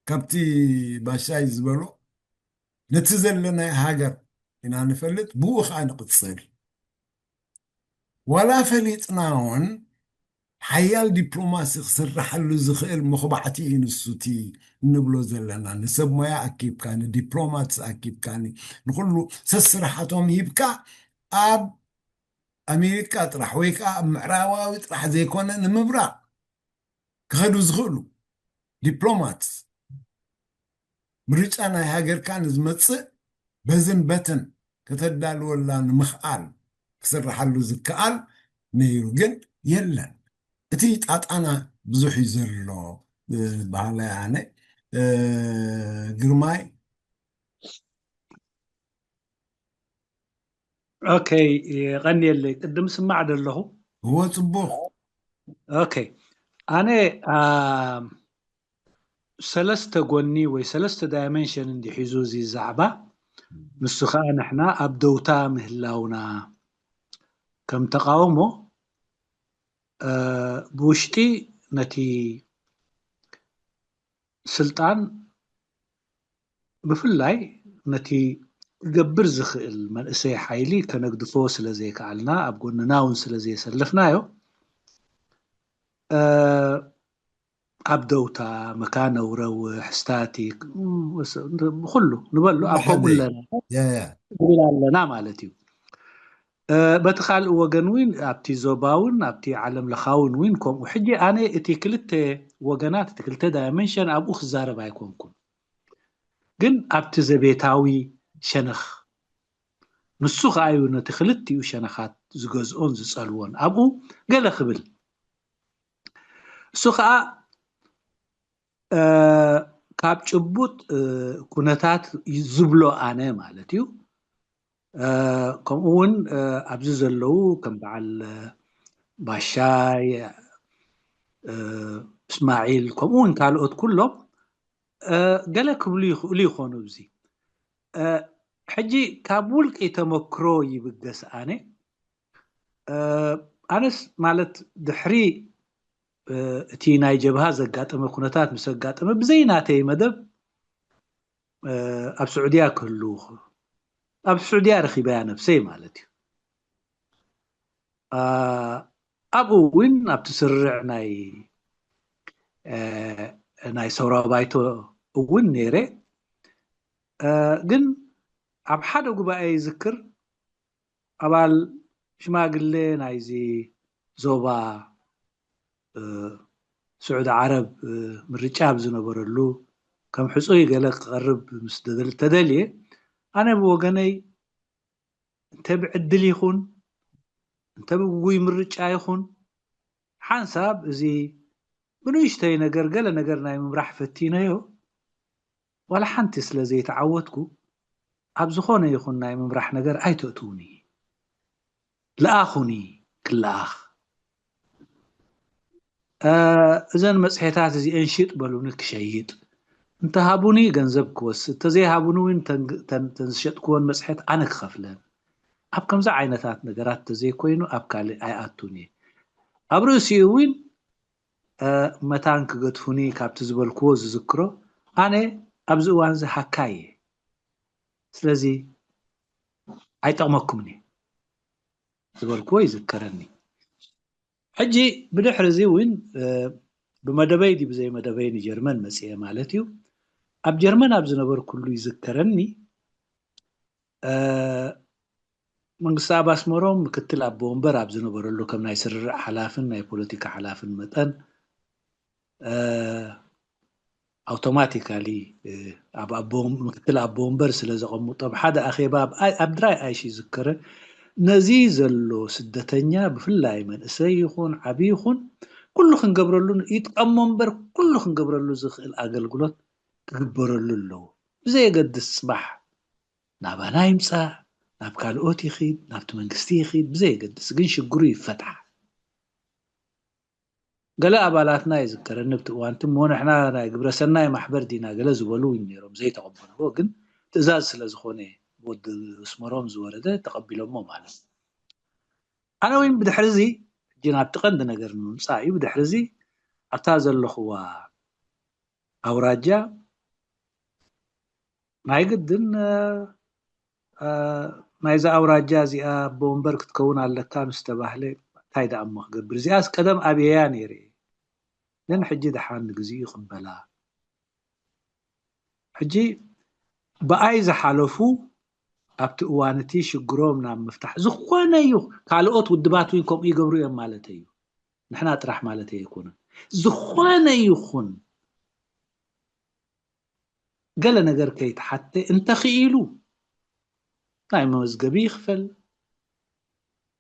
ካብቲ ባሻይ ዝበሎ ነቲ ዘለናይ ሃገር ኢና ንፈልጥ፣ ብኡ ከዓ ንቕፅል። ዋላ ፈሊጥና እውን ሓያል ዲፕሎማሲ ክስርሓሉ ዝኽእል መኹባዕቲ እዩ ንሱቲ እንብሎ ዘለና። ንሰብ ሞያ ኣኪብካኒ፣ ዲፕሎማትስ ኣኪብካኒ፣ ንኩሉ ሰስራሓቶም ሂብካ ኣብ ኣሜሪካ ጥራሕ ወይ ከዓ ኣብ ምዕራባዊ ጥራሕ ዘይኮነ ንምብራቕ ክኸዱ ዝኽእሉ ዲፕሎማት ምርጫ ናይ ሃገርካ ንዝመፅእ በዝን በትን ከተዳልወላ ንምኽኣል ክስርሓሉ ዝከኣል ነይሩ፣ ግን የለን። እቲ ጣጣና ብዙሕ እዩ ዘሎ። በሃላይ ኣነ ግርማይ ኦኬ፣ የቐንየለይ። ቅድም ስማዕ ደለኹ። እዎ፣ ፅቡቕ። ኦኬ፣ ኣነ ሰለስተ ጎኒ ወይ ሰለስተ ዳይመንሽን እንዲሒዙ እዚ ዛዕባ። ንሱ ከዓ ንሕና ኣብ ደውታ ምህላውና ከም ተቃውሞ ብውሽጢ ነቲ ስልጣን ብፍላይ ነቲ ክገብር ዝኽእል መንእሰይ ሓይሊ ከነግድፎ ስለ ዘይከኣልና፣ ኣብ ጎንና እውን ስለ ዘየሰለፍናዮ፣ ኣብ ደውታ፣ መካነ ውረውሕ፣ ስታቲክ፣ ብኩሉ ንበሉ ኣብ ከምኡ ኣለና ንብል ኣለና ማለት እዩ። በቲ ካልእ ወገን እውን ኣብቲ ዞባ እውን ኣብቲ ዓለም ለኻውን እውን ከምኡ። ሕጂ ኣነ እቲ ክልተ ወገናት፣ እቲ ክልተ ዳይመንሽን ኣብኡ ክዛረብ ኣይኮንኩን፣ ግን ኣብቲ ዘቤታዊ ሸነኽ ንሱ ከዓ እዩ ነቲ ክልቲኡ ሸነኻት ዝገዝኦን ዝፀልዎን። ኣብኡ ገለ ክብል እሱ ከዓ ካብ ጭቡጥ ኩነታት ዝብሎ ኣነ ማለት እዩ። ከምኡ እውን ኣብዚ ዘለዉ ከም በዓል ባሻይ፣ እስማዒል፣ ከምኡ እውን ካልኦት ኩሎም ገለ ክብሉ ይኽእሉ ይኾኑ። እዚ ሕጂ ካብ ውልቂ ተመክሮ ይብገስ። ኣነ ኣነስ ማለት ድሕሪ እቲ ናይ ጀብሃ ዘጋጠመ ኩነታት ምስ ኣጋጠመ፣ ብዘይ ናተይ መደብ ኣብ ስዑድያ ክህልው፣ ኣብ ስዑድያ ረኺበያ ነብሰይ ማለት እዩ። ኣብኡ እውን ኣብቲ ስርርዕ ናይ ናይ ሰውራ ባይቶ እውን ነይረ። ግን ኣብ ሓደ ጉባኤ ይዝክር፣ ኣባል ሽማግሌ ናይዚ ዞባ ስዑዲ ዓረብ ምርጫ ኣብ ዝነበረሉ፣ ከም ሕፁይ ገለ ክቐርብ ምስ ተደልየ፣ ኣነ ብወገነይ እንተ ብዕድል ይኹን እንተ ብግጉይ ምርጫ ይኹን፣ ሓንሳብ እዚ ብንእሽተይ ነገር ገለ ነገር ናይ ምምራሕ ፈቲነዮ፣ ዋላ ሓንቲ ስለ ዘይተዓወትኩ፣ ኣብ ዝኾነ ይኹን ናይ ምምራሕ ነገር ኣይተእትዉኒ። ለኣኹኒ ክለኣኽ። እዘን መፅሄታት እዚአን ሽጥ በሉኒ ክሸይጥ፣ እንተሃቡኒ ገንዘብ ክወስድ፣ ተዘይሃቡኒ እውን ተን ዝሸጥክወን መፅሄት ኣነ ክኸፍለን። ኣብ ከምዚ ዓይነታት ነገራት ተዘይኮይኑ ኣብ ካልእ ኣይኣቱን እየ። ኣብ ርእሲኡ እውን መታን ክገድፉኒ ካብቲ ዝበልክዎ ዝዝክሮ፣ ኣነ ኣብዚ እዋን እዚ ሃካይ እየ፣ ስለዚ ኣይጠቕመኩምን እየ ዝበልክዎ ይዝከረኒ። ሕጂ ብድሕሪ እዚ እውን ብመደበይ ድዩ ብዘይ መደበይ ንጀርመን መፅየ ማለት እዩ። ኣብ ጀርመን ኣብ ዝነበርኩሉ ይዝከረኒ፣ መንግስቲ ኣብ ኣስመሮም ምክትል ኣቦ ወንበር ኣብ ዝነበረሉ፣ ከም ናይ ስርርዕ ሓላፍን ናይ ፖለቲካ ሓላፍን መጠን፣ ኣውቶማቲካሊ ኣብ ኣቦ ምክትል ኣቦ ወንበር ስለ ዘቐምጦም፣ ሓደ ኣኼባ ኣብ ድራይ ኣይሽ ይዝከረ፣ ነዚ ዘሎ ስደተኛ ብፍላይ መንእሰይ ይኹን ዓብዪ ይኹን ኩሉ ክንገብረሉ፣ ይጥቀሞ እምበር ኩሉ ክንገብረሉ ዝኽእል ኣገልግሎት ክግበረሉ ኣለዎ። ብዘየገድስ ፅባሕ ናባና ይምፃእ፣ ናብ ካልኦት ይኺድ፣ ናብቲ መንግስቲ ይኺድ፣ ብዘየገድስ ግን ሽግሩ ይፈታሕ። ገለ ኣባላትና ይዝከረኒ ኣብቲ እዋን እቲ፣ እሞ ንሕና ናይ ግብረ ሰናይ ማሕበር ዲና ገለ ዝበሉ እውን ነይሮም ዘይተቐበልዎ፣ ግን ትእዛዝ ስለ ዝኾነ ብወዲ ኣስመሮም ዝወረደ ተቐቢሎሞ ማለት እዩ። ኣነ እውን ብድሕሪ እዚ፣ ሕጂ ናብቲ ቀንዲ ነገር ንምምፃእ እዩ፣ ብድሕሪ እዚ ኣብታ ዘለኹዋ ኣውራጃ ናይ ግድን ናይዛ ኣውራጃ እዚኣ ኣቦ ወንበር ክትከውን ኣለካ ምስ ተባህለ እንታይ ደኣ እሞ ክገብር? እዚኣስ ቀደም ኣብየያ ነይረ እየ፣ ግን ሕጂ ደሓን ንግዚኡ ይቕበላ። ሕጂ ብኣይ ዝሓለፉ ኣብቲ እዋን እቲ ሽግሮም ናብ ምፍታሕ ዝኾነ እዩ፣ ካልኦት ውድባት እውን ከምኡ ይገብሩ እዮም ማለት እዩ። ንሕና ጥራሕ ማለት ኣይኮነን። ዝኾነ ይኹን ገለ ነገር ከይተሓተ እንተኽኢሉ ናይ መመዝገቢ ይኽፈል፣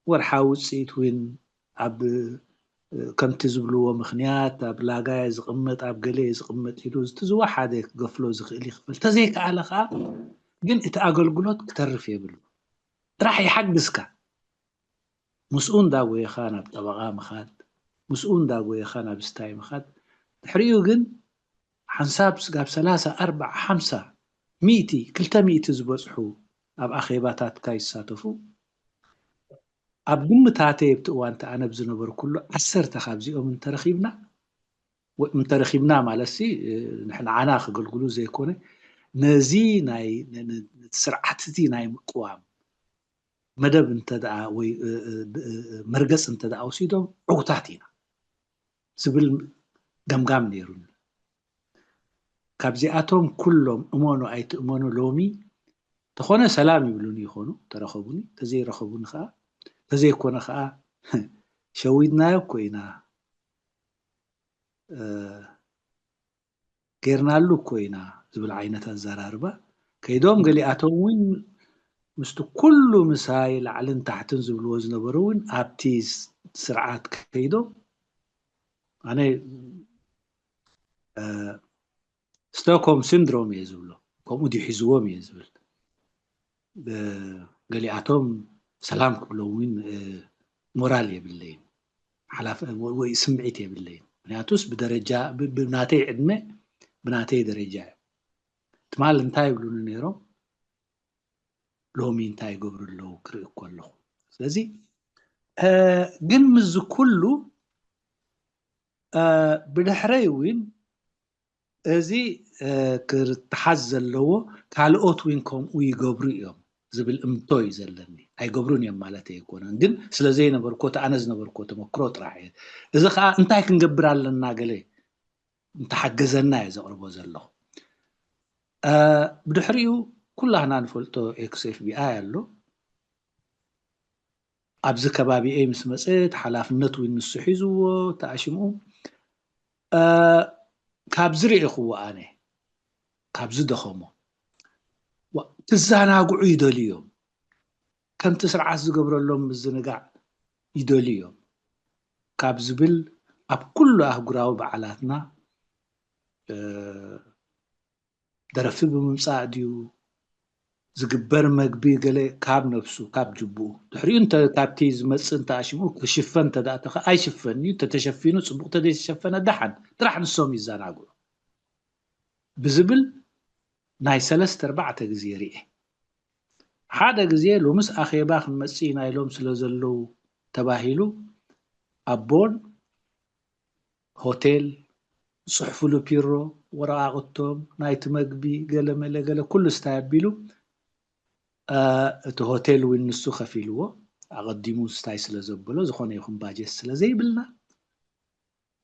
ወርሓዊ ውፅኢት እውን ኣብ ከምቲ ዝብልዎ ምኽንያት ኣብ ላጋ እየ ዝቕመጥ ኣብ ገለ እየ ዝቕመጥ ኢሉ እቲ ዝወሓደ ክገፍሎ ዝኽእል ይኽፈል። ተዘይከኣለ ከዓ ግን እቲ ኣገልግሎት ክተርፍ የብሉ። ጥራሕ ይሓግዝካ። ምስኡ እንዳጎየኻ ናብ ጠበቓ ምኻድ፣ ምስኡ እንዳጎየኻ ናብ ስታይ ምኻድ። ድሕሪኡ ግን ሓንሳብ ስጋብ ሰላሳ ኣርባዓ ሓምሳ ሚእቲ ክልተ ሚእቲ ዝበፅሑ ኣብ ኣኼባታትካ ይሳተፉ። ኣብ ግምታተይ ኣብቲ እዋን እቲ ኣነ ብዝነበርኩሉ ዓሰርተ ካብዚኦም እንተረኺብና እንተረኺብና ማለት ሲ ንዓና ክገልግሉ ዘይኮነ ነዚ ናይ ስርዓት እዚ ናይ ምቅዋም መደብ እንተ ደኣ ወይ መርገፅ እንተ ደኣ ወሲዶም ዕውታት ኢና ዝብል ገምጋም ነይሩኒ። ካብዚኣቶም ኩሎም እመኑ ኣይትእመኑ ሎሚ ተኾነ ሰላም ይብሉኒ ይኾኑ፣ ተረኸቡኒ፣ ተዘይረኸቡኒ ከዓ ተዘይኮነ ከዓ ሸዊድናዮ እኮ ኢና ጌርናሉ እኮ ኢና ዝብል ዓይነት ኣዘራርባ ከይዶም፣ ገሊኣቶም እውን ምስቲ ኩሉ ምሳይ ላዕልን ታሕትን ዝብልዎ ዝነበሩ እውን ኣብቲ ስርዓት ከይዶም ኣነ ስቶክሆልም ሲንድሮም እየ ዝብሎ፣ ከምኡ ድዩ ሒዝዎም እየ ዝብል። ገሊኣቶም ሰላም ክብሎም እውን ሞራል የብለይን፣ ሓላፍ ወይ ስምዒት የብለይን። ምክንያቱስ ብደረጃ ብናተይ ዕድመ ብናተይ ደረጃ እዩ። ትማል እንታይ ይብሉኒ ነይሮም፣ ሎሚ እንታይ ይገብሩ ኣለዉ ክርኢ እኮ ኣለኹ። ስለዚ ግን ምስዚ ኩሉ ብድሕረይ እውን እዚ ክተሓዝ ዘለዎ ካልኦት እውን ከምኡ ይገብሩ እዮም ዝብል እምቶ እዩ ዘለኒ። ኣይገብሩን እዮም ማለት ኣይኮነን፣ ግን ስለ ዘይነበርኮ እቲ ኣነ ዝነበርኮ ተመክሮ ጥራሕ እየ። እዚ ከዓ እንታይ ክንገብር ኣለና ገለ እንተሓገዘና እየ ዘቕርቦ ዘለኹ። ብድሕሪኡ ኩላህና ንፈልጦ ኤክስ ኤፍ ቢ ኣይ ኣሎ። ኣብዚ ከባቢኤ ምስ መፀ እቲ ሓላፍነት እውን ንሱ ሒዝዎ ተኣሽምኡ ካብዚ ርኢኽዎ ኣነ ካብዚ ደኸሞ ክዘናግዑ ይደልዩ እዮም። ከምቲ ስርዓት ዝገብረሎም ምዝንጋዕ ይደልዩ እዮም ካብ ዝብል ኣብ ኩሉ ኣህጉራዊ በዓላትና ደረፊ ብምምፃእ ድዩ ዝግበር መግቢ ገለ ካብ ነብሱ ካብ ጅቡኡ ድሕሪኡ እንተ ካብቲ ዝመፅእ እንተ ኣሽምኡ ክሽፈን እንተ ደኣ ተኸ ኣይሽፈን እዩ፣ ተተሸፊኑ ፅቡቕ ተዘይተሸፈነ ደሓን ጥራሕ ንሶም ይዘናግዑ ብዝብል ናይ ሰለስተ ኣርባዕተ ግዜ ርኤ። ሓደ ግዜ ሎምስ ኣኼባ ክንመፅእ ኢና ኢሎም ስለ ዘለዉ ተባሂሉ ኣብ ቦን ሆቴል ዝፅሕፍሉ ፒሮ ወረቓቕቶም ናይቲ መግቢ ገለመለ ገለ ኩሉ ስታይ ኣቢሉ እቲ ሆቴል እውን ንሱ ከፊልዎ ኣቐዲሙ ስታይ ስለ ዘበሎ ዝኾነ ይኹን ባጀት ስለ ዘይብልና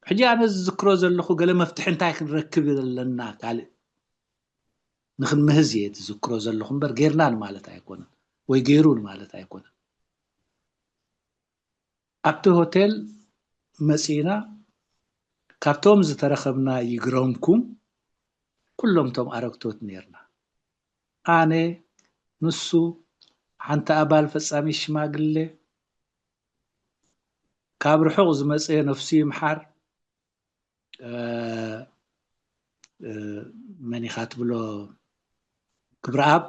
ሕጂ ኣነ ዝዝክሮ ዘለኹ ገለ መፍትሒ እንታይ ክንረክብ ኣለና ካልእ ንክንምህዝ እየ ዝዝክሮ ዘለኹ እምበር ጌርናን ማለት ኣይኮነን ወይ ገይሩን ማለት ኣይኮነን። ኣብቲ ሆቴል መፂና ካብቶም ዝተረኸብና ይግረምኩም ኩሎም ቶም ኣረግቶት ነርና። ኣነ፣ ንሱ፣ ሓንቲ ኣባል ፈፃሚት ሽማግሌ፣ ካብ ርሑቕ ዝመፀ ነፍሱ ይምሓር መን ኢኻ ትብሎ ክብረኣብ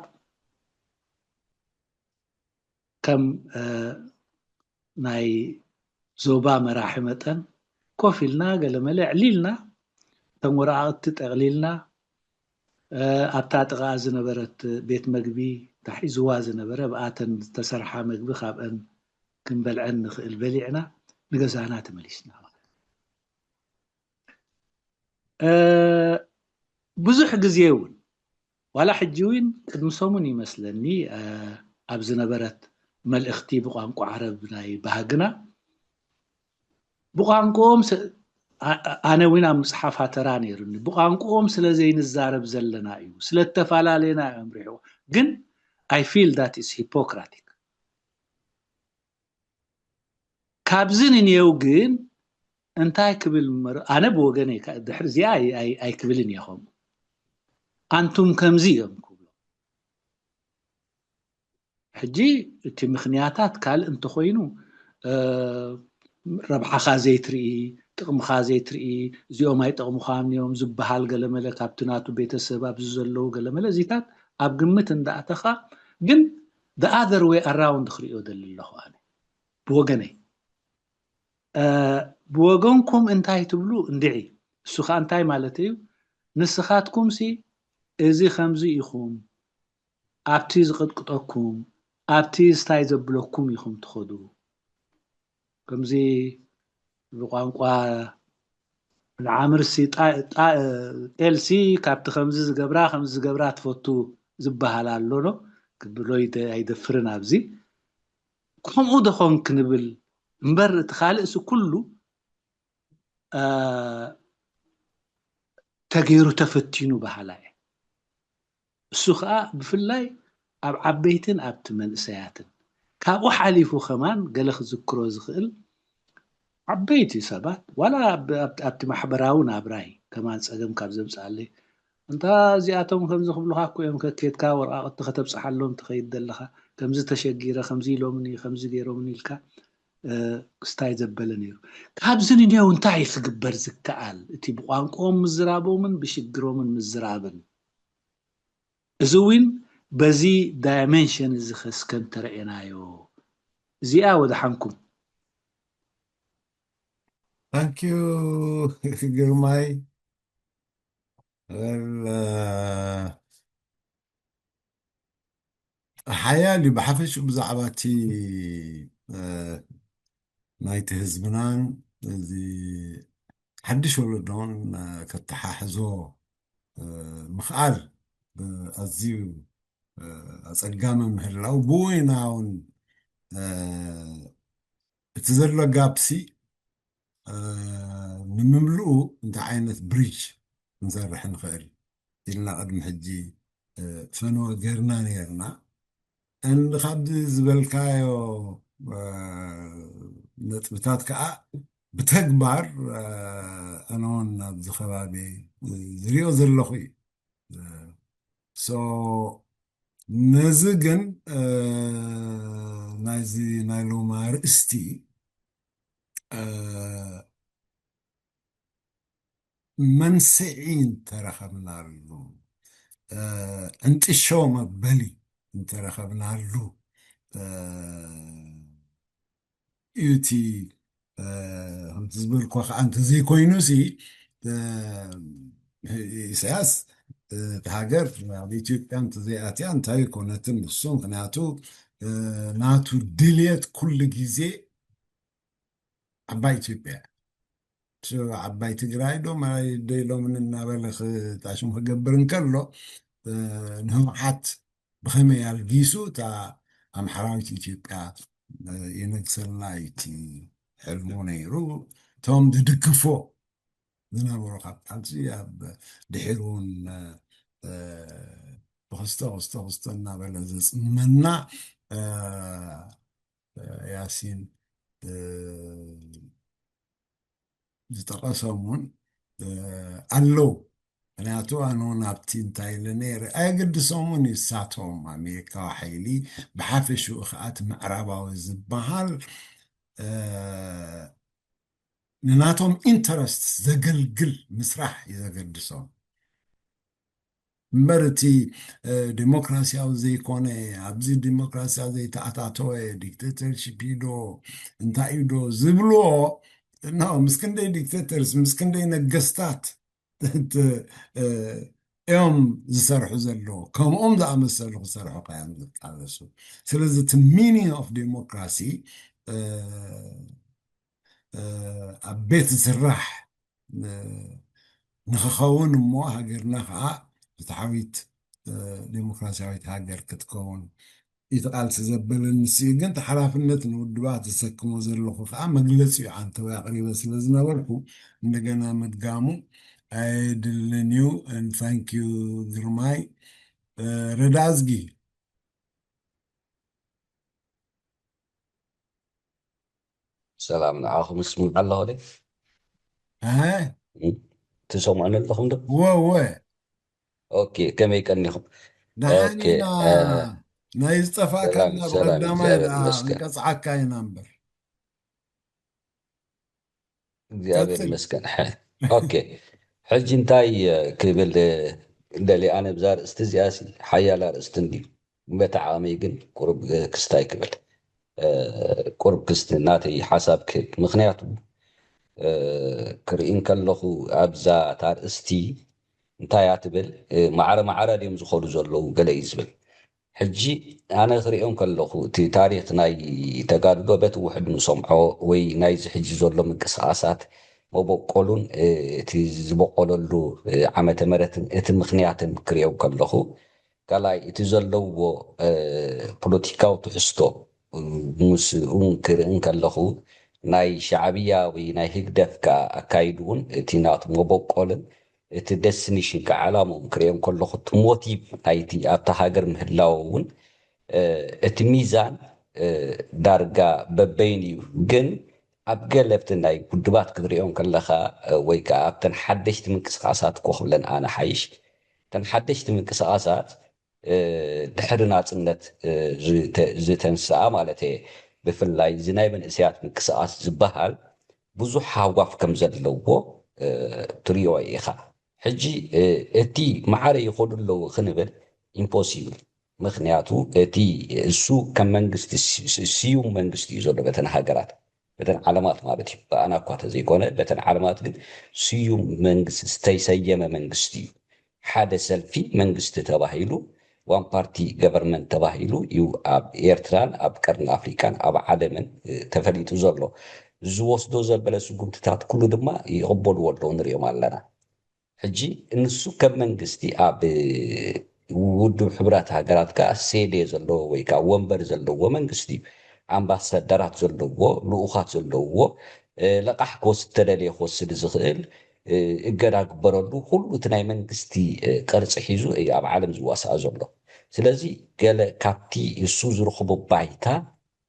ከም ናይ ዞባ መራሒ መጠን ኮፍ ኢልና ገለመለ ዕሊልና እተን ወረቓቕቲ ጠቕሊልና ኣብታ ጥቓ ዝነበረት ቤት መግቢ ታሒዝዋ ዝነበረ ብኣተን ዝተሰርሓ መግቢ ካብአን ክንበልዐን ንኽእል በሊዕና ንገዛና ተመሊስና ማለት ብዙሕ ግዜ እውን ዋላ ሕጂ እውን ቅድሚ ሰሙን ይመስለኒ ኣብ ዝነበረት መልእኽቲ ብቋንቋ ዓረብ ናይ ባህግና ብቋንቋኦም ኣነ እውን ኣብ ምፅሓፋ ተራ ነይሩኒ። ብቋንቋኦም ስለ ዘይንዛረብ ዘለና እዩ፣ ስለ ተፈላለየና እዮም ሪሕዎ። ግን I feel that is Hippocratic። ካብዚ ንኔው ግን እንታይ ክብል፣ ኣነ ብወገነይ ድሕሪ እዚኣ ኣይክብልን እየ። ከምኡ ኣንቱም ከምዚ እዮም ክብሎ። ሕጂ እቲ ምኽንያታት ካልእ እንተኾይኑ ረብሓኻ ዘይትርኢ፣ ጥቕምኻ ዘይትርኢ፣ እዚኦም ኣይጠቕሙኻን እዮም ዝበሃል ገለመለ ካብቲ ናቱ ቤተሰብ ኣብዚ ዘለዉ ገለመለ እዚታት ኣብ ግምት እንዳእተኻ ግን the other way around ክሪኦ ደሊ ኣለኹ ኣነ ብወገነይ። ብወገንኩም እንታይ ትብሉ እንድዒ? እሱ ከዓ እንታይ ማለት እዩ? ንስኻትኩም ሲ እዚ ከምዚ ኢኹም ኣብቲ ዝቕጥቅጠኩም ኣብቲ ስታይ ዘብለኩም ኢኹም ትኸዱ። ከምዚ ብቋንቋ ንዓምርሲ ጣ- ጣ- ጤልሲ ካብቲ ከምዚ ዝገብራ ከምዚ ዝገብራ ትፈቱ ዝበሃል ኣሎ ዶ ክብሎ ይደ- ኣይደፍርን። ኣብዚ ከምኡ ዶ ኾን ክንብል እምበር እቲ ካልእሲ ኩሉ አ፣ ተገይሩ ተፈቲኑ በሃላ እየ። እሱ ከዓ ብፍላይ ኣብ ዓበይትን ኣብቲ መንእሰያትን ካብኡ ሓሊፉ ከማን ገለ ክዝክሮ ዝኽእል ዓበይቲ ሰባት ዋላ ኣብ- ኣብ- ኣብቲ ማሕበራዊ ናብራይ ከማን ፀገም ካብ ዘምፅኣለይ እንታ እዚኣቶም ከምዚ ክብሉካ እኮ እዮም ከኬድካ ወረቃቅቲ ከተብፅሓሎም ትኸይድ ዘለካ ከምዚ ተሸጊረ ከምዚ ኢሎምኒ ከምዚ ገይሮምኒ ኢልካ እ፣ ክስታይ ዘበለ ነይሩ። ካብዚ ንኔው እንታይ እዩ ክግበር ዝከኣል? እቲ ብቋንቋኦም ምዝራቦምን ብሽግሮምን ምዝራብን እዚ እውን በዚ ዳይሜንሽን እዚ ከስከም ተረኤናዮ እዚኣ ወደ ሓንኩም ታንኪዩ ግርማይ። ሓያል እዩ ብሓፈሽኡ ብዛዕባ እቲ ናይቲ ህዝብናን እዚ ሓድሽ ወለዶን ከተሓሕዞ ምኽኣል ኣዝዩ ኣፀጋሚ ምህላው ብኡ ኢና እውን እቲ ዘሎ ጋፕሲ ንምምልኡ እንታይ ዓይነት ብሪጅ ክንሰርሕ ንኽእል ኢልና ቅድሚ ሕጂ ፈነወ ገርና ነርና። እንዲ ካብዚ ዝበልካዮ ነጥብታት ከዓ ብተግባር ኣነውን ኣብዚ ከባቢ ዝሪኦ ዘለኹ እዩ። So ነዚ ግን ናይዚ ናይ ሎማ ርእስቲ መንስዒ እንተረኸብናሉ ዕንጥሾ መበሊ እንተረኸብናሉ እዩ እቲ ከምቲ ዝበልኩ ከዓ እንተዘይኮይኑ ሲ ኢሳያስ እቲ ሃገር ኣብ ኢትዮጵያ እንተዘይኣትያ እንታይ ኮነትን ንሱ ምክንያቱ ናቱ ድልየት ኩሉ ግዜ ዓባይ ኢትዮጵያ ዓባይ ትግራይ ዶ ማይ ዶ ኢሎምን እናበለ ጣሽም ክገብር እንከሎ ንህወሓት ብኸመይ ኣልጊሱ እታ ኣምሓራዊት ኢትዮጵያ የነግሰልና እዩ እቲ ሕልሙ ነይሩ። እቶም ዝድግፎ ዝነበሩ ካብ ቃልሲ ኣብ ድሒሩ እውን ብክስቶ ክስቶ ክስቶ እናበለ ዘፅመና ያሲን ዝጠቐሶም እውን ኣለዉ። ምክንያቱ ኣነ እውን ኣብቲ እንታይ ኢለ ነይረ ኣየገድሶም እውን ይሳቶም ኣሜሪካዊ ሓይሊ ብሓፈሽኡ ከዓ እቲ ምዕራባዊ ዝበሃል ንናቶም ኢንተረስት ዘገልግል ምስራሕ እዩ ዘገድሶም። እምበር እቲ ዲሞክራሲያዊ ዘይኮነ ኣብዚ ዲሞክራሲያ ዘይተኣታተወ ዲክቴተርሽፕ ዶ እንታይ ዶ ዝብልዎ ኖ ምስ ክንደይ ዲክቴተርስ ምስ ክንደይ ነገስታት እዮም ዝሰርሑ ዘለዎ ከምኦም ዝኣመሰሉ ክሰርሑ ከዮም ዝቃለሱ። ስለዚ እቲ ሚኒንግ ኦፍ ዲሞክራሲ ኣብ ቤት ዝስራሕ ንክኸውን እሞ ሃገርና ከዓ ፍትሓዊት ዴሞክራሲያዊት ሃገር ክትከውን እቲ ቃልሲ ዘበለኒ ንሱ እዩ። ግን እቲ ሓላፍነት ንውድባት ዘሰክሞ ዘለኹ ከዓ መግለፂ እዩ ዓንተዊ ኣቕሪበ ስለ ዝነበርኩ እንደገና ምድጋሙ ኣየድልን እዩ። And thank you ግርማይ። ረዳዝጊ ሰላም ንዓኹም። እስምዕ ኣለኹ ደ ኣይ ትሰምዑኒ ኣለኹም ዶ? ወወ ኦኬ፣ ከመይ ቀኒኹም? ደሓን ኦኬ፣ ኢና። እ፣ ናይ ዝጠፋእካ ሰላም እና ሰላም፣ ብቐዳማይ እግዚኣብሔር ደኣ ይመስገን። ንቀፅዓካ ኢና እምበር እግዚኣብሔር ቀፅል። ይመስገን። ኦኬ፣ ሕጂ እንታይ እ፣ ክብል እ፣ ደሊ ኣነ ብዛ ርእስቲ እዚኣ ሲ ሓያል ኣርእስቲ እንድዩ። በቲ ዓቕመይ ግን ቁሩብ እ፣ ክስታይ ክብል እ፣ ቁሩብ ክስቲ ናተይ ሓሳብ ክህብ። ምኽንያቱ እ፣ ክርኢ እንከለኹ ኣብዛ እታ ኣርእስቲ እንታይ እያ ትብል እ፣ ማዕረ ማዕረ ድዮም ዝኾኑ ዘለዉ ገለ እዩ ዝብል። ሕጂ ኣነ ክሪኦ እንከለኹ እቲ ታሪኽ ናይ ተጋድሎ በቲ ውሕድ ንሰምዖ ወይ ናይዚ ሕጂ ዘሎ ምንቅስቃሳት መበቆሉን እ፣ እቲ ዝበቆለሉ እ፣ ዓመተ ምህረትን እቲ ምኽንያትን ክሪኦ እንከለኹ ካልኣይ እቲ ዘለዎ እ፣ ፖለቲካዊ ትሕዝቶ እ፣ ምስኡ ክርኢ እንከለኹ ናይ ሻዕብያ ወይ ናይ ህግደፍ ከኣ ኣካይድኡን እቲ ናቱ መበቆልን እቲ ደስቲኔሽን ከዓ ዕላምኦም ክሪኦ እንከለኹ እቲ ሞቲቭ ናይቲ ኣብታ ሃገር ምህላው እውን እ፣ እቲ ሚዛን እ፣ ዳርጋ በበይኑ እዩ። ግን ኣብ ገለ ኣብቲ ናይ ውድባት ክትሪኦ እንከለኻ እ፣ ወይ ከዓ ኣብተን ሓደሽቲ ምንቅስቃሳት እኮ ክብለን ኣነ ሓይሽ እተን ሓደሽቲ ምንቅስቃሳት እ፣ ድሕሪ ናፅነት እ፣ ዝተ- ዝተንስኣ ማለት እየ። ብፍላይ እዚ ናይ መንእሰያት ምንቅስቃስ ዝበሃል ብዙሕ ሃዋፍ ከም ዘለዎ እ፣ ትሪኦ ኢኻ። ሕጂ እ፣ እቲ ማዕረ ይኸዱ ኣለዉ ክንብል ኢምፖሲብል። ምኽንያቱ እቲ እሱ ከም መንግስቲ ስ- ስ- ስዩም መንግስቲ እዩ ዘሎ በተን ሃገራት በተን ዓለማት ማለት እዩ። ብኣና እኳ ተዘይኮነ በተን ዓለማት ግን ስዩም መንግስቲ ዝተሰየመ መንግስቲ እዩ። ሓደ ሰልፊ መንግስቲ ተባሂሉ ዋን ፓርቲ ገቨርንመንት ተባሂሉ እዩ ኣብ ኤርትራን ኣብ ቀርኒ ኣፍሪካን ኣብ ዓለምን እ፣ ተፈሊጡ ዘሎ። ዝወስዶ ዘበለ ስጉምትታት ኩሉ ድማ ይቕበልዎ ኣለዉ ንሪኦም ኣለና። ሕጂ ንሱ ከም መንግስቲ ኣብ ውድብ ሕቡራት ሃገራት ከዓ ሴዴ ዘለዎ ወይ ከዓ ወንበር ዘለዎ መንግስቲ እዩ። ኣምባሳደራት ዘለዎ ልኡኻት ዘለዎ እ፣ ለቃሕ ክወስድ ተደልየ ክወስድ ዝኽእል እ፣ እገዳ ግበረሉ ኩሉ እቲ ናይ መንግስቲ እ፣ ቅርፂ ሒዙ እዩ ኣብ ዓለም ዝዋሳእ ዘሎ። ስለዚ ገለ ካብቲ እሱ ዝረኽቦ ባይታ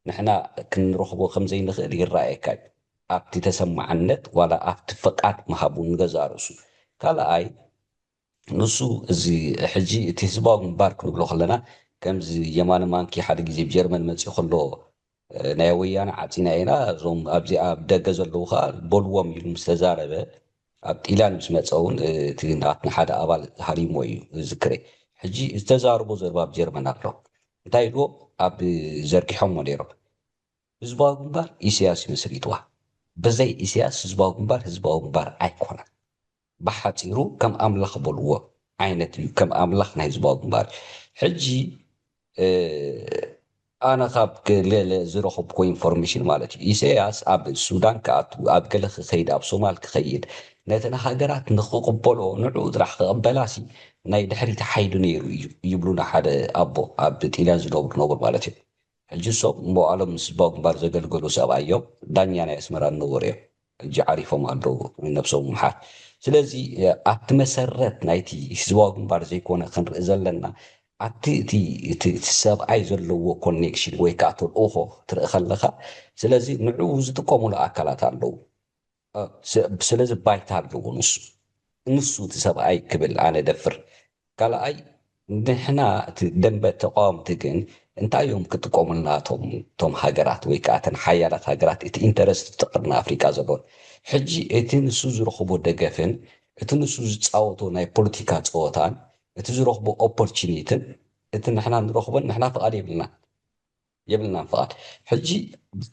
ንሕና ክንረኽቦ ከም ዘይንኽእል ይረኣየካ እዩ። ኣብቲ ተሰማዕነት ዋላ ኣብቲ ፍቓድ ምሃቡ ንገዛእ ርእሱ። ካልኣይ ንሱ እዚ ሕጂ እቲ ህዝባዊ ግንባር ክንብሎ ከለና ከምዚ የማነ ማንኪ ሓደ ግዜ ጀርመን መፂኡ ከሎ እ፣ ናይ ወያነ ዓፂና ኢና እዞም ኣብዚ ኣብ ደገ ዘለዉ ከዓ በልዎም ኢሉ ምስ ተዛረበ ኣብ ጢላን ምስ መፀ እውን እ፣ እቲ ናትና ሓደ ኣባል ሃሪሞ እዩ ዝክረ ሕጂ ዝተዛርቦ ዘርባ ኣብ ጀርመን ኣሎ እንታይ ኢልዎ ኣብ ዘርጊሖሞ ነይሮም ህዝባዊ ግንባር ኢሳያስ እዩ መስሪትዋ በዘይ ኢሳያስ ህዝባዊ ግንባር ህዝባዊ ግንባር ኣይኮነን ብሓፂሩ ከም ኣምላኽ በልዎ ዓይነት እዩ ከም ኣምላኽ ናይ ህዝባዊ ግንባር ሕጂ እ፣ ኣነ ካብ ገለ ዝረኸብኮ ኢንፎርሜሽን ማለት እዩ ኢሳያስ ኣብ ሱዳን ክኣቱ ኣብ ገለ ክኸይድ ኣብ ሶማል ክኸይድ ነተን ሃገራት ንክቕበሎ ንዕኡ ጥራሕ ክቕበላሲ ናይ ድሕሪት ሓይሊ ነይሩ እዩ ይብሉና ሓደ ኣቦ ኣብ ጢልያን ዝነብሩ ነብር ማለት እዩ ሕጂ እሶም እሞ ባዕሎም ምስ ህዝባዊ ግንባር ዘገልገሉ ሰብኣይ እዮም ዳኛ ናይ ኣስመራ ዝነበሩ እዮም ሕጂ ዓሪፎም ኣለዉ ነብሶም ምሓር ስለዚ ኣብቲ መሰረት ናይቲ ህዝባዊ ግንባር ዘይኮነ ክንርኢ ዘለና ኣብቲ እቲ እቲ እቲ ሰብኣይ ዘለዎ ኮኔክሽን ወይ ከዓ ተልእኾ ክትርኢ ከለካ ስለዚ ንዕኡ ዝጥቀሙሉ ኣካላት ኣለዉ ስለዚ ባይታ ኣለዎ ንሱ ንሱ እቲ ሰብኣይ ክብል ኣነ ደፍር ካልኣይ ንሕና እቲ ደንበ ተቃወምቲ ግን እንታይ እዮም ክጥቀሙልና ቶም ቶም ሃገራት ወይ ከዓ ተን ሓያላት ሃገራት እቲ ኢንተረስት እቲ ቅርኒ ኣፍሪቃ ዘለዎን ሕጂ እቲ ንሱ ዝረኽቦ ደገፍን እቲ ንሱ ዝፃወቶ ናይ ፖለቲካ ፀወታን እቲ ዝረኽቦ ኦፖርቹኒትን እቲ ንሕና ንረኽቦን ንሕና ፍቓድ የብልና የብልናን ፍቓድ ሕጂ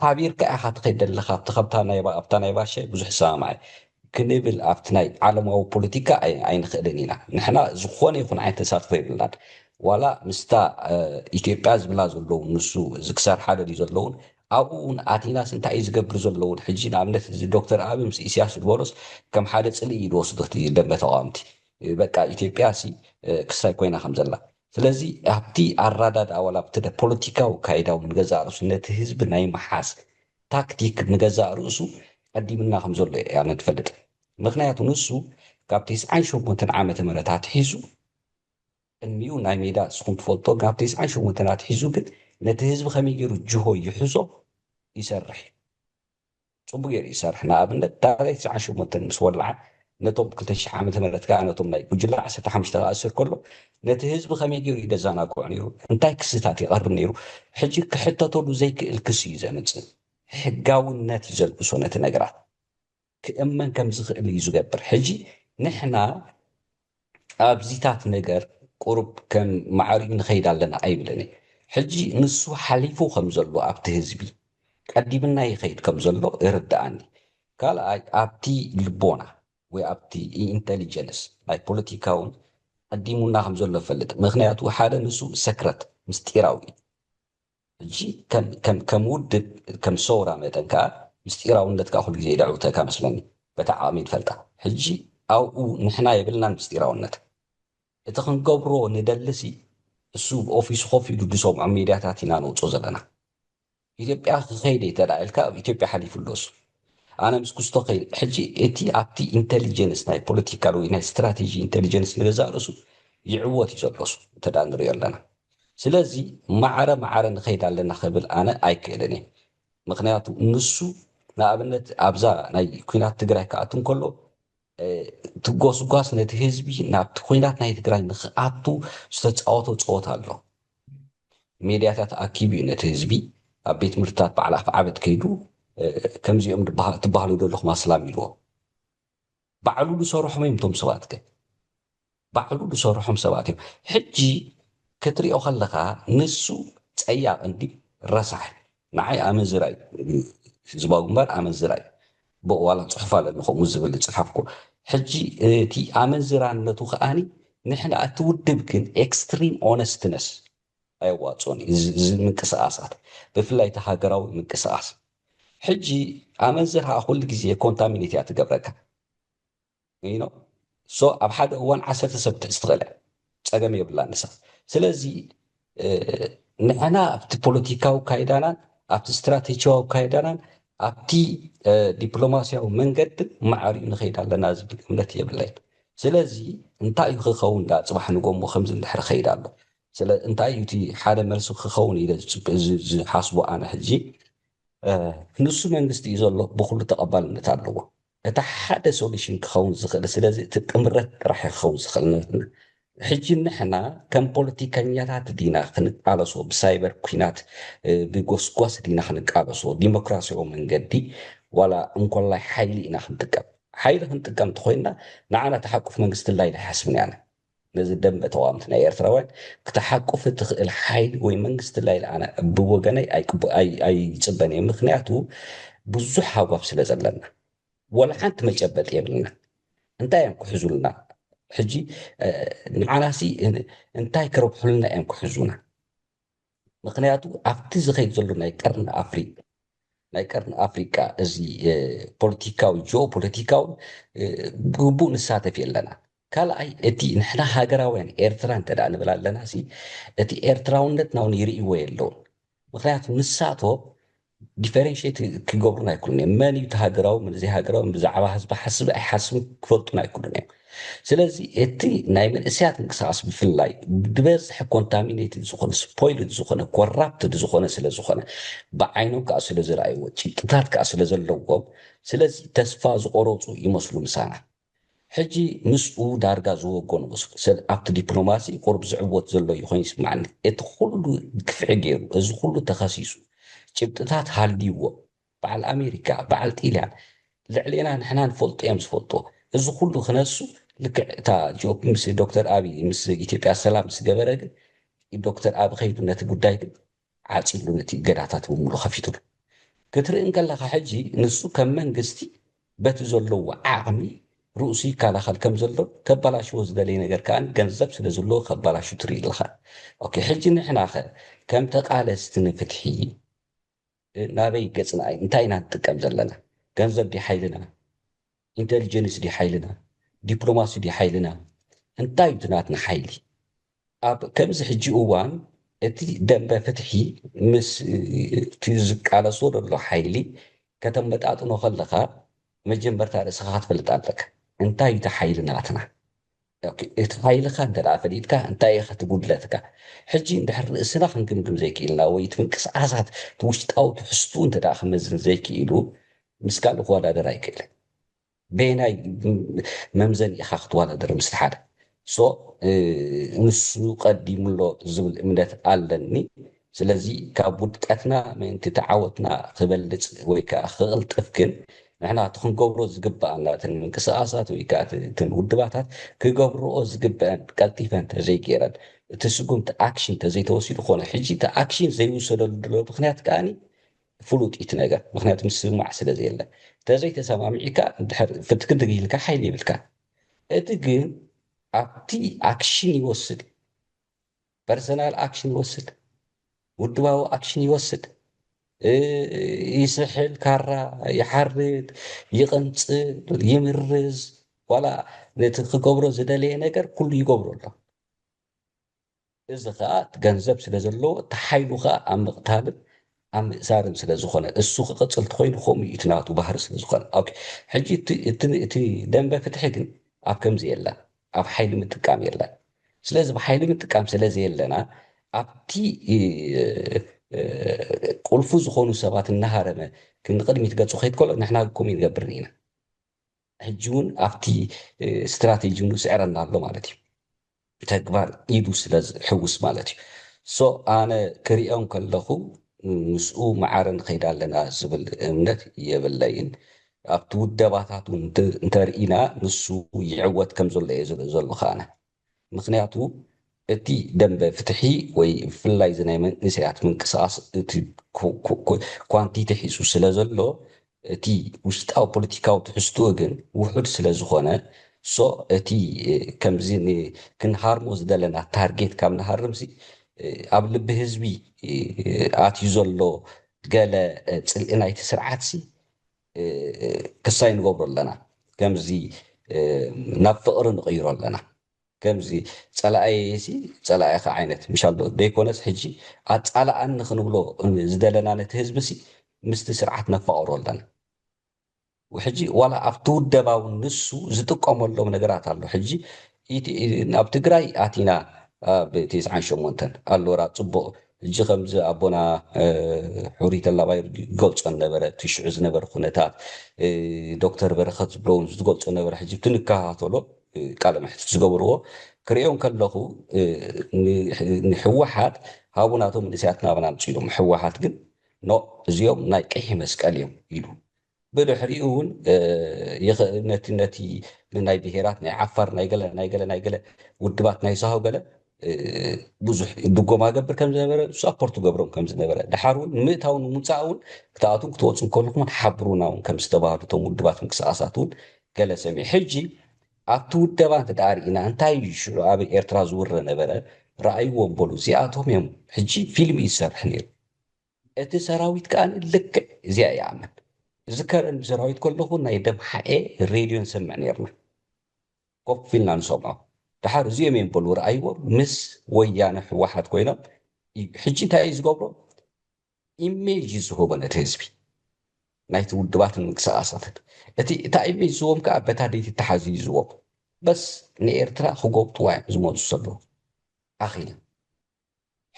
ሓቢርካ ኢኻ ትኸይድ ዘለኻ ኣብቲ ከብታ ናይ ባ- ኣብታ ናይ ባሻይ ብዙሕ ሰማማዕ ክንብል ኣብቲ ናይ ዓለማዊ ፖለቲካ ኣይ- ኣይንኽእልን ኢና ንሕና ዝኾነ ይኹን ዓይነት ተሳትፎ የብልናን ዋላ ምስታ እ፣ ኢትዮጵያ ዝብላ ዘለዉ ንሱ እዚ ክሰርሓ ደልዩ ዘለውን ኣብኡ እውን ኣቲናስ እንታይ እዩ ዝገብር ዘለውን ሕጂ ንኣብነት እዚ ዶክተር ኣቢ ምስ ኢስያስ ዝበሎስ ከም ሓደ ፅልኢ እዩ ዝወስዶ እቲ ደንበ ተቃወምቲ በቃ ኢትዮጵያ ሲ እ፣ ክሳይ ኮይና ከም ዘላ ስለዚ ኣብቲ ኣራዳድኣ ዋላ ኣብቲ ደ ፖለቲካዊ ካይዳዊ ንገዛእ ርእሱ ነቲ ህዝቢ ናይ ምሓዝ ታክቲክ ንገዛእ ርእሱ ቀዲምና ከም ዘሎ እያ ንትፈልጥ። ምክንያቱ ንሱ ካብ ተስዓን ሸሞንተን ዓመተ ምህረት ኣትሒዙ ቅድሚኡ ናይ ሜዳ ንስኹም ትፈልጦ ካብ ተስዓን ሸሞንተን ኣትሒዙ ግን ነቲ ህዝቢ ከመይ ገይሩ ጅሆ ይሕዞ ይሰርሕ እዩ። ጽቡቅ ገይሩ ይሰርሕ። ንኣብነት ዳርይ ትስዓን ሸሞንተን ምስ ወልዓ ነቶም ክልተ ሽሕ ዓመተ ምህረት ከኣ ነቶም ናይ ጉጅለ ዓሰርተ ሓሙሽተ ክኣስር ከሎ ነቲ ህዝቢ ከመይ ገይሩ እዩ ደዘናግዖ ነይሩ? እንታይ ክስታት ይቐርብ ነይሩ? ሕጂ ክሕተተሉ ዘይክእል ክሲ እዩ ዘምጽእ። ሕጋውነት እዩ ዘልብሶ ነቲ ነገራት። ክእመን ከም ዝኽእል እዩ ዝገብር። ሕጂ ንሕና ኣብዚታት ነገር ቁሩብ ከም ማዕሪኡ ንኸይድ ኣለና ኣይብልን። ሕጂ ንሱ ሓሊፉ ከም ዘሎ ኣብቲ ህዝቢ ቀዲምና ይኸይድ ከም ዘሎ ይርድኣኒ። ካልኣይ ኣብቲ ልቦና ወይ ኣብቲ ኢንቴሊጀንስ ናይ ፖለቲካውን ቀዲሙና ከም ዘሎ ፈልጥ። ምክንያቱ ሓደ ንሱ ሰክረት ምስጢራዊ እዩ። ሕጂ ከም ውድብ ከም ሰውራ መጠን ከዓ ምስጢራውነት ከዓ ኩሉ ግዜ ይደዕውተካ መስለኒ። በታ ዓቕሚ ንፈልጣ ሕጂ ኣብኡ ንሕና የብልናን ምስጢራውነት። እቲ ክንገብሮ ንደልሲ እሱ ብኦፊሱ ኮፍ ኢሉ ዝሰምዖ ሜድያታት ኢና ነውፅኦ ዘለና። ኢትዮጵያ ክኸይደ እንተ ኢልካ ኣብ ኢትዮጵያ ሓሊፉ ኣሎ እሱ። ኣነ ምስ ኩስቶ ከይደ ሕጂ እቲ ኣብቲ ኢንቴሊጀንስ ናይ ፖለቲካል ወይ ናይ ስትራቴጂ ኢንቴሊጀንስ ንገዛእ ርእሱ ይዕወት እዩ ዘሎ እሱ እንተ ንሪኦ ኣለና። ስለዚ ማዕረ ማዕረ ንኸይድ ኣለና ክብል ኣነ ኣይክእልን እየ። ምክንያቱ ንሱ ንኣብነት ኣብዛ ናይ ኩናት ትግራይ ክኣቱ እንከሎ ትጎስጓስ ነቲ ህዝቢ ናብቲ ኩናት ናይ ትግራይ ንክኣቱ ዝተፃወቶ ፀወታ ኣሎ። ሜድያታት ኣኪቡ እዩ ነቲ ህዝቢ ኣብ ቤት ትምህርትታት በዓል ኣፍ ዓበድ ከይዱ ከምዚኦም ትበሃሉ ዘለኹም ኣስላም ኢልዎ። ባዕሉ ዝሰርሖም እዮም እቶም ሰባት ከ ባዕሉ ዝሰርሖም ሰባት እዮም። ሕጂ ክትሪኦ ከለካ ንሱ ፀያቕ እንዲ ረሳሕ ንዓይ ኣመዝራ እዩ ህዝባዊ ግንባር ኣመዝራ እዩ። ብዋላ ፅሑፍ ኣለኒ ከምኡ ዝብል ዝፅሓፍኩ። ሕጂ እቲ ኣመንዝራነቱ ከኣኒ ንሕና እቲ ውድብ ግን ኤክስትሪም ኦነስትነስ ኣየዋፅኦን እዩ። እዚ ምንቅስቃሳት ብፍላይ እቲ ሃገራዊ ምንቅስቃስ ሕጂ ኣመንዝራ ኩሉ ግዜ ኮንታሚኔት እያ ትገብረካ። ሶ ኣብ ሓደ እዋን ዓሰርተ ሰብ ክትሕዝ ትኽእል እያ። ፀገም የብላ ንሳ። ስለዚ ንሕና ኣብቲ ፖለቲካዊ ካይዳናን ኣብቲ ስትራቴጂያዊ ካይዳናን ኣብቲ ዲፕሎማሲያዊ መንገዲ ማዕሪኡ ንኸይድ ኣለና ዝብል እምነት የብለይን። ስለዚ እንታይ እዩ ክኸውን ዳ ፅባሕ ንጎሞ ከምዚ እንድሕር ኸይድ ኣሎ። ስለ እንታይ እዩ እቲ ሓደ መልሲ ክኸውን ኢለ ዝፅብ- ዝ- ዝሓስቦ ኣነ ሕጂ እ፣ ንሱ መንግስቲ እዩ ዘሎ ብኩሉ ተቐባልነት ኣለዎ። እቲ ሓደ ሶሉሽን ክኸውን ዝኽእል ስለዚ እቲ ጥምረት ጥራሕ እዩ ክኸውን ዝኽእል ንብልና። ሕጂ ንሕና ከም ፖለቲከኛታት ዲና ክንቃለሶ ብሳይበር ኩናት እ፣ ብጎስጓስ ዲና ክንቃለሶ ዲሞክራሲያዊ መንገዲ ዋላ እንኮላይ ሓይሊ ኢና ክንጥቀም ሓይሊ ክንጥቀም እንተኮይንና ንዓና ተሓቁፍ መንግስቲ ላይ ኣይሓስብን ያነ ነዚ ደንበ ተዋምቲ ናይ ኤርትራውያን ክትሓቁፍ እትኽእል ሓይሊ ወይ መንግስቲ ላይ ኣነ ብወገነይ ኣይፅበን እየ። ምክንያቱ ብዙሕ ሃጓፍ ስለ ዘለና ወላ ሓንቲ መጨበጥ የብልና። እንታይ እዮም ክሕዙልና? ሕጂ ንዓናሲ እንታይ ክረብሑልና እዮም ክሕዙና? ምክንያቱ ኣብቲ ዝኸይድ ዘሎ ናይ ቀርኒ ኣፍሪቃ ናይ ቀርኒ ኣፍሪቃ እዚ ፖለቲካዊ ጂኦፖለቲካዊ ብግቡእ ንሳተፍ የለና። ካልኣይ እቲ ንሕና ሃገራውያን ኤርትራ እንተ ንብል ኣለና እቲ ኤርትራውነትና እውን ይርእይዎ የለውን። ምክንያቱ ንሳቶ ዲፈረንሽት ክገብሩን ኣይክሉን እዮም። መን እዩ ሃገራዊ መን ዘይሃገራዊ ብዛዕባ ህዝቢ ሓስብ ኣይሓስብን ክፈልጡን ኣይክሉን እዮም። ስለዚ እቲ ናይ መንእሰያት ምንቅስቃስ ብፍላይ ብበዝሒ ኮንታሚኔትድ ዝኾነ ስፖይልድ ዝኾነ ኮራፕትድ ዝኾነ ስለ ዝኾነ ብዓይኖም ከዓ ስለ ዝረኣይዎ ጭብጥታት ከዓ ስለ ዘለዎም ስለዚ ተስፋ ዝቆረፁ ይመስሉ ምሳና። ሕጂ ምስኡ ዳርጋ ዝወገኑ መስሉ ስለ ኣብቲ ዲፕሎማሲ ቁሩብ ዝዕወት ዘሎ ይኾን ይስማዓኒ። እቲ ኩሉ ግፍዒ ገይሩ እዚ ኩሉ ተኸሲሱ ጭብጥታት ሃልይዎ በዓል ኣሜሪካ በዓል ጢልያን ልዕሌና ንሕና ንፈልጦ እዮም ዝፈልጦ። እዚ ኩሉ ክነሱ ልክዕ እታ ምስ ዶክተር ኣብይ ምስ ኢትዮጵያ ሰላም ምስ ገበረ ግን ዶክተር ኣብ ከይዱ ነቲ ጉዳይ ግን ዓፂሉ ነቲ እገዳታት ብምሉ ከፊትሉ ክትርኢ እንከለካ ሕጂ ንሱ ከም መንግስቲ በቲ ዘለዎ ዓቕሚ ርእሱ ይከላኸል ከም ዘሎ ከበላሽዎ ዝደለየ ነገር ከዓ ገንዘብ ስለ ዘለዎ ከበላሹ ትርኢ ኣለካ። ኦኬ ሕጂ ንሕና ከ ከም ተቃለስቲ ንፍትሒ ናበይ ገፅና እንታይ ኢና ንጥቀም ዘለና? ገንዘብ ድዩ ሓይልና? ኢንቴሊጀንስ ድዩ ሓይልና? ዲፕሎማሲ ድዩ ሓይልና? እንታይ እዩ እቲ ናትና ሓይሊ? ኣብ ከምዚ ሕጂ እዋን እቲ ደንበ ፍትሒ ምስ እቲ ዝቃለሶ ዘሎ ሓይሊ ከተመጣጥኖ ከለኻ መጀመርታ ርእስኻ ክትፈልጥ ኣለካ። እንታይ እዩ እቲ ሓይሊ ናትና? ኦኬ፣ እቲ ሓይልኻ እንተ ደኣ ፈሊጥካ እንታይ ኢኻ እቲ ጉድለትካ? ሕጂ እንድሕር ርእስና ክንግምግም ዘይክኢልና ወይ እቲ ምንቅስቃሳት እቲ ውሽጣዊ ትሕዝትኡ እንተ ደኣ ክመዝን ዘይክኢሉ ምስ ካልእ ክወዳደር ኣይክእልን። በየናይ መምዘኒ ኢኻ ክትወዳደር ምስቲ ሓደ? ሶ ንሱ ቀዲሙ ኣሎ ዝብል እምነት ኣለኒ። ስለዚ ካብ ውድቀትና ምእንቲ እቲ ዓወትና ክበልፅ ወይ ከዓ ክቕልጥፍ ግን ንሕና እቲ ክንገብሮ ዝግበኣና እተን ምንቅስቃሳት ወይ ከዓ እተን ውድባታት ክገብርኦ ዝግበአን ቀልጢፈን ተዘይገይረን እቲ ስጉምቲ ኣክሽን ተዘይተወሲዱ ኮነ ሕጂ እቲ ኣክሽን ዘይውሰደሉ ድሎ ምክንያት ከዓኒ ፍሉጥ እዩ እቲ ነገር። ምክንያቱ ምስምማዕ ስለ ዘየለ። ተዘይተሰማሚዕካ ድሕር ፍትክድግ ኢልካ ሓይሊ የብልካ። እቲ ግን ኣብቲ ኣክሽን ይወስድ፣ ፐርሰናል ኣክሽን ይወስድ፣ ውድባዊ ኣክሽን ይወስድ፣ ይስሕል፣ ካራ ይሓርድ፣ ይቐንጽል፣ ይምርዝ፣ ዋላ ነቲ ክገብሮ ዝደለየ ነገር ኩሉ ይገብሮ ኣሎ። እዚ ኸኣ ገንዘብ ስለ ዘለዎ እቲ ሓይሉ ኸኣ ኣብ ምቕታልን ኣብ ምእሳርን ስለ ዝኾነ እሱ ክቕጽል ተኾይኑ ከምኡ እዩ እቲ ናቱ ባህሪ ስለ ዝኾነ። ኦኬ፣ ሕጂ እቲ ደንበ ፍትሒ ግን ኣብ ከምዚ የለን፣ ኣብ ሓይሊ ምጥቃም የለን። ስለዚ ብሓይሊ ምጥቃም ስለ ዘየለና ኣብቲ ቁልፉ ዝኾኑ ሰባት እናሃረመ ክንዲ ቅድሚት ገጹ ከይድ ከሎ ንሕና ከምኡ ይንገብርን ኢና። ሕጂ እውን ኣብቲ ስትራቴጂ እውን ይስዕረና ኣሎ ማለት እዩ። ብተግባር ኢዱ ስለ ዝሕውስ ማለት እዩ። ሶ ኣነ ክሪኦ ከለኹ ምስኡ ማዕረ ንኸይድ ኣለና ዝብል እምነት የብለይን። ኣብቲ ውደባታት እውን እንተርኢና ንሱ ይዕወት ከም ዘሎ እየ ዝርኢ ዘለኹ ኣነ። ምክንያቱ እቲ ደንበ ፍትሒ ወይ ብፍላይ እዚ ናይ መንእሰያት ምንቅስቃስ እቲ ኳንቲቲ ሒዙ ስለ ዘሎ እቲ ውሽጣዊ ፖለቲካዊ ትሕዝትኡ ግን ውሑድ ስለ ዝኾነ ሶ እቲ ከምዚ ክንሃርሞ ዝደለና ታርጌት ካብ ንሃርምሲ ኣብ ልቢ ህዝቢ ኣትዩ ዘሎ ገለ ፅልኢ ናይቲ ስርዓትሲ ክሳይ ንገብሮ ኣለና። ከምዚ ናብ ፍቕሪ ንቕይሮ ኣለና። ከምዚ ፀላእየሲ ፀላእኻ ዓይነት ምሻል ዶ ዘይኮነስ ሕጂ ኣፃላኣኒ ክንብሎ ዝደለና ነቲ ህዝብሲ ምስቲ ስርዓት ነፋቕሮ ኣለና። ሕጂ ዋላ ኣብቲ ውደባ እውን ንሱ ዝጥቀመሎም ነገራት ኣሎ። ሕጂ ኣብ ትግራይ ኣቲና ኣብ ተስዓን ሸሞንተን ኣሎራ ፅቡቕ ሕጂ ከምዚ ኣቦና ሕሩይ ተላባይ ዝገልፆ ነበረ እቲ ሽዑ ዝነበረ ኩነታት ዶክተር በረኸት ዝብሎ እውን ዝገልፆ ነበረ። ሕጂ እቲ ንከታተሎ ቃለ መሕትት ዝገበርዎ ክሪኦ ከለኹ ንህወሓት ሃቡ ናቶም መንእሰያት ናባና ኣምፅኡ ኢሎም ህወሓት ግን ኖ እዚኦም ናይ ቀይሕ መስቀል እዮም ኢሉ። ብድሕሪኡ እውን ነቲ ነቲ ናይ ብሄራት ናይ ዓፋር ናይ ገለ ናይ ገለ ናይ ገለ ውድባት ናይ ሳሆ ገለ ብዙሕ ድጎማ ገብር ከም ዝነበረ ሳፖርት ገብሮም ከም ዝነበረ ድሓር እውን ንምእታው ንምውፃእ እውን ክትኣትውን ክትወፁ ከለኹም ሓብሩና እውን ከም ዝተባህሉ እቶም ውድባት ምንቅስቃሳት እውን ገለ ሰሚዕ ሕጂ ኣብቲ ውደባ እንተ ደኣ ርኢና እንታይ እዩ ሽዑ ኣብ ኤርትራ ዝውረ ነበረ ረኣይዎም በሉ እዚኣቶም እዮም ሕጂ ፊልም እዩ ዝሰርሕ ነይሩ እቲ ሰራዊት ከኣ ልክዕ እዚኣ ይኣምን ዝከረን ሰራዊት ከለኹ ናይ ደም ሓኤ ሬድዮ ንሰምዕ ነርና ኮፍ ኢልና ንሰምዖ ድሓር እዚኦም እዮም በሉ ረኣይዎም ምስ ወያነ ህወሓት ኮይኖም ሕጂ እንታይ እዩ ዝገብሮ ኢሜጅ ዝህቦ ነቲ ህዝቢ ናይቲ ውድባትን ምንቅስቃሳትን እቲ እታ ኢሜጅ ዝህቦም ከዓ በታ ደይቲ ተሓዚ ዝህቦም በስ ንኤርትራ ክጎብጥዋ እዮም ዝመፁ ዘለዉ ኣኺሎም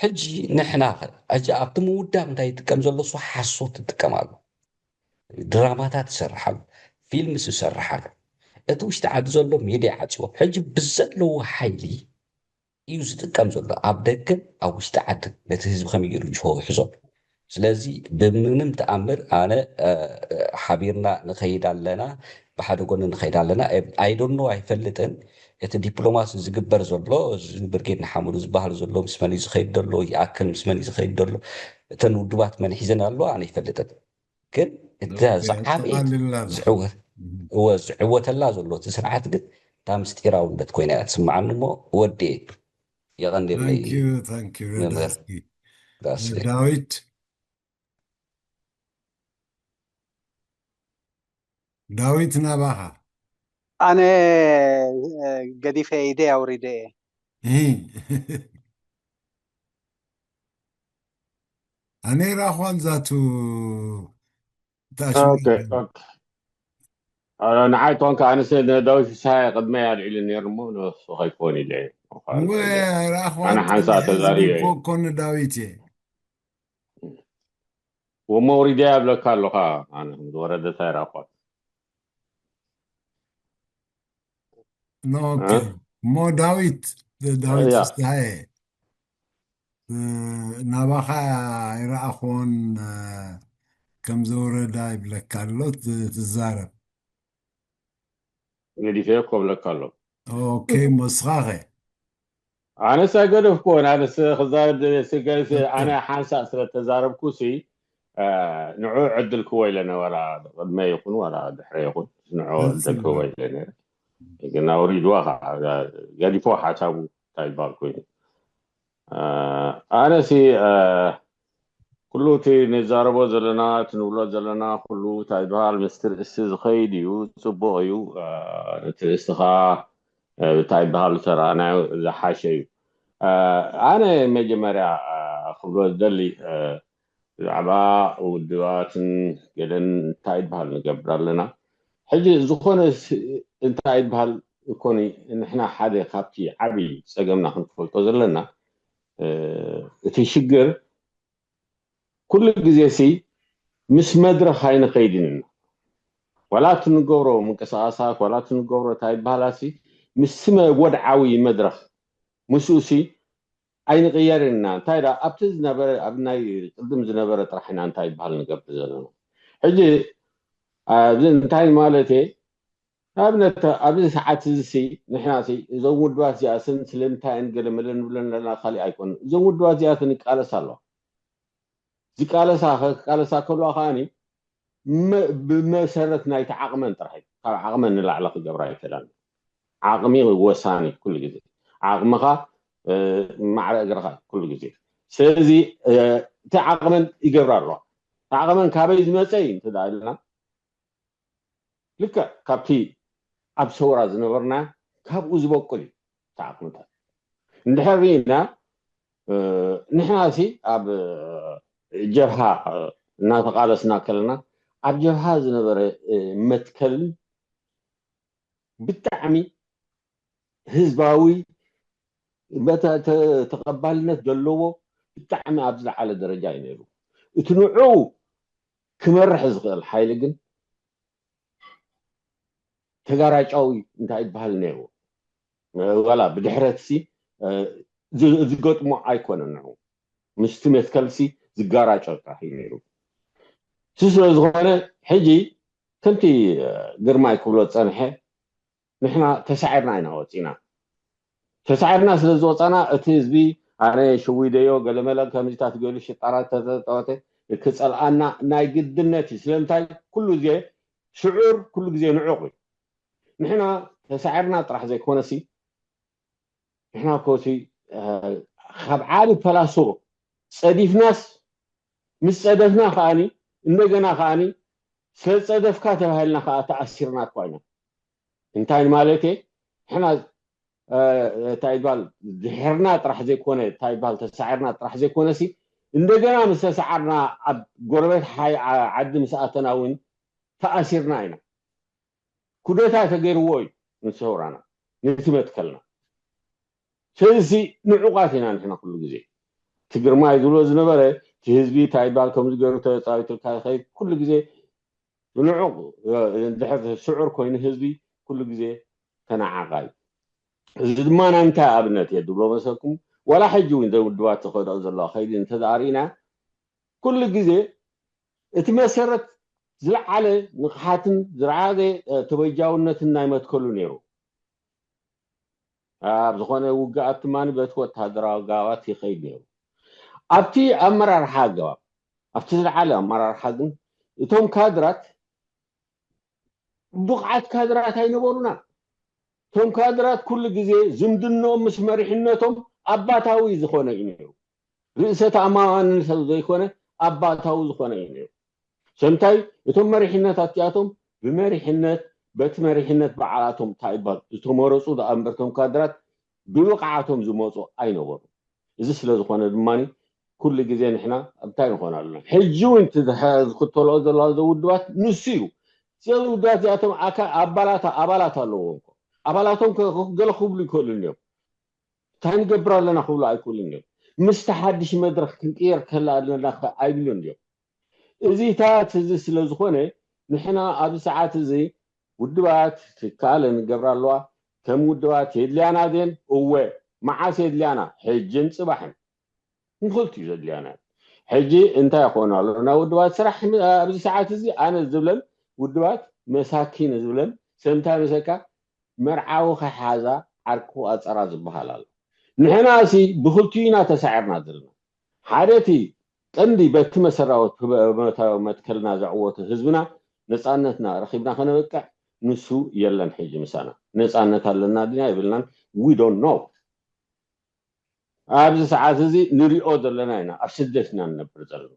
ሕጂ ንሕና ኸ ሕጂ ኣብቲ ምውዳብ እንታይ ይጥቀም ዘሎ እሱ ሓሶት ይጥቀም ኣሎ ድራማታት ይሰርሕ ኣሎ ፊልምስ ይሰርሕ ኣሎ እቲ ውሽጢ ዓዲ ዘሎ ሜድያ ዓፅዎም ሕጂ ብዘለዎ ሓይሊ እዩ ዝጥቀም ዘሎ ኣብ ደገን ኣብ ውሽጢ ዓድን ነቲ ህዝቢ ከመይ ገይሩ ጅሆ ይሕዞ ስለዚ ብምንም ተኣምር ኣነ ሓቢርና ንኸይድ ኣለና ብሓደ ጎኒ ንኸይድ ኣለና ኣይዶኖ ኣይፈልጥን እቲ ዲፕሎማሲ ዝግበር ዘሎ እዚ ብርጌድ ንሓመዱ ዝበሃል ዘሎ ምስ መን እዩ ዝኸይድ ዘሎ ይኣክል ምስ መን እዩ ዝኸይድ ዘሎ እተን ውድባት መን ሒዘን ኣለዋ ኣነ ይፈልጥን ግን እታ ዝዓበየት ዝዕወት እወ ዝዕወተላ ዘሎ እቲ ስርዓት ግን እታ ምስጢራውነት ኮይና እያ ትስምዓኒ እሞ ወዴ የቐንደለይ መምህር ዳዊት ዳዊት ናባኻ ኣነ ገዲፈ ኢደ ኣውሪደ እየ ኣነ ራኳን ዛቱ ኦኬ ኦኬ። ንዓይ ኮንካ ኣነስ ንዳዊት ፍስሃየ ቅድመይ ኣልዒሉ ነይሩ እሞ ንሱ ከይኮን ኢለ እየ። እወ ራኳን ኣነ ሓንሳእ ተዛሪበ እየ። ኮን ዳዊት እየ። ወመውሪድያ ይብለካ ኣለኻ። ኣነ ዝወረደታ ይራኳት ኦኬ እሞ ዳዊት ዳዊት ፍስሃየ ናባኻ ኣይረኣኹን ከም ዘውረዳ ይብለካ ኣሎ ትዛረብ። ገዲፈዮ ኮብለካ ኣሎ። ኦኬ እሞ ንስኻኸ? ኣነስ ኣይገደፍኩዎን። ኣነስ ክዛረብ ደልየ ስጋይስ ኣነ ሓንሳእ ስለ ተዛረብኩ ሲ ንዑ ዕድል ክወ ኢለ ነበራ። ቅድመ ይኹን ዋላ ድሕረ ይኹን ንዑ ዕድል ክወ ኢለ ነረ። ግን ኣውሪድዋ ከዓ ገዲፎ ሓሳቡ እንታይ ይባል ኮይኑ ኣነ ሲ ኩሉ እቲ ንዛረቦ ዘለና እቲ ንብሎ ዘለና ኩሉ እንታይ ይበሃል ምስቲ ርእሲ ዝኸይድ እዩ። ፅቡቕ እዩ። እቲ ርእስኻ እንታይ ይበሃል ዝተረኣናዮ ዝሓሸ እዩ። ኣነ መጀመርያ ክብሎ ዝደሊ ብዛዕባ ውድባትን ገለን እንታይ ይበሃል ንገብር ኣለና። ሕጂ ዝኾነ እንታይ ይበሃል እኮኒ ንሕና ሓደ ካብቲ ዓብዪ ፀገምና ክንፈልጦ ዘለና እቲ ሽግር ኩሉ ግዜ ሲ ምስ መድረኽ ኣይንኸይድን ኢና። ዋላ እቲ ንገብሮ ምንቅስቃሳት ዋላ እቲ ንገብሮ እንታይ ይበሃላ ሲ ምስ ወድዓዊ መድረኽ ምስኡ ሲ ኣይንቕየርን ኢና። እንታይ ዳ ኣብቲ ዝነበረ ኣብ ናይ ቅድም ዝነበረ ጥራሕ ኢና እንታይ ይበሃል ንገብር ዘለና። ሕጂ ኣብዚ እንታይ ማለት እየ ንኣብነት ኣብዚ ሰዓት እዚ ሲ ንሕና ሲ እዞም ውድባት እዚኣስን ስለምንታይ እየን ገለ መለ ንብለን ኣለና ካሊእ ኣይኮኑን። እዞም ውድባት እዚኣስን ይቃለሳ ኣለዋ። ዝቃለሳ ክቃለሳ ከለዋ ከዓኒ ብመሰረት ናይቲ ዓቕመን ጥራሕ እዩ። ካብ ዓቕመን ንላዕሊ ክገብራ ይክእላን። ዓቕሚ ወሳኒ ኩሉ ግዜ። ዓቕምኻ ማዕረ እግርኻ ኩሉ ግዜ። ስለዚ እቲ ዓቕመን ይገብራ ኣለዋ። ዓቕመን ካበይ ዝመፀ እዩ እንተ ኢልና ልክዕ ካብቲ ኣብ ሰውራ ዝነበርና ካብኡ ዝበቁል እዩ ተዓቕምታት እንድሕር ርኢና ንሕና ሲ ኣብ ጀብሃ እናተቃለስና ከለና ኣብ ጀብሃ ዝነበረ መትከልን ብጣዕሚ ህዝባዊ ተቐባልነት ዘለዎ ብጣዕሚ ኣብ ዝለዓለ ደረጃ እዩ ነይሩ። እቲ ንዑ ክመርሕ ዝኽእል ሓይሊ ግን ተጋራጫዊ እንታይ ይበሃል ነይሩ ዋላ ብድሕረትሲ ዝገጥሞ ኣይኮነን ንዑ ምስቲ መትከልሲ ዝጋራጨ ጥራሕ እዩ ነይሩ። እቲ ስለ ዝኾነ ሕጂ ከምቲ ግርማይ ክብሎ ዝፀንሐ ንሕና ተሳዒርና ኢና ወፂና። ተሳዒርና ስለ ዝወፃና እቲ ህዝቢ ኣነ ሽዊደዮ ገለመለ ከምዚታት ገሉ ሽጣራት ተተጠወተ ክፀልኣና ናይ ግድነት እዩ። ስለምንታይ ኩሉ ግዜ ሽዑር ኩሉ ግዜ ንዑቕ እዩ። ንሕና ተሳዒርና ጥራሕ ዘይኮነሲ ንሕና ኮሲ ካብ ዓቢ ፐላሶ ፀዲፍናስ ምስ ፀደፍና ከዓኒ እንደገና ከዓኒ ስለ ፀደፍካ ተባሂልና ከዓ ተኣሲርና እኳ ኢና። እንታይ ማለት እየ ንሕና እንታይ ይባል ድሕርና ጥራሕ ዘይኮነ እንታይ ይባል ተሳዒርና ጥራሕ ዘይኮነ ሲ እንደገና ምስ ተሳዓርና ኣብ ጎረቤት ዓዲ ምስ ኣተና እውን ተኣሲርና ኢና። ኩደታ ተገይርዎ እዩ ንሰውራና ነቲ መትከልና። ስለዚ ንዑቃት ኢና ንሕና ኩሉ ግዜ እቲ ግርማይ ዝብሎ ዝነበረ እቲ ህዝቢ እንታይ ይባል ከምዚ ገይሩ ተፃዊትልካ ይኸይድ ኩሉ ግዜ ንዑቕ እንድሕር ስዑር ኮይኑ ህዝቢ ኩሉ ግዜ ተነዓቓ እዩ። እዚ ድማ ናይ ምንታይ ኣብነት እየ ዝብሎ መሰልኩም ዋላ ሕጂ እውን ዘን ውድባት ዝኸድኦ ዘለዋ ከይዲ እንተደኣ ርኢና ኩሉ ግዜ እቲ መሰረት ዝለዓለ ንቕሓትን ዝረዓደ ተበጃውነትን ናይ መትከሉ ነይሩ። ኣብ ዝኾነ ውግኣት ድማ በቲ ወተሃደራዊ ኣገባባት ይኸይድ ነይሩ። ኣብቲ ኣመራርሓ ኣገባብ ኣብቲ ዝለዓለ ኣመራርሓ ግን እቶም ካድራት ብቕዓት ካድራት ኣይነበሩና። እቶም ካድራት ኩሉ ግዜ ዝምድንኦም ምስ መሪሕነቶም ኣባታዊ ዝኾነ እዩ ነይሩ። ርእሰ ተኣማማኒ ሰብ ዘይኮነ ኣባታዊ ዝኾነ እዩ ነይሩ። ሰምታይ እቶም መሪሕነት ኣቲኣቶም ብመሪሕነት በቲ መሪሕነት በዓላቶም እንታይ ይባል ዝተመረፁ ደኣ እምበርቶም ካድራት ብብቕዓቶም ዝመፁ ኣይነበሩ። እዚ ስለ ዝኾነ ድማ ኩሉ ግዜ ንሕና እንታይ ንኾን ኣለና? ሕጂ እውን እቲ ዝኸተልኦ ዘለዋ ዘውድባት ንሱ እዩ። ዘውድባት እዚኣቶም ኣባላት ኣባላት ኣለዎም። ኣባላቶም ገለ ክብሉ ይክእሉ እዮም። እንታይ ንገብር ኣለና ክብሉ ኣይክእሉን እዮም። ምስቲ ሓድሽ መድረክ ክንቅየር ከላ ኣለና ኣይብሉን እዮም። እዚታት እዚ ስለ ዝኾነ ንሕና ኣብዚ ሰዓት እዚ ውድባት ትካለ ንገብራ ኣለዋ። ከም ውድባት የድልያና ድን? እወ። መዓስ የድልያና? ሕጅን ፅባሕን። ንክልቲኡ ዘድልያና። ሕጂ እንታይ ይኾኑ ኣሎ ናይ ውድባት ስራሕ ኣብዚ ሰዓት እዚ? ኣነ ዝብለን ውድባት መሳኪን ዝብለን ሰምታ መሰካ መርዓዊ ከሓዛ ዓርኩ ኣፀራ ዝበሃል ኣሎ። ንሕና ሲ ብክልቲኡ ኢና ተሳዒርና ዘለና። ሓደ እቲ ቀንዲ በቲ መሰረታዊ መትከልና ዘዕወቱ ህዝብና ነፃነትና ረኺብና ከነበቅዕ ንሱ የለን። ሕጂ ምሳና ነፃነት ኣለና ድና የብልናን። We don't know። ኣብዚ ሰዓት እዚ ንሪኦ ዘለና ኢና ኣብ ስደት ኢና ንነብር ዘለና።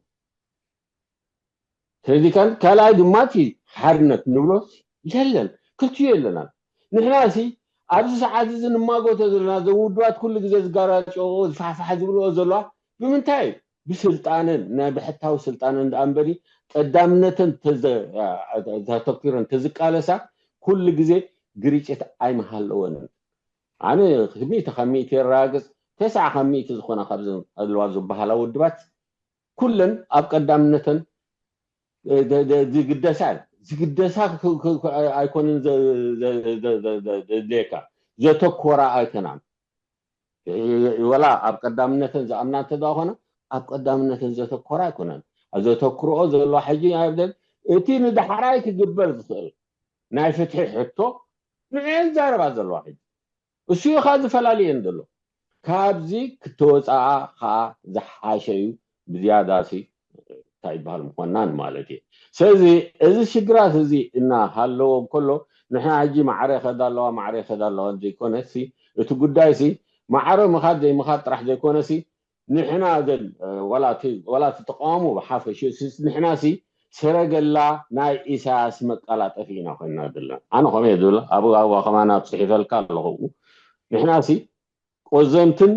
ስለዚ ካልኣይ ድማ እቲ ሓርነት ንብሎ የለን። ክልቲኡ የለናን። ንሕና ሲ ኣብዚ ሰዓት እዚ ንማጎተ ዘለና ዘውድባት ኩሉ ግዜ ዝጋራጨኦ ዝፋሕፋሕ ዝብልኦ ዘለዋ ብምንታይ? ብስልጣንን ናይ ብሕታዊ ስልጣንን ደኣ እምበሪ ቀዳምነተን ተተኪረን ተዝቃለሳ ኩሉ ግዜ ግርጭት ኣይምሃለወንን። ኣነ ሚእቲ ካብ ሚእቲ የረጋግፅ። ተስዓ ካብ ሚእቲ ዝኾና ካብዘን ኣለዋ ዝበሃላ ውድባት ኩለን ኣብ ቀዳምነተን ዝግደሳ ዝግደሳ ኣይኮንን ዘድልየካ ዘተኮራ ኣይኮናን። ወላ ኣብ ቀዳምነተን ዝኣምና እንተ ኮነ ኣብ ቀዳምነተን ዘተኮራ ኣይኮነን። ዘተክርኦ ዘለዋ ሕጂ ኣብደን እቲ ንዳሕራይ ክግበር ዝኽእል ናይ ፍትሒ ሕቶ ንዕን ዛረባ ዘለዋ ሕጂ እሱ እዩ ከዓ ዝፈላልየን ዘሎ። ካብዚ ክተወፃኣ ከዓ ዝሓሸ እዩ። ብዝያዳ ሲ እንታይ ይበሃል ምኮናን ማለት እዩ። ስለዚ እዚ ሽግራት እዚ እናሃለዎ ከሎ ንሕና ሕጂ ማዕረ ከዳ ኣለዋ ማዕረ ከዳ ኣለዋ ዘይኮነሲ እቲ ጉዳይ ሲ ማዕረ ምኻድ ዘይምኻድ ጥራሕ ዘይኮነሲ ንሕና ዘን ወላ እቲ ተቃውሞ ብሓፈሽ ንሕና ሲ ሰረገላ ናይ ኢሳያስ መቀላጠፊ ኢና ኮይና ዘለና። ኣነ ከምየ ዝብል ኣብ ኣዋ ከማና ፅሒፈልካ ኣለኹ። ንሕና ሲ ቆዘምትን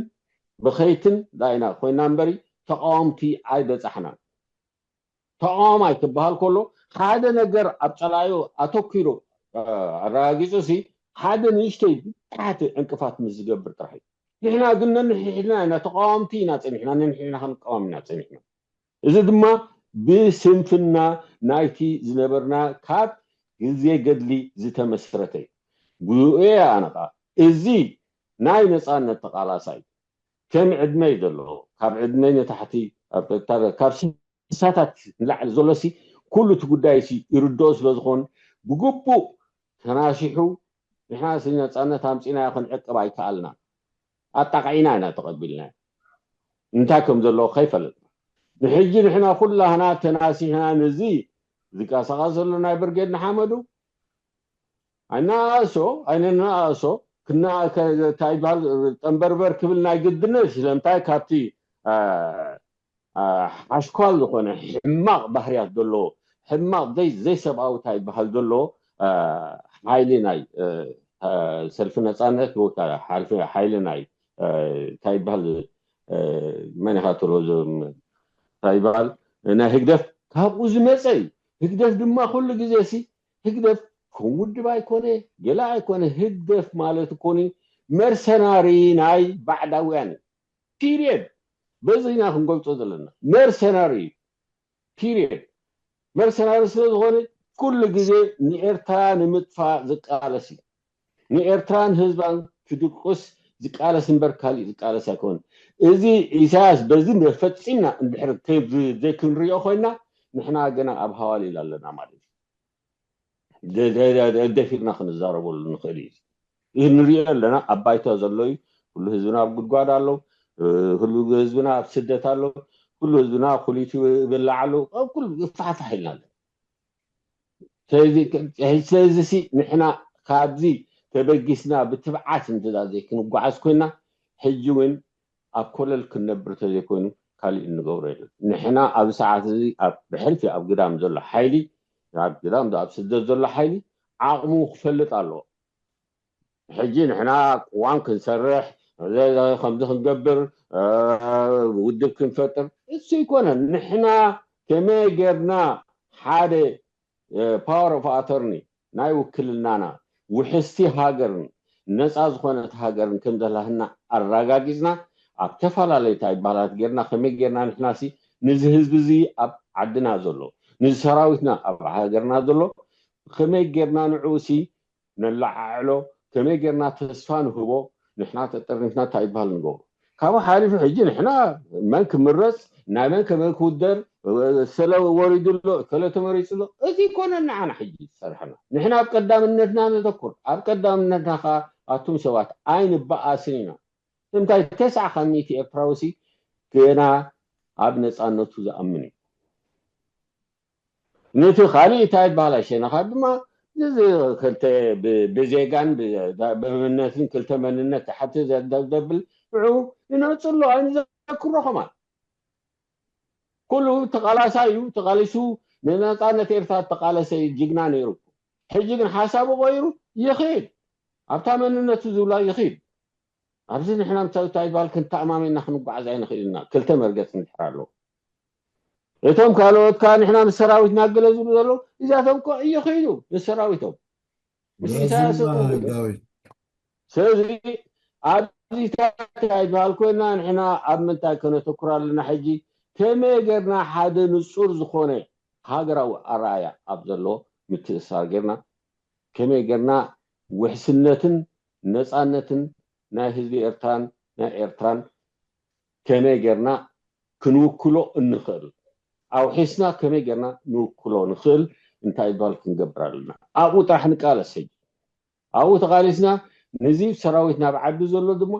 ብኸይትን ዳይና ኮይና እምበሪ ተቃወምቲ ኣይበፃሕናን። ተቃዋማይ ክበሃል ከሎ ሓደ ነገር ኣብ ፀላዩ ኣተኪሩ ኣረጋጊፁ ሲ ሓደ ንእሽተይ ብታሕቲ ዕንቅፋት ምስ ዝገብር ጥራሕ እዩ። ንሕና ግን ነንሕድና ኢና ተቃወምቲ ኢና ፀኒሕና፣ ነንሕድና ክንቃወም ኢና ፀኒሕና። እዚ ድማ ብስንፍና ናይቲ ዝነበርና ካብ ግዜ ገድሊ ዝተመስረተ እዩ። ብኡ ኣነቃ እዚ ናይ ነፃነት ተቃላሳይ ከም ዕድመይ ዘሎ ካብ ዕድመይ ንታሕቲ ካብ ስሳታት ንላዕሊ ዘሎ ሲ ኩሉ እቲ ጉዳይ ሲ ይርድኦ ስለ ዝኾን ብግቡእ ተናሲሑ ንሕና ሲ ነፃነት ኣምፂና ክንዕቅብ ኣይከኣልና ኣጣቃዒና ኢና ተቐቢልና እንታይ ከም ዘለዎ ከይፈለጥና ንሕጂ ንሕና ኩላህና ተናሲሕና ነዚ ዝንቀሳቐስ ዘሎ ናይ ብርጌድ ንሓመዱ ኣይናኣሶ ኣይነናኣሶ እንታይ ይበሃል ጠንበርበር ክብል ናይ ግድነት ስለምንታይ ካብቲ ሓሽኳል ዝኾነ ሕማቕ ባህርያት ዘለዎ ሕማቕ ዘይ ዘይሰብኣዊ እንታይ ይበሃል ዘለዎ ሓይሊ ናይ ሰልፊ ነፃነት ሓይሊ ናይ እንታይ ይበሃል መን ኢኻ ትብሎ እንታይ ይበሃል ናይ ህግደፍ ካብኡ ዝመፀ እዩ። ህግደፍ ድማ ኩሉ ግዜ ሲ ህግደፍ ከም ውድብ ኣይኮነ ገለ ኣይኮነ ህግደፍ ማለት ኮኒ መርሰናሪ ናይ ባዕዳውያን እዩ። ፒሪየድ በዚ ኢና ክንገልፆ ዘለና መርሰናሪ እዩ። ፒሪየድ መርሰናሪ ስለ ዝኾነ ኩሉ ግዜ ንኤርትራ ንምጥፋእ ዝቃለስ እዩ። ንኤርትራን ህዝባን ክድቁስ ዝቃለስ እምበር ካሊእ ዝቃለስ ኣይኮን። እዚ ኢሳያስ በዚ ፈፂምና እንድሕር ዘይክንሪኦ ኮይና ንሕና ገና ኣብ ሃዋሊል ኣለና ማለት እዩ። ደፊርና ክንዛረበሉ ንኽእል እዩ። እዚ ንሪኦ ኣለና ኣብ ባይታ ዘሎ እዩ። ኩሉ ህዝብና ኣብ ጉድጓድ ኣሎ። ኩሉ ህዝብና ኣብ ስደት ኣሎ። ኩሉ ህዝብና ኩሊቱ ይብላዕ ኣሎ። ኣብ ኩሉ ይፋሕፋሕ ኢልና ኣለና። ስለዚ ሲ ንሕና ካብዚ ተበጊስና ብትብዓት እንተዘይ ክንጓዓዝ ኮይና ሕጂ እውን ኣብ ኮለል ክንነብር ተዘይኮይኑ ካሊእ እንገብሮ የለን። ንሕና ኣብ ሰዓት እዚ ብሕልፊ ኣብ ግዳም ዘሎ ሓይሊ ኣብ ግዳም ኣብ ስደት ዘሎ ሓይሊ ዓቕሙ ክፈልጥ ኣለዎ። ሕጂ ንሕና ቅዋም ክንሰርሕ ከምዚ ክንገብር፣ ውድብ ክንፈጥር፣ እሱ ኣይኮነን። ንሕና ከመይ ጌርና ሓደ power of attorney ናይ ውክልናና፣ ውሕስቲ ሃገርን ነፃ ዝኾነት ሃገርን ከም ዘላህና ኣረጋጊፅና፣ ኣብ ተፈላለዩ እንታይ ይበሃላት ጌርና፣ ከመይ ጌርና ንሕናሲ ንዚ ህዝቢ እዚ ኣብ ዓድና ዘሎ፣ ንዚ ሰራዊትና ኣብ ሃገርና ዘሎ፣ ከመይ ጌርና ንዕኡሲ ነለዓዕሎ፣ ከመይ ጌርና ተስፋ ንህቦ፣ ንሕና ተጠርኒፍና እንታይ ይበሃል ንገብሮ። ካብኡ ሓሊፉ ሕጂ ንሕና መን ክምረፅ፣ ናይ መን ከመይ ክውደር፣ ሰለ ወሪዱ ኣሎ፣ ከለ ተመሪፁ ኣሎ፣ እዚ ይኮነን ንዓና ሕጂ ዝሰርሐና። ንሕና ኣብ ቀዳምነትና ነተኩር። ኣብ ቀዳምነትና ከዓ ኣቱም ሰባት ኣይንበኣስን ኢና። እንታይ ተስዓ ካብ ሚእቲ ኤርትራዊ ሲ ገና ኣብ ነፃነቱ ዝኣምን እዩ። ነቲ ካልእ እንታይ ይበሃል ኣሸነኻ ድማ እዚ ክልተ ብ- ብዜጋን ብ- ብምንነትን ክልተ መንነት ሓንቲ ዘብል ንዑ ንነፅሎ ኣይንዘክሮ ከማን። ኩሉ ተቃላሳይ እዩ፣ ተቃሊሱ ንነፃነት ኤርትራ ተቃለሰ ጅግና ነይሩ። ሕጂ ግን ሓሳቡ ቀይሩ ይኽእል፣ ኣብታ መንነቱ ዝብላ ይኽእል። ኣብዚ ንሕና ምሳይ እንታይ ይበሃል ክንተኣማመና ክንጓዓዝ ኣይንኽእል ኢና። ክልተ መርገፂ እንድሕር ኣሎ። እቶም ካልኦት ከዓ ንሕና ምስ ሰራዊትና ገለ ዝብሉ ዘለዉ እዚኣቶም እኮ እየኽእሉ ምስ ሰራዊቶም ምስ ኢሳያስ እኮ ዳዊት ስለዚ ኣብዚታት ኣይበሃል ኮይና ንሕና ኣብ ምንታይ ከነተኩር ኣለና? ሕጂ ከመይ ጌርና ሓደ ንጹር ዝኾነ ሃገራዊ ኣረኣያ ኣብ ዘለዎ ምትእስሳር ጌርና ከመይ ጌርና ውሕስነትን ነፃነትን ናይ ህዝቢ ኤርትራን ናይ ኤርትራን ከመይ ጌርና ክንውክሎ እንኽእል ኣውሒስና ከመይ ጌርና ንውክሎ ንኽእል እንታይ ይበሃል ክንገብር ኣለና ኣብኡ ጥራሕ ንቃለስ ሕጂ ኣብኡ ተቓሊስና ንዚ ሰራዊት ናብ ዓዱ ዘሎ ድማ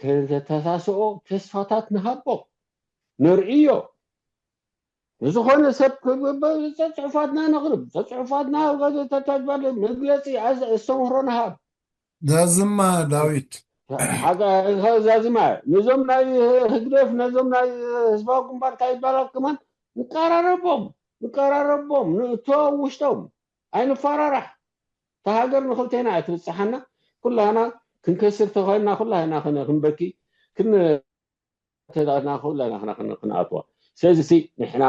ከተተሳስኦ ተስፋታት ንሃቦ ንርእዮ ንዝኾነ ሰብ ጸጽሑፋትና ነቕርብ ጸጽሑፋትና ጋዜጣታት መግለጺ ኣስተምህሮ ንሃብ ዛዝማ ዳዊት ዛዝማ ነዞም ናይ ህግደፍ ነዞም ናይ ህዝባዊ ግንባር እንታይ ይባላል ከማን ንቀራረቦም ንቀራረቦም ንእቶ ውሽጦም ኣይንፈራራሕ እታ ሃገር ንክልቴና እያ ትብፅሓና ኩላና ክንከስር ተኮይንና ኩላና ክንበኪ ተዳና ኩላና ክና ክና ክንኣትዋ ስለዚ ሲ ንሕና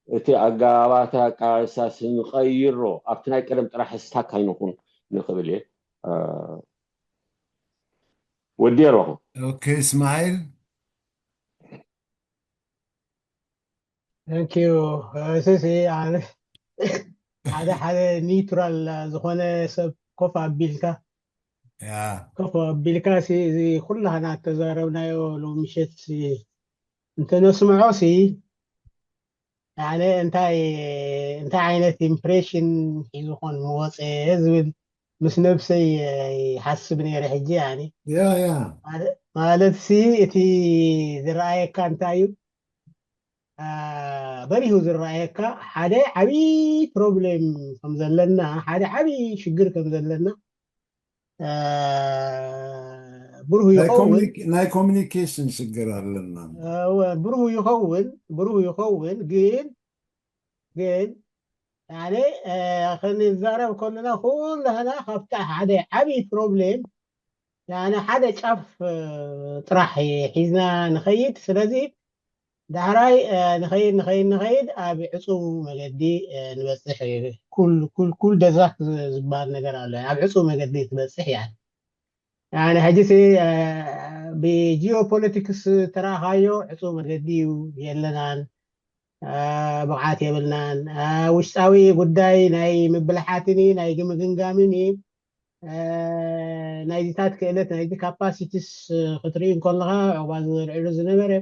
እቲ ኣጋባባት ኣቃሳ ስንቀይሮ ኣብቲ ናይ ቀደም ጥራሕ ስታክ ኣይንኹን ንኽብል እየ ወዲ ኣለኹ ኦኬ እስማኤል Thank you እሱሲ ሓደ ሓደ ኒውትራል ዝኾነ ሰብ ኮፍ ኣቢልካ ኮፍ ኣቢልካ እዚ ኩላህና ተዛረብናዮ ሎምሸት እንተነስምዖ ሲ ያለ እንታይ እንታይ ዓይነት ኢምፕሬሽን ሒዙ ኮን መወፀ ዝብል ምስ ነብሰይ ይሓስብ ነይረ ሕጂ ያኒ ማለት ሲ እቲ ዝረኣየካ እንታይ እዩ በሪሁ ዝረኣየካ ሓደ ዓብዪ ፕሮብሌም ከም ዘለና ሓደ ዓብዪ ሽግር ከም ዘለና ብሩህ ይኸውን ናይ ኮሚኒኬሽን ሽግር ኣለና ብሩህ ይኸውን ብሩህ ይኸውን ግን ግን ያኔ ክንዛረብ ከለና ኩላህና ካብታ ሓደ ዓብዪ ፕሮብሌም ያኔ ሓደ ጫፍ ጥራሕ ሒዝና ንኸይድ ስለዚ ዳሕራይ ንኸይድ ንኸይድ ንኸይድ ኣብ ዕፁ መገዲ ንበፅሕ ኩል ኩል ኩል ደዛክ ዝበሃል ነገር ኣሎ ኣብ ዕፁ መገዲ ትበፅሕ እያ ያኔ ሕጂ ብጂኦፖለቲክስ ተረኣኻዮ ዕፁ መገዲ እዩ የለናን ብቕዓት የብልናን ውሽጣዊ ጉዳይ ናይ ምብልሓትኒ ናይ ግምግምጋምኒ ናይዚታት ክእለት ናይዚ ካፓሲቲስ ክትርኢ እንከለኻ ዕባ ዘርዕሉ ዝነበረ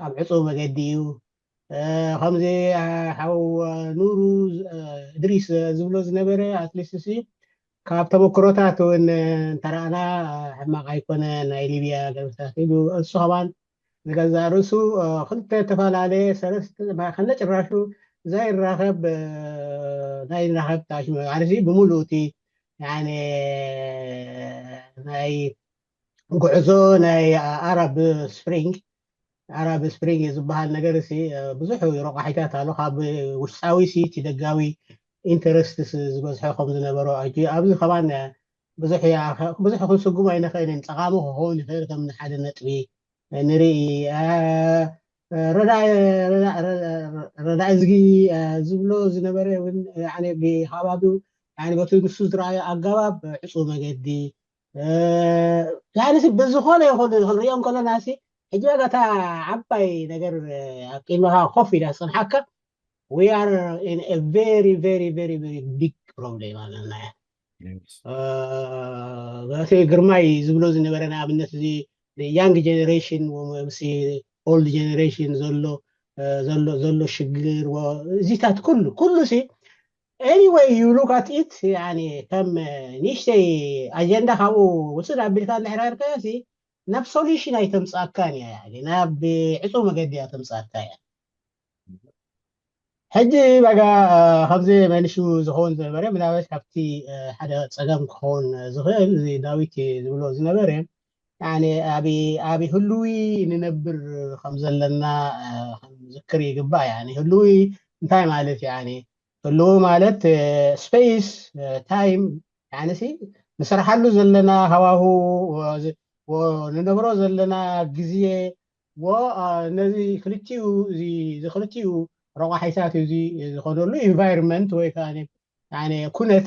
ኣብ ዕፁ መገዲ እዩ ከምዚ ሓው ኑሩ እድሪስ ዝብሎ ዝነበረ ኣትሊስት ሲ ካብ ተመክሮታት እውን እንተረኣና ሕማቕ ኣይኮነ ናይ ሊብያ ገርብታት ኢሉ እሱ ከማን ዝገዛእ ርእሱ ክልተ ዝተፈላለየ ሰለስተ ከነ ጭራሹ ዘይራኸብ ናይ ራኸብ ታሽመ ማለት ብምሉእ እቲ ናይ ጉዕዞ ናይ ኣረብ ስፕሪንግ ኣረብ ስፕሪንግ ዝበሃል ነገር ሲ ብዙሕ ረቋሒታት ኣሎ ካብ ውሽጣዊ ሲ እቲ ደጋዊ ኢንተረስትስ ዝበዝሖ ከም ዝነበሮ ሕጂ ኣብዚ ከማን ብዙሕ ብዙሕ ክንስጉም ኣይንኽእልን። ጸቓሚ ክኸውን ይኽእል ከም ንሓደ ነጥቢ ንርኢ። ረዳእዝጊ ዝብሎ ዝነበረ እውን ብከባቢው በቲ ንሱ ዝረኣዮ ኣገባብ ዕፁ መገዲ ብዝኾነ ይኹን ክንሪኦም ከለና ሲ ሕጂ ዋጋታ ዓባይ ነገር ኣብ ቅድመኻ ኮፍ ኢላ ዝፅንሓካ we are in a very very very very big problem ኣለና። በቲ ግርማይ ዝብሎ ዝነበረ ንኣብነት እዚ young generation ምስ old generation ዘሎ ዘሎ ዘሎ ሽግር እዚታት ኩሉ ኩሉ ሲ anyway you look at it ከም ንእሽተይ ኣጀንዳ ካብኡ ውፅድ ኣቢልካ እንድሕር ርካዮ ሲ ናብ solution ኣይተምፅኣካን እያ፣ ናብ ዕፁ መገዲ እያ ተምፅኣካ እያ። ሕጂ በጋ ከምዚ መሊሹ ዝኸውን ዝነበረ ምናልባት ካብቲ ሓደ ፀገም ክኸውን ዝኽእል እዚ ዳዊት ዝብሎ ዝነበረ ኣብ ህልዊ ንነብር ከም ዘለና ዝክር ይግባእ። ህልዊ እንታይ ማለት ህልው ማለት space time ንሰርሓሉ ዘለና ሃዋሁ ንነብሮ ዘለና ግዜ ነዚ ክልቲኡ እዚ ክልቲኡ ረቋሒታት እዚ ዝኾነሉ environment ወይ ከዓ ኩነት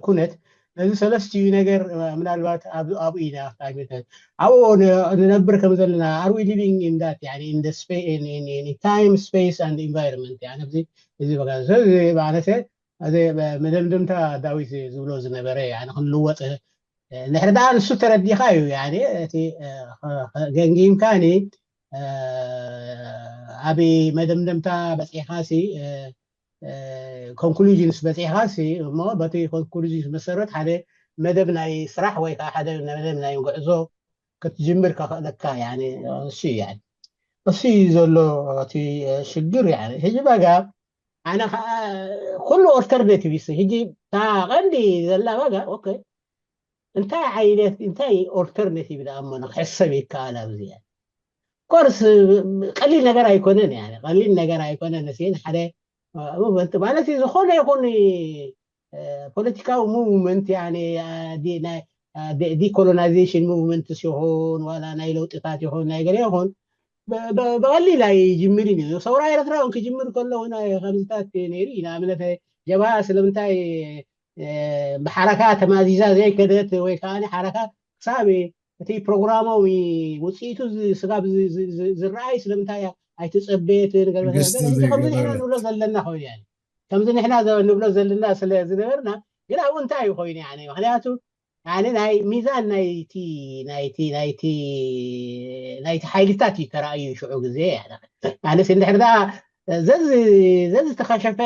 ኩነት ነዚ ሰለስቲኡ ነገር ምናልባት ኣብኡ ኢና ኣብኡ ንነብር ከም ዘለና are we living in that time space and environment እዚ በቃ ስለዚ ኣነሰ እዚ መደምደምታ ዳዊት ዝብሎ ዝነበረ ክንልወጥ ንድሕር ደኣ ንሱ ተረዲኻ እዩ እቲ ገንጊምካኒ ኣብ መደምደምታ በፂሕኻሲ conclusions በፂሕኻሲ እሞ በቲ conclusions መሰረት ሓደ መደብ ናይ ስራሕ ወይ ከዓ ሓደ መደብ ናይ ጉዕዞ ክትጅምር ከኽእለካ እሱ እዩ እሱ እዩ ዘሎ እቲ ሽግር ሕጂ በጋ ኣነ ከዓ ኩሉ alternative ይስ ሕጂ እታ ቀንዲ ዘላ በጋ okay እንታይ ዓይነት እንታይ alternative ደኣ እሞ ንክሕሰብ ይከኣል ኣብዚ course ቀሊል ነገር ኣይኮነን ቀሊል ነገር ኣይኮነን ሲ ሓደ ማለት ዝኾነ ይኹን ፖለቲካዊ movement decolonization movement ይኹን ዋላ ናይ ለውጥታት ይኹን ናይ ገለ ይኹን ብቐሊል ኣይጅምርን እዩ። ሰውራ ኤርትራ እውን ክጅምር ከሎ ከምዚታት ነይሩ እዩ። ንኣብነት ጀብሃ ስለምንታይ ብሓረካ ተማዚዛ ዘይከደት ወይ ከዓ ሓረካ ክሳብ እቲ ፕሮግራማዊ ውፅኢቱ ስጋብ ዝረኣይ ስለምንታይ ኣይትፀበየትን ከምዚ ንሕና ንብሎ ዘለና ኮይኑ ከምዚ ንሕና ንብሎ ዘለና ስለ ዝነበርና ግን ኣብኡ እንታይ እዩ ኮይኑ ምክንያቱ ናይ ሚዛን ናይቲ ናይቲ ናይቲ ናይቲ ሓይልታት እዩ ተራእዩ ሽዑ ግዜ ኣነስ እንድሕር ደኣ ዘዝተኸሸፈ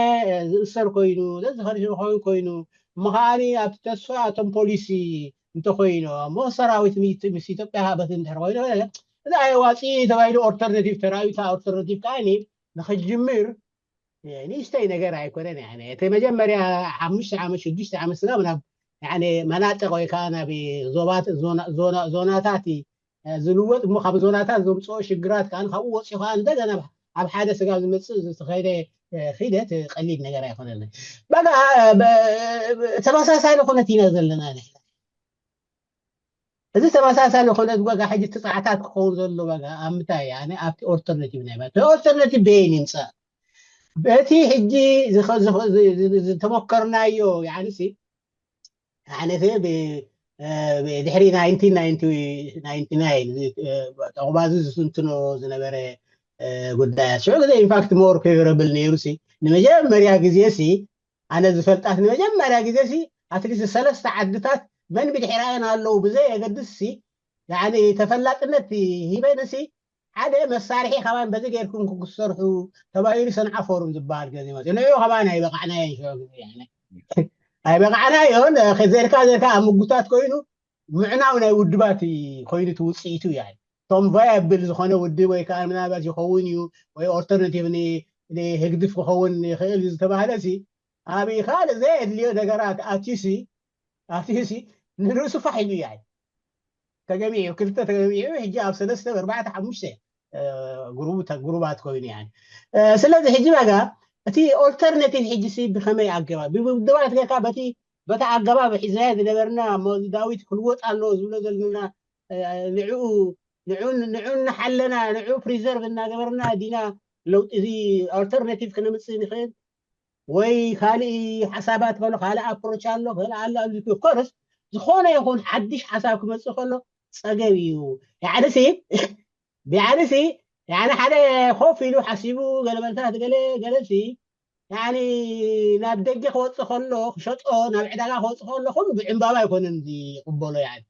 ዝእሰር ኮይኑ ዘዝኸሸፈ ኮይኑ እሞ ከዓኒ ኣብቲ ተስፋ እቶም ፖሊሲ እንተኮይኑ እሞ ሰራዊት ምስ ኢትዮጵያ ሃበት እንድሕር ኮይኑ እዚ ኣየዋፂ ተባሂሉ alternative ተራእዩ እታ alternative ከዓኒ ንክጅምር ንእሽተይ ነገር ኣይኮነን እቲ መጀመርያ ሓሙሽተ ዓመት ሽዱሽተ ዓመት ስጋብ ናብ መናጥቕ ወይ ከዓ ናብ ዞናታት ዝልወጥ እሞ ካብ ዞናታት ዘምፅኦ ሽግራት ከዓ ካብኡ ወፂኡ ከዓ እንደገና ኣብ ሓደ ስጋብ ዝመፅእ ዝተኸደ ኺደት ቀሊል ነገር ኣይኮነን በጋ ተመሳሳሊ ኩነት ኢና ዘለና እዚ ተመሳሳሊ ኩነት በጋ ሕጂ ትፅዓታት ክኸውን ዘሎ በጋ ኣብ ምንታይ ኣብቲ alternative ናይ alternative በይን ይምፃእ በቲ ሕጂ ዝተመከርናዮ ሲ ኣነሰ ድሕሪ ተቑባዚ ዝትንትኖ ዝነበረ ጉዳያት ሽዑ ግዜ ኢንፋክት more favorable ነይሩ ሲ ንመጀመርያ ግዜ ሲ ኣነ ዝፈልጣት ንመጀመርያ ግዜ ሲ ኣትሊስት ሰለስተ ዓድታት መን ብድሕራየን ኣለዉ ብዘይ የገድስ ሲ ተፈላጥነት ሂበን ሲ ሓደ መሳርሒ ካባን በዚ ጌርኩም ክሰርሑ ተባሂሉ ሰንዓ ፎርም ዝበሃል ገዜ መፅኡ ንኡ ካባን ኣይበቃዕናዮን ሽዑ ግዜ ኣይበቃዕናዮን ዘልካ ዘልካ ኣብ ምጉታት ኮይኑ ምዕናው ናይ ውድባት ኮይኑ ትውፅኢቱ እያ እቶም viable ዝኾነ ውድብ ወይ ከዓ ምናልባት ይኸውን እዩ ወይ alternative ንህግድፍ ክኸውን ይኽእል ዝተባህለ ሲ ኣብ ካልእ ዘየድልዮ ነገራት ኣትዩሲ ኣትዩሲ ንርእሱ ፋሕ ኢሉ እያ ተገሚዑ ክልተ ተገሚዑ ሕጂ ኣብ ሰለስተ ኣርባዕተ ሓሙሽተ ግሩባት ኮይኑ እያ ስለዚ ሕጂ በጋ እቲ alternative ሕጂ ሲ ብከመይ ኣገባብ ብውድባት ጌርካ በቲ በታ ኣገባብ ሒዝናዮ ዝነበርና፣ እሞ እዚ ዳዊት ክልወጥ ኣለዎ ዝብሎ ዘለና፣ እ፣ ንዕኡ፣ ንዕኡ፣ ንዕኡ እናሓለና፣ ንዕኡ ፕሪዘርቭ እናገበርና ዲና ለውጢ እዚ ኣልተርናቲቭ ክነምፅእ ንኽእል? ወይ ካልእ ሓሳባት ከሎ፣ ካልእ ኣፕሮች ኣሎ፣ ካልእ ኣሎ ኣብዚ። ኦፍኮርስ፣ ዝኾነ ይኹን ሓድሽ ሓሳብ ክመፅእ ከሎ ፀገም እዩ። ያዕኒ ሲ፣ ያዕኒ ሲ፣ ያዕኒ ሓደ ኮፍ ኢሉ ሓሲቡ፣ ገለ መልታት ገለ፣ ገለ ሲ፣ ያዕኒ ናብ ደገ ክወፅእ ከሎ፣ ክሸጦ፣ ናብ ዕዳጋ ክወፅእ ከሎ፣ ኩሉ ብዕምባባ ኣይኮነን ዝቕበሎ። ያዕኒ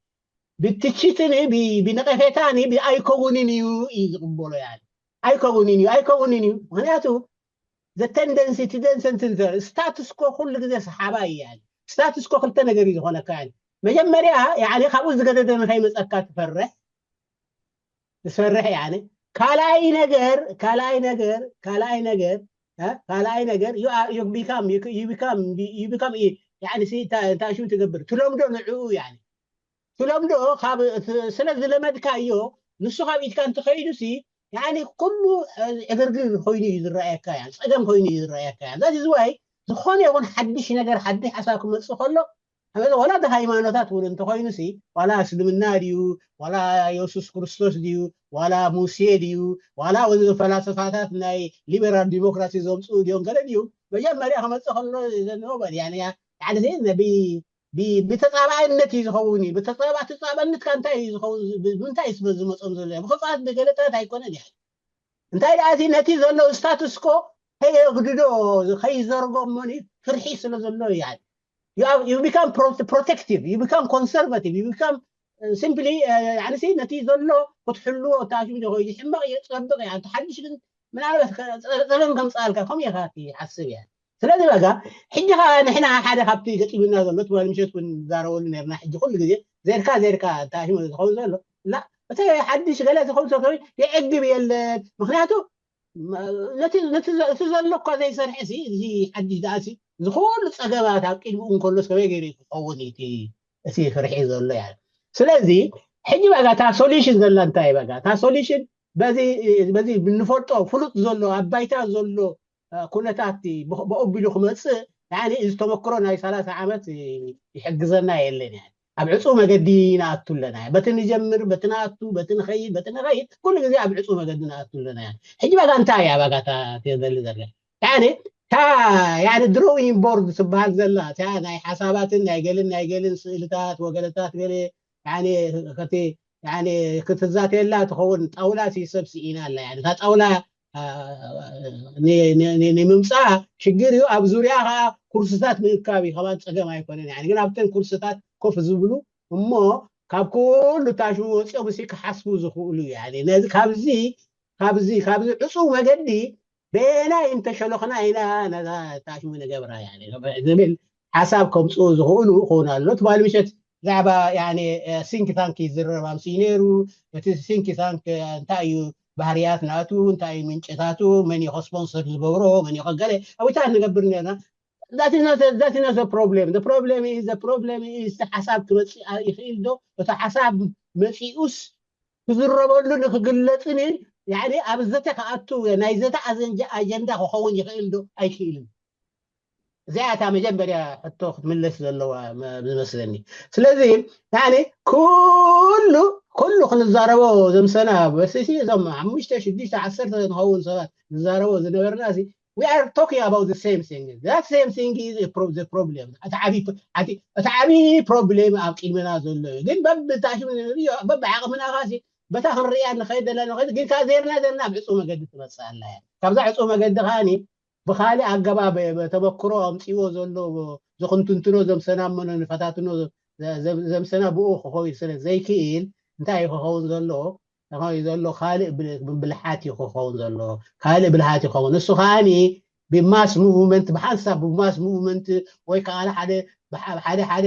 ብትችትን ብ-፣ ብነቐፌታን ብኣይከውንን እዩ እዩ ዝቕበሎ። ያዕኒ ኣይከውንን እዩ፣ ኣይከውንን እዩ። ምኽንያቱ፣ the tendency፣ እቲ ደንሰንትን ዘር ስታትስኮ ኩሉ ግዜ ሰሓባ እዩ። ያዕኒ ስታትስኮ ክልተ ነገር እዩ ዝኾነካ። ያዕኒ መጀመርያ፣ ያዕኒ ካብኡ ዝገደደ ንኸይመፀካ ትፈርሕ፣ ትፈርሕ። ያዕኒ ካልኣይ ነገር፣ ካልኣይ ነገር፣ ካልኣይ ነገር፣ እ፣ ካልኣይ ነገር፣ you are, you become, you, you become, you become, ያዕኒ ሲ፣ እንታይ፣ እንታይ ሽም ትገብር? ትለምዶ ንዕኡ። ያዕኒ ትለምዶ ካብ፣ ት-፣ ስለ ዝለመድካዮ፣ ንሱ ካብ ኢድካ እንተኸይዱ ሲ፣ ያዕኒ ኩሉ፣ እ፣ ዕግርግር ኮይኑ እዩ ዝረኣየካ። ያዕኒ ጸገም ኮይኑ እዩ ዝረኣየካ። ያዕኒ that is why ዝኾነ ይኹን ሓድሽ ነገር፣ ሓድሽ ሓሳብ ክመጽእ ከሎ፣ ወላ እቲ ሃይማኖታት እውን እንተኾይኑ ሲ፣ ዋላ እስልምና ድዩ፣ ዋላ የሱስ ክርስቶስ ድዩ፣ ዋላ ሙሴ ድዩ፣ ዋላ ወዚ ፈላስፋታት ናይ ሊበራል ዲሞክራሲ ዘምፅኡ ድዮም ገለ ድዩ፣ መጀመርያ ክመፅእ ከሎ፣ ኖበል፣ ያኒ፣ ያኒ፣ ብ-፣ ብ-፣ ብተፃባእነት እዩ ዝኸውን እዩ። ብተፃባ-፣ ተፃባእነትካ እንታይ እዩ ዝኸውን? ብ-፣ ብምንታይ እዩ ዝመ-፣ ዝመፆም ዘሎ? ብክፅኣት ብገለታት ኣይኮነን። ያኒ እንታይ ደኣ እቲ ነቲ ዘሎ ስታትስኮ ከየግድዶ፣ ከይዘርጎ እሞኒ ፍርሒ ስለ ዘሎ እዩ። ያኒ you are, you become pro-, protective, you become conservative, you become, uh, simply, uh, ያኒ ሲ፣ ነቲ ዘሎ ክትሕልዎ፣ ታሽም ዶ ኮይኑ ሕማቕ እዩ፣ ጸብቕ እያ። እቲ ሓድሽ ግን ምናልባት ከ-፣ ጸ-፣ ጸገም ከምጽኣልካ፣ ከምኡ ኢኻ ትሓስብ እያ። ስለዚ በቃ፣ ሕጂ ኸኣ ንሕና ሓደ ካብቲ ገጢሙና ዘሎ፣ ትማሊ ምሸት እውን ንዛረበሉ ነርና፣ ሕጂ ኩሉ ግዜ ዘርካ፣ ዘርካ፣ ታሽም ዝኸውን ዘሎ፣ ላ፣ እቲ ሓድሽ ገለ ዝኸውን ዘሎ የዕግብ የለን። ምኽንያቱ፣ መ-፣ ነቲ፣ ነቲ ዘ-፣ እቲ ዘሎ እኳ ዘይሰርሐ ሲ፣ እዚ ሓድሽ ደኣ ሲ፣ እዚ ኩሉ ጸገማት ኣብ ቅድሚኡ እንከሎ፣ ከመይ ገይሩ ክኸውን እዩ እቲ፣ እቲ ፍርሒ ዘሎ? ያኒ ስለዚ፣ ሕጂ በቃ እታ ሶሉሽን ዘላ እንታይ? በቃ እታ ሶሉሽን በዚ፣ በዚ ብንፈልጦ ፍሉጥ ዘሎ፣ ኣብ ባይታ ዘሎ፣ እ፣ ኩነታት ብ-፣ ብኡ ኣቢሉ ክመጽእ፣ ያኒ እዚ ተመክሮ ናይ ሰላሳ ዓመት ይሕግዘና የለን። ያኒ ኣብ ዕጹው መገዲ ንኣቱ ኣለና። በቲ ንጀምር፣ በቲ ንኣቱ፣ በቲ ንኸይድ፣ በቲ ንኸይድ፣ ኩሉ ግዜ ኣብ ዕጹው መገዲ ንኣቱ ኣለና። ሕጂ በቃ እንታይ እያ በቃ እታ ትደሊ ዘላ? ያኒ እታ፣ ያኒ ድሮዊንግ ቦርድ ትበሃል ዘላ፣ እታ ናይ ሓሳባትን ናይ ገልን ናይ ገልን ስእልታት ወገለታት ገለ፣ ያኒ ከቲ፣ ያኒ ክትዛተየላ ትኸውን ጣውላ ሲ ሰብ ስኢና ኣላ። ያኒ እታ ጣውላ፣ አ፣ ን-፣ ን-፣ ን-፣ ንምምጻእ ሽግር እዩ። ኣብ ዙርያ ኸኣ ኩርስታት ምእካብ እዩ። ከማን ጸገም ኣይኮነን። ያኒ ግን ኣብተን ኩርስታት ኮፍ ዝብሉ እሞ ካብ ኩሉ ታሽሙ ወጺኦም እሲ ክሓስቡ ዝኽእሉ፣ ያኒ ነዚ፣ ካብዚ፣ ካብዚ፣ ካብዚ ዕጹው መገዲ በየናይ እንተሸሎኽና ኢና ነዛ ታሽሙ ንገብራ፣ ያኒ ዝብል ሓሳብ ከምጽኡ ዝኽእሉ ክኾኑ ኣሎ። ትማሊ ምሸት ብዛዕባ፣ ያኒ፣ እ፣ ሲንክ ታንክ ይዝረብ ኣምስዩ ነይሩ። እቲ ሲንክ ታንክ፣ እ፣ እንታይ እዩ ባህርያት ናቱ፣ እንታይ እዩ ምንጭታቱ፣ መን እዩ ስፖንሰር ዝገብሮ፣ መን እዩ ገለ ኣብታት ንገብር ነርና። That is not a, that is not a problem. The problem is, the problem is፣ እቲ ሓሳብ ክመጽእ ይኽእል ዶ? እቲ ሓሳብ መጺኡስ ክዝረበሉ ንክግለጽን፣ ያኒ ኣብ ዘተ ክኣቱ፣ ናይ ዘተ ኣዘንጀ-፣ ኣጀንዳ ክኸውን ይኽእል ዶ? ኣይክእልን። እዚኣ እታ መጀመርያ ሕቶ ክትምለስ ዘለዋ መ-፣ ዝመስለኒ። ስለዚ፣ ያኒ ኩሉ፣ ኩሉ ክንዛረቦ ዘምሰና፣ በስሲ እዞም ሓሙሽተ፣ ሽዱሽተ፣ ዓሰርተ ንኸውን ሰባት ንዛረቦ ዝነበርና ሲ፣ we are talking about the same thing. That same thing is a pro-, the problem. እቲ ዓቢ፣ ዓቢ፣ እቲ ዓቢ ፕሮብሌም ኣብ ቅድመና ዘሎ እዩ። ግን በብታሽም ንሪኦ፣ በብዓቕምና ኻሲ፣ በታ ክንሪኣ ንኸይድ ዘለና ንኸይድ፣ ግን ካብ ዜርና ዜርና ኣብ ዕጹው መገዲ ትመጽእ ኣላ እያ። ካብዛ ዕጹው መገዲ ኸኣኒ ብኻልእ ኣገባብ ተመክሮ ኣምጺዎ ዘሎ ዝኽንትንትኖ ዘምሰና እሞ ንፈታትኖ ዘ-፣ ዘ-፣ ዘምሰና ብኡ ክኸውን ስለ ዘይክእል እንታይ እዩ ክኸውን ዘሎ? እንታይ እዩ ዘሎ? ካልእ ብል-፣ ብልሓት እዩ ክኸውን ዘሎ። ካልእ ብልሃት ይኸውን። ንሱ ከኣኒ ብማስ ሙቭመንት፣ ብሓንሳብ ብማስ ሙቭመንት ወይ ከዓ ሓደ፣ ብሓ-፣ ሓደ፣ ሓደ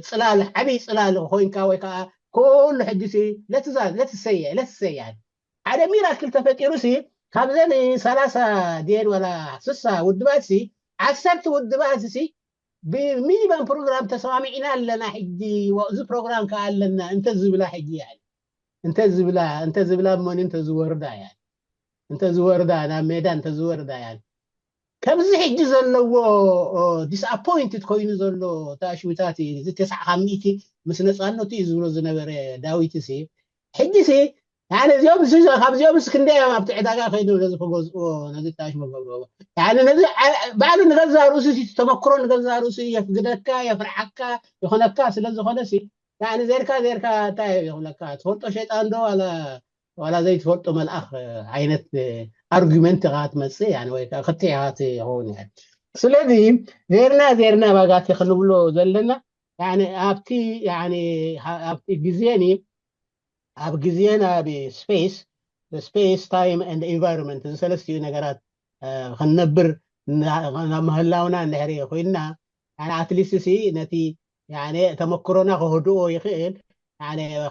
ጽላል፣ ዓብይ ጽላል ኮይንካ ወይ ከዓ ኩሉ ሕጂ ሲ፣ let's say፣ let's say፣ let's say፣ ያኒ ሓደ ሚራክል ተፈጢሩ ሲ፣ ካብዘን ሰላሳ ድየን ዋላ ስሳ ውድባት ሲ፣ ዓሰርተ ውድባት ሲ፣ ብሚኒመም ፕሮግራም ተሰማሚዕና ኣለና። ሕጂ ወ-፣ እዚ ፕሮግራም ከኣ ኣለና እንተ ዝብላ ሕጂ፣ ያኒ እንተ ዝብላ፣ እንተ ዝብላ እሞኒ እንተ ዝወርዳ፣ ያኒ እንተ ዝወርዳ፣ ናብ ሜዳ እንተ ዝወርዳ፣ ያኒ ከምዚ ሕጂ ዘለዎ disappointed ኮይኑ ዘሎ ተኣሽሙታት እዩ። እዚ ተስዓ ካብ ሚእቲ ምስ ነፃነቱ እዩ ዝብሎ ዝነበረ ዳዊት ሲ ሕጂ ሲ ያኒ እዚኦም እዚ ካብዚኦም ስ ክንደይ እዮም ኣብቲ ዕዳጋ ከይዱ ነዚ ክገዝእዎ ነዚ ተኣሽሙ ክገብርዎ ያኒ ነዚ ዓ- ባዕሉ ንገዛ ርእሱ ሲ ተመክሮ ንገዛ ርእሱ የፍግደካ የፍርሓካ ይኾነካ ስለ ዝኾነ ሲ ያኒ ዘርካ ዘርካ እንታይ ይኹነካ ትፈልጦ ሸይጣን ዶ ዋላ ዋላ ዘይትፈልጦ መልኣኽ ዓይነት argument ኢኻ ትመጽእ ያኒ ወይ ከዓ ክትዕ ኢኻ ትኸውን ያኒ ስለዚ ዜርና ዜርና ባጋቲ ክንብሎ ዘለና ያኒ ኣብቲ ያኒ ኣብቲ ግዜኒ ኣብ ግዜና ብ space space time and environment እዚ ሰለስቲኡ ነገራት ክንነብር ናብ ምህላውና እንድሕሪ ኮይንና ኣትሊስት ሲ ነቲ ተመክሮና ክህድኦ ይኽእል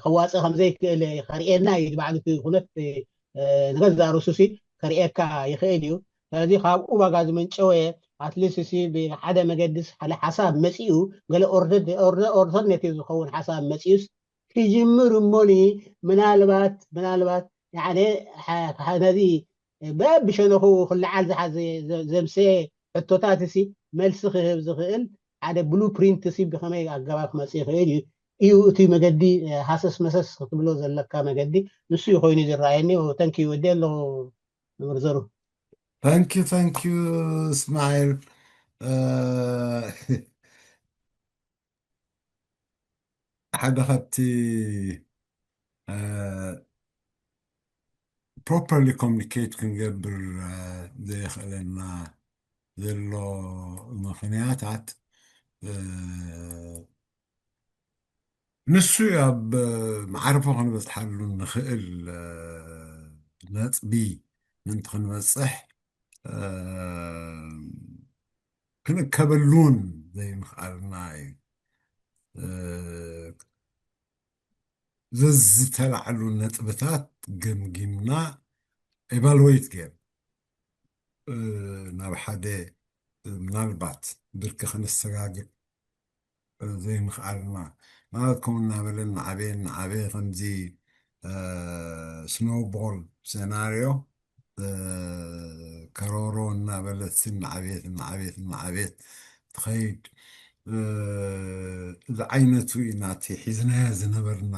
ከዋፅእ ከምዘይክእል ከርእየና እዩ ባዕሉ ኩነት ንገዛ ርሱሲ ከርእየካ ይኽእል እዩ ስለዚ ካብኡ ዋጋ ዝመንጨወ ኣትሊስት ሲ ብሓደ መገዲ ሓደ ሓሳብ መፂኡ ገለ ኦርተርኔቲቭ ዝኸውን ሓሳብ መፂኡስ ክጅምር እሞኒ ምናልባት ምናልባት ነዚ በብሸነኹ ክለዓል ዝሓዘ ዘምሰየ ሕቶታት ሲ መልሲ ክህብ ዝኽእል ሓደ ብሉ ፕሪንት ሲ ብኸመይ ኣገባብ ክመፅእ ይኽእል እዩ እዩ እቲ መገዲ ሃሰስ መሰስ ክትብሎ ዘለካ መገዲ ንሱ እዩ ኮይኑ ዝረኣየኒ ተንኪ ወዲ ኣለኹ ምርዘሩ Thank you, thank you, Ismail. ሓደ ካብቲ properly communicate ክንገብር ዘየኽእለና ዘሎ ምኽንያታት ንሱ ኣብ መዓርፎ ክንበፅሓሉ ንኽእል ነጥቢ ምንቲ ክንበፅሕ ክንከበሉን ዘይምኽኣልና እዩ። ዘዝተላዕሉ ነጥብታት ገምጊምና evaluate ገይር ናብ ሓደ ምናልባት ብርኪ ክነሰጋግር ዘይምኽኣልና ማለት ከምኡ እናበለ እናዓበየ እናዓበየ ከምዚ snowball scenario ከሮሮ እናበለት እናዓበየት እናዓበየት እናዓበየት ትኸይድ እዚ ዓይነቱ ኢና እቲ ሒዝናዮ ዝነበርና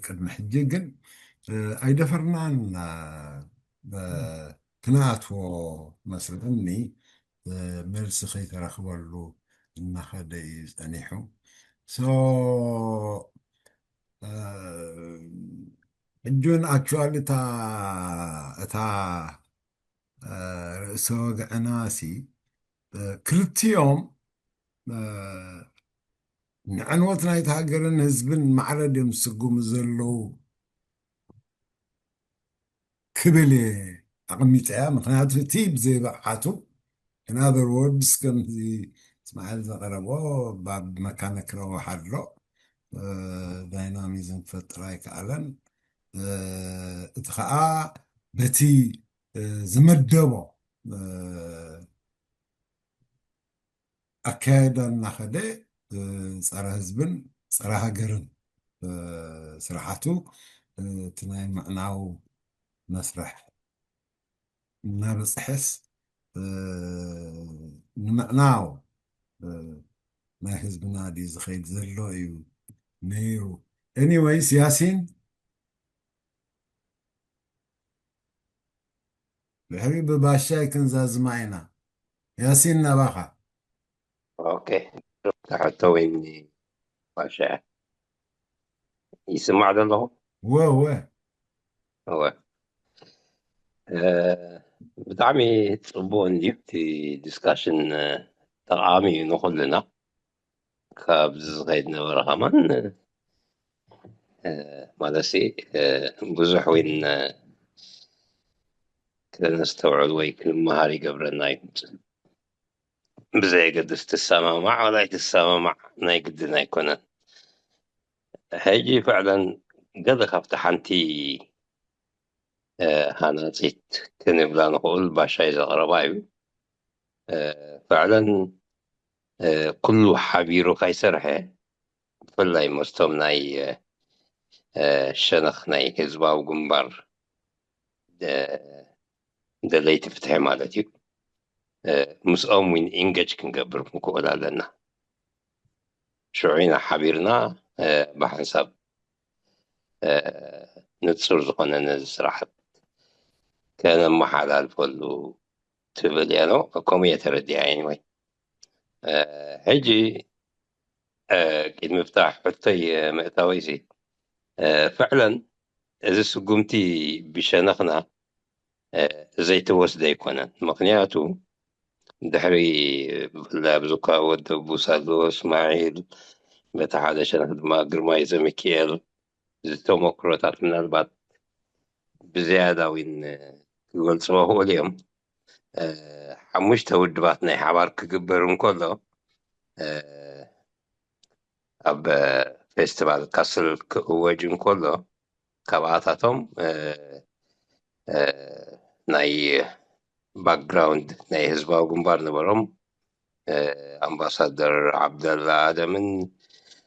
ቅድሚ ሕጂ ግን ኣይደፈርናን ክነኣትዎ መስልኒ መልሲ ከይተረኽበሉ እናኸደ እዩ ፀኒሑ ሕጁን ኣክቹዋሊ እታ እታ ርእሰ ወግዕና ሲ ክልቲኦም ንዕንወት ናይቲ ሃገርን ህዝብን ማዕረ ድዮም ዝስጉሙ ዘለዉ ክብል እየ ኣቐሚጠያ ምክንያቱ እቲ ብዘይ ብቕዓቱ in other words ከምዚ እስማኤል ዘቕረቦ ባብ መካነክ ረብሓ ኣሎ ዳይናሚዝም ክፈጥር ኣይከኣለን እቲ ከዓ በቲ ዝመደቦ ኣካየዳ እናኸደ ፀረ ህዝብን ፀረ ሃገርን ስራሓቱ እቲ ናይ ምዕናው መስርሕ እናበፅሐስ ንምዕናው ናይ ህዝብና ድዩ ዝኸይድ ዘሎ እዩ ነይሩ anyways ያሲን ድሕሪ ብባሻይ ክንዛዝማ ኢና ያሲን ናባኻ ኦኬ ተሕቶ ወይኒ ባሻ ይስማዕ ዘለኹ ወወ እወ ብጣዕሚ ፅቡቅ እንድዩ እቲ ዲስካሽን ጠቃሚ እዩ ንኩልና ካብዚ ዝኸይድ ነበረ ከማን ማለት ብዙሕ ወይን ክነስተውዕል ወይ ክንመሃር ይገብረና እዩ ብዘየገድስ ትሰማማዕ ወላ ኣይትሰማማዕ ናይ ግድን ኣይኮነን ሕጂ ፍዕለን ገለ ካብቲ ሓንቲ ሃናፂት ክንብላ ንኽእል ባሻይ ዘቕረባ እዩ ፍዕለን ኩሉ ሓቢሩ ካይሰርሐ ብፍላይ መስቶም ናይ ሸነኽ ናይ ህዝባዊ ግንባር ደለይቲ ፍትሒ ማለት እዩ ምስኦም ውን ኢንገጅ ክንገብር ክንክእል ኣለና። ሽዑ ኢና ሓቢርና ብሓንሳብ ንጹር ዝኾነ ነዚ ስራሕት ከነመሓላልፈሉ ትብል እያ ነው። ከምኡ እየ ተረዲኣ። Anyway ሕጂ ቅድሚ ፍታሕ ሕቶይ ምእታወይ ሲ ፍዕለን እዚ ስጉምቲ ብሸነኽና ዘይተወስደ ኣይኮነን። ምኽንያቱ ድሕሪ ብፍላይ ኣብዚ እኳ ወዲ ቡስ ኣሎ እስማዒል፣ በቲ ሓደ ሸነኽ ድማ ግርማይ ዘሚክኤል ዝተመክሮታት ምናልባት ብዝያዳ እውን ክገልፅዎ ክእሉ እዮም። ሓሙሽተ ውድባት ናይ ሓባር ክግበር እንከሎ ኣብ ፌስቲቫል ካስል ክእወጅ እንከሎ ካብኣታቶም ናይ ባክግራውንድ ናይ ህዝባዊ ግንባር ነበሮም ኣምባሳደር ዓብደላ ኣደምን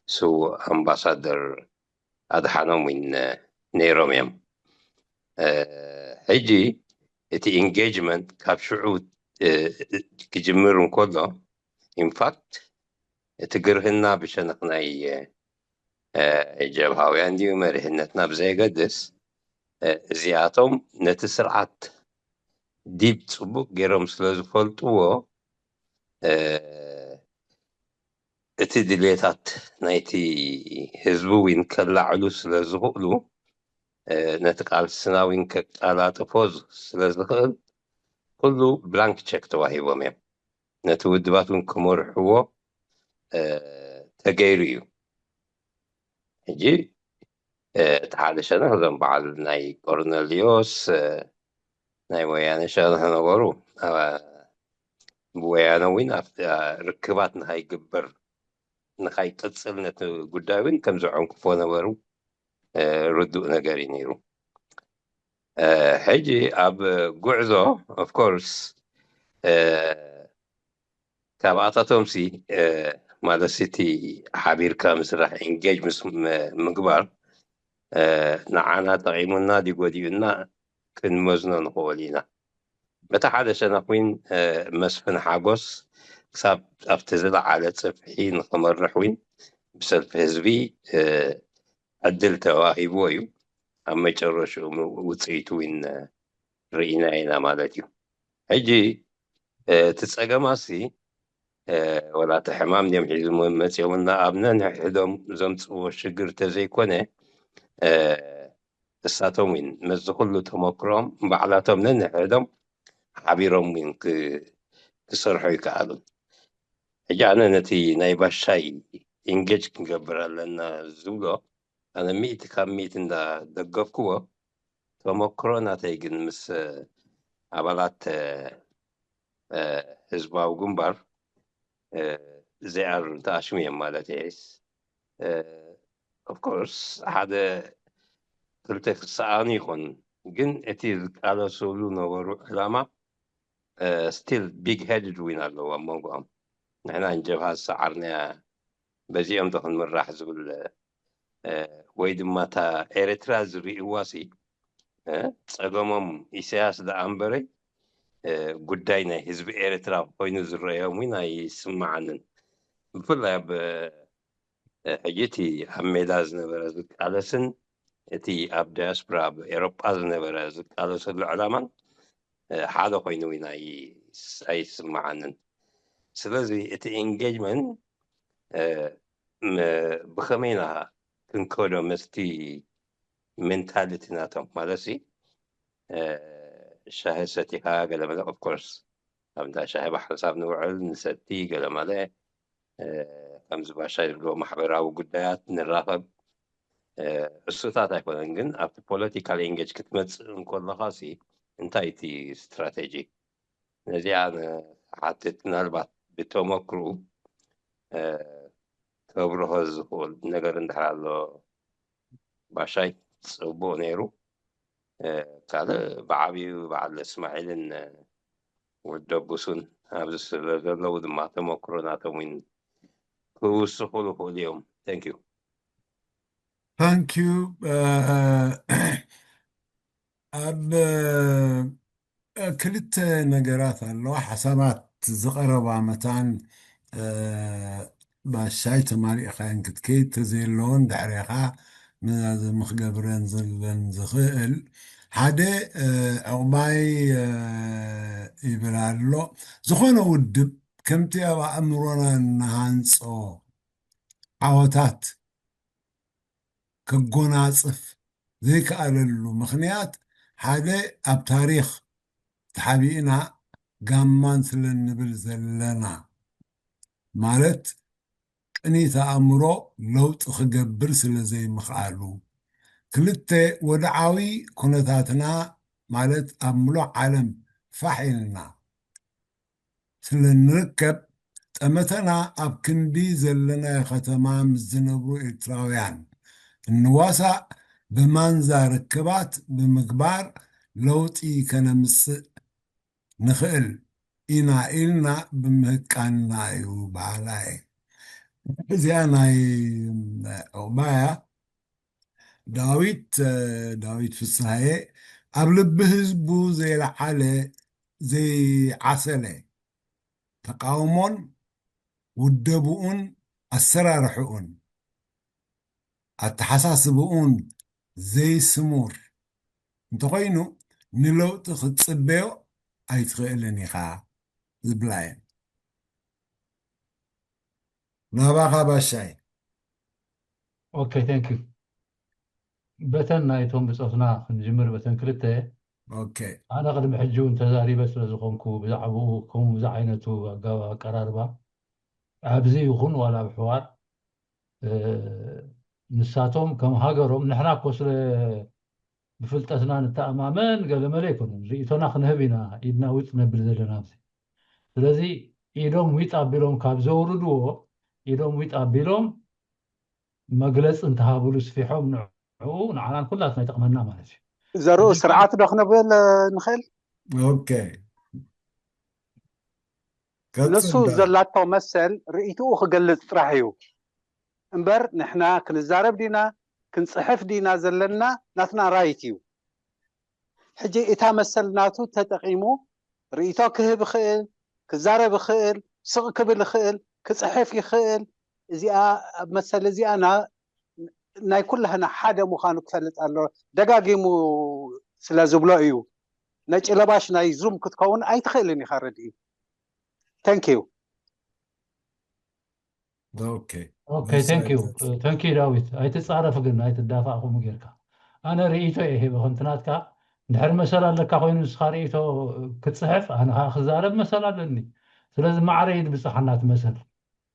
ስውእ ኣምባሳደር ኣድሓኖም እውን ነይሮም እዮም። ሕጂ እቲ ኢንጌጅመንት ካብ ሽዑ ክጅምር እንከሎ ኢንፋክት እቲ ግርህና ብሸነኽ ናይ ጀብሃውያን ድዩ መሪሕነትና ብዘየገድስ እዚኣቶም ነቲ ስርዓት ዲብ ፅቡቅ ገይሮም ስለ ዝፈልጥዎ እቲ ድሌታት ናይቲ ህዝቢ እውን ከላዕሉ ስለ ዝኽእሉ ነቲ ቃልስና እውን ከቀላጥፎ ስለ ዝኽእል ኩሉ ብላንክ ቸክ ተዋሂቦም እዮም። ነቲ ውድባት እውን ክመርሕዎ ተገይሩ እዩ። ሕጂ እቲ ሓደ ሸነኽ እዞም በዓል ናይ ቆርኔልዮስ ናይ ወያነ ሸነኽ ነበሩ። ብወያነ እውን ርክባት ንኸይግበር ንኸይቅፅል ነቲ ጉዳይ እውን ከም ዘዐንክፎ ነበሩ። ርዱእ ነገር እዩ ነይሩ። ሕጂ ኣብ ጉዕዞ ኦፍኮርስ ካብኣታቶም ሲ ማለት እቲ ሓቢርካ ምስራሕ ኢንጌጅ ምስ ምግባር ንዓና ጠቒሙና ዲጎዲኡና ክንመዝኖ ንኽእል ኢና። በቲ ሓደ ሸነኽ እውን መስፍን ሓጎስ ክሳብ ኣብቲ ዝለዓለ ጽፍሒ ንኽመርሕ እውን ብሰልፊ ህዝቢ ዕድል ተዋሂብዎ እዩ። ኣብ መጨረሽኡ ውፅኢቱ እውን ርኢና ኢና ማለት እዩ። ሕጂ እቲ ፀገማሲ ወላ እቲ ሕማም ድዮም ሒዞም መፂኦምና ኣብ ነንሕድሕዶም ዘምፅዎ ሽግር ተዘይኮነ እሳቶም እውን መዚ ኩሉ ተመክሮም ባዕላቶም ነንሕድሕዶም ሓቢሮም እውን ክሰርሑ ይከኣሉ። ሕጂ ኣነ ነቲ ናይ ባሻይ ኢንጌጅ ክንገብር ኣለና ዝብሎ ኣነ ሚእቲ ካብ ሚእቲ እንዳደገፍክዎ ተመክሮ ናተይ ግን ምስ ኣባላት ህዝባዊ ግንባር ዚኣር ተኣሽሙ እዮም ማለት እየ። ኦፍኮርስ ሓደ ክልተ ክሰኣኑ ይኾን ግን እቲ ዝቃለሰሉ ነበሩ ዕላማ ስቲል ቢግ ሄድድ ዊን ኣለዎ ኣብ መንጎኦም። ንሕና ንጀብሃ ዝሰዓርናያ በዚኦም ዶ ክንምራሕ ዝብል ወይ ድማ እታ ኤርትራ ዝርእይዋ ሲ ጸገሞም ኢሳያስ ደኣ እምበረይ ጉዳይ ናይ ህዝቢ ኤርትራ ኮይኑ ዝረኣዮም እውን ኣይስምዓንን። ብፍላይ ኣብ ሕጂ እቲ ኣብ ሜዳ ዝነበረ ዝቃለስን እቲ ኣብ ዳያስፖራ ኣብ ኤሮጳ ዝነበረ ዝቃለሰሉ ዕላማን ሓደ ኮይኑ እውን ኣይስምዓንን። ስለዚ እቲ ኢንጌጅመንት ብኸመይ ኢና ክንከዶ ምስቲ ሜንታሊቲ ናቶም ማለት ሲ ሻሂ ሰቲኻ ገለመለ ኦፍኮርስ ኣብ እንዳ ሻሂ ብሓንሳብ ንውዕል ንሰቲ ገለመለ ከምዚ ባሻይ ዝብሎ ማሕበራዊ ጉዳያት ንራኸብ እሱታት ኣይኮነን ግን ኣብቲ ፖለቲካል ኢንጌጅ ክትመፅእ እንከለኻ ሲ እንታይ እቲ ስትራቴጂ ነዚኣ ንሓትት ምናልባት ብተመክርኡ ከብርሆ ዝኽእል ነገር እንድሕር ኣሎ ባሻይ ጽቡቕ ነይሩ። ካልእ ብዓብዩ በዓል እስማዒልን ወደቡሱን ኣብዚ ስለ ዘለዉ ድማ ተመክሮ ናቶም እውን ክውስኹ ዝኽእሉ እዮም። Thank you. Thank you. ኣብ ክልተ ነገራት ኣለዋ ሓሳባት ዝቐረባ መታን ባሻይ ተማሊእኻየን ክትከይድ ተዘየለዎን ድሕሬኻ መዛዘሚ ክገብረን ዘለን ዝኽእል ሓደ ዕቑባይ ይብል ኣሎ። ዝኾነ ውድብ ከምቲ ኣብ ኣእምሮና እናሃንጾ ዓወታት ከጎናጽፍ ዘይከኣለሉ ምኽንያት ሓደ ኣብ ታሪኽ ተሓቢእና ጋማን ስለ እንብል ዘለና ማለት ቅኒት ኣእምሮ ለውጢ ክገብር ስለ ዘይምኽኣሉ፣ ክልተ ወድዓዊ ኩነታትና ማለት ኣብ ምሉእ ዓለም ፋሕ ኢልና ስለ ንርከብ ጠመተና ኣብ ክንዲ ዘለናዮ ከተማ ምስ ዝነብሩ ኤርትራውያን እንዋሳእ ብማንዛ ርክባት ብምግባር ለውጢ ከነምጽእ ንኽእል ኢና ኢልና ብምህቃንና እዩ በሃላ እየ። እዚኣ ናይ ዑቕባያ ዳዊት ዳዊት ፍስሃየ ኣብ ልቢ ህዝቡ ዘይለዓለ ዘይዓሰለ ተቃውሞን ውደብኡን ኣሰራርሕኡን ኣተሓሳስብኡን ዘይስሙር እንተኾይኑ ንለውጢ ክትጽበዮ ኣይትኽእልን ኢኻ ዝብላ እየን። ናባኻ ባሻይ። Okay, thank you. በተን ናይቶም ብፆትና ክንጅምር በተን ክልተ Okay. ኣነ ቅድሚ ሕጂ እውን ተዛሪበ ስለ ዝኾንኩ ብዛዕባኡ ከምኡ ዝዓይነቱ ኣጋባብ ኣቀራርባ ኣብዚ ይኹን ዋላ ኣብ ሕዋር ንሳቶም ከም ሃገሮም ንሕና እኮ ስለ ብፍልጠትና ንተኣማመን ገለመለ ኣይኮነን ርእቶና ክንህብ ኢና ኢድና ውፅ ነብል ዘለና ኣብዚ ስለዚ ኢዶም ዊጥ ኣቢሎም ካብ ዘውርድዎ ኢዶም ዊጥ ኣቢሎም መግለፂ እንተሃብሉ ስፊሖም ንዕኡ ንዓናን ኩላትና ይጠቕመና ማለት እዩ ዘርኡ ስርዓት ዶ ክነብል ንኽእል Okay. ንሱ ዘላቶ መሰል ርእይትኡ ክገልጽ ጥራሕ እዩ እምበር ንሕና ክንዛረብ ዲና ክንጽሕፍ ዲና ዘለና ናትና right እዩ ሕጂ እታ መሰል ናቱ ተጠቂሙ ርእይቶ ክህብ ይኽእል ክዛረብ ይኽእል ስቕ ክብል ይኽእል ክጽሕፍ ይኽእል እዚኣ መሰል እዚኣ ናይ ኩላህና ሓደ ምዃኑ ክፈልጥ ኣሎ ደጋጊሙ ስለ ዝብሎ እዩ ነጭ ለባሽ ናይ ዙም ክትከውን ኣይትኽእልን ኢኻ ረድኢ thank you Okay. Okay, thank you. Thank you, ዳዊት። ኣይትጻረፍ ግን ኣይትዳፋእ ከምኡ ጌርካ። ኣነ ርእይቶ እየ ሂበ ከምቲ ናትካ እንድሕር መሰል ኣለካ ኮይኑ ንስኻ ርእይቶ ክትጽሕፍ ኣነ ከዓ ክዛረብ መሰል ኣለኒ። ስለዚ ማዕረ እዩ ዝብጽሓና እቲ መሰል።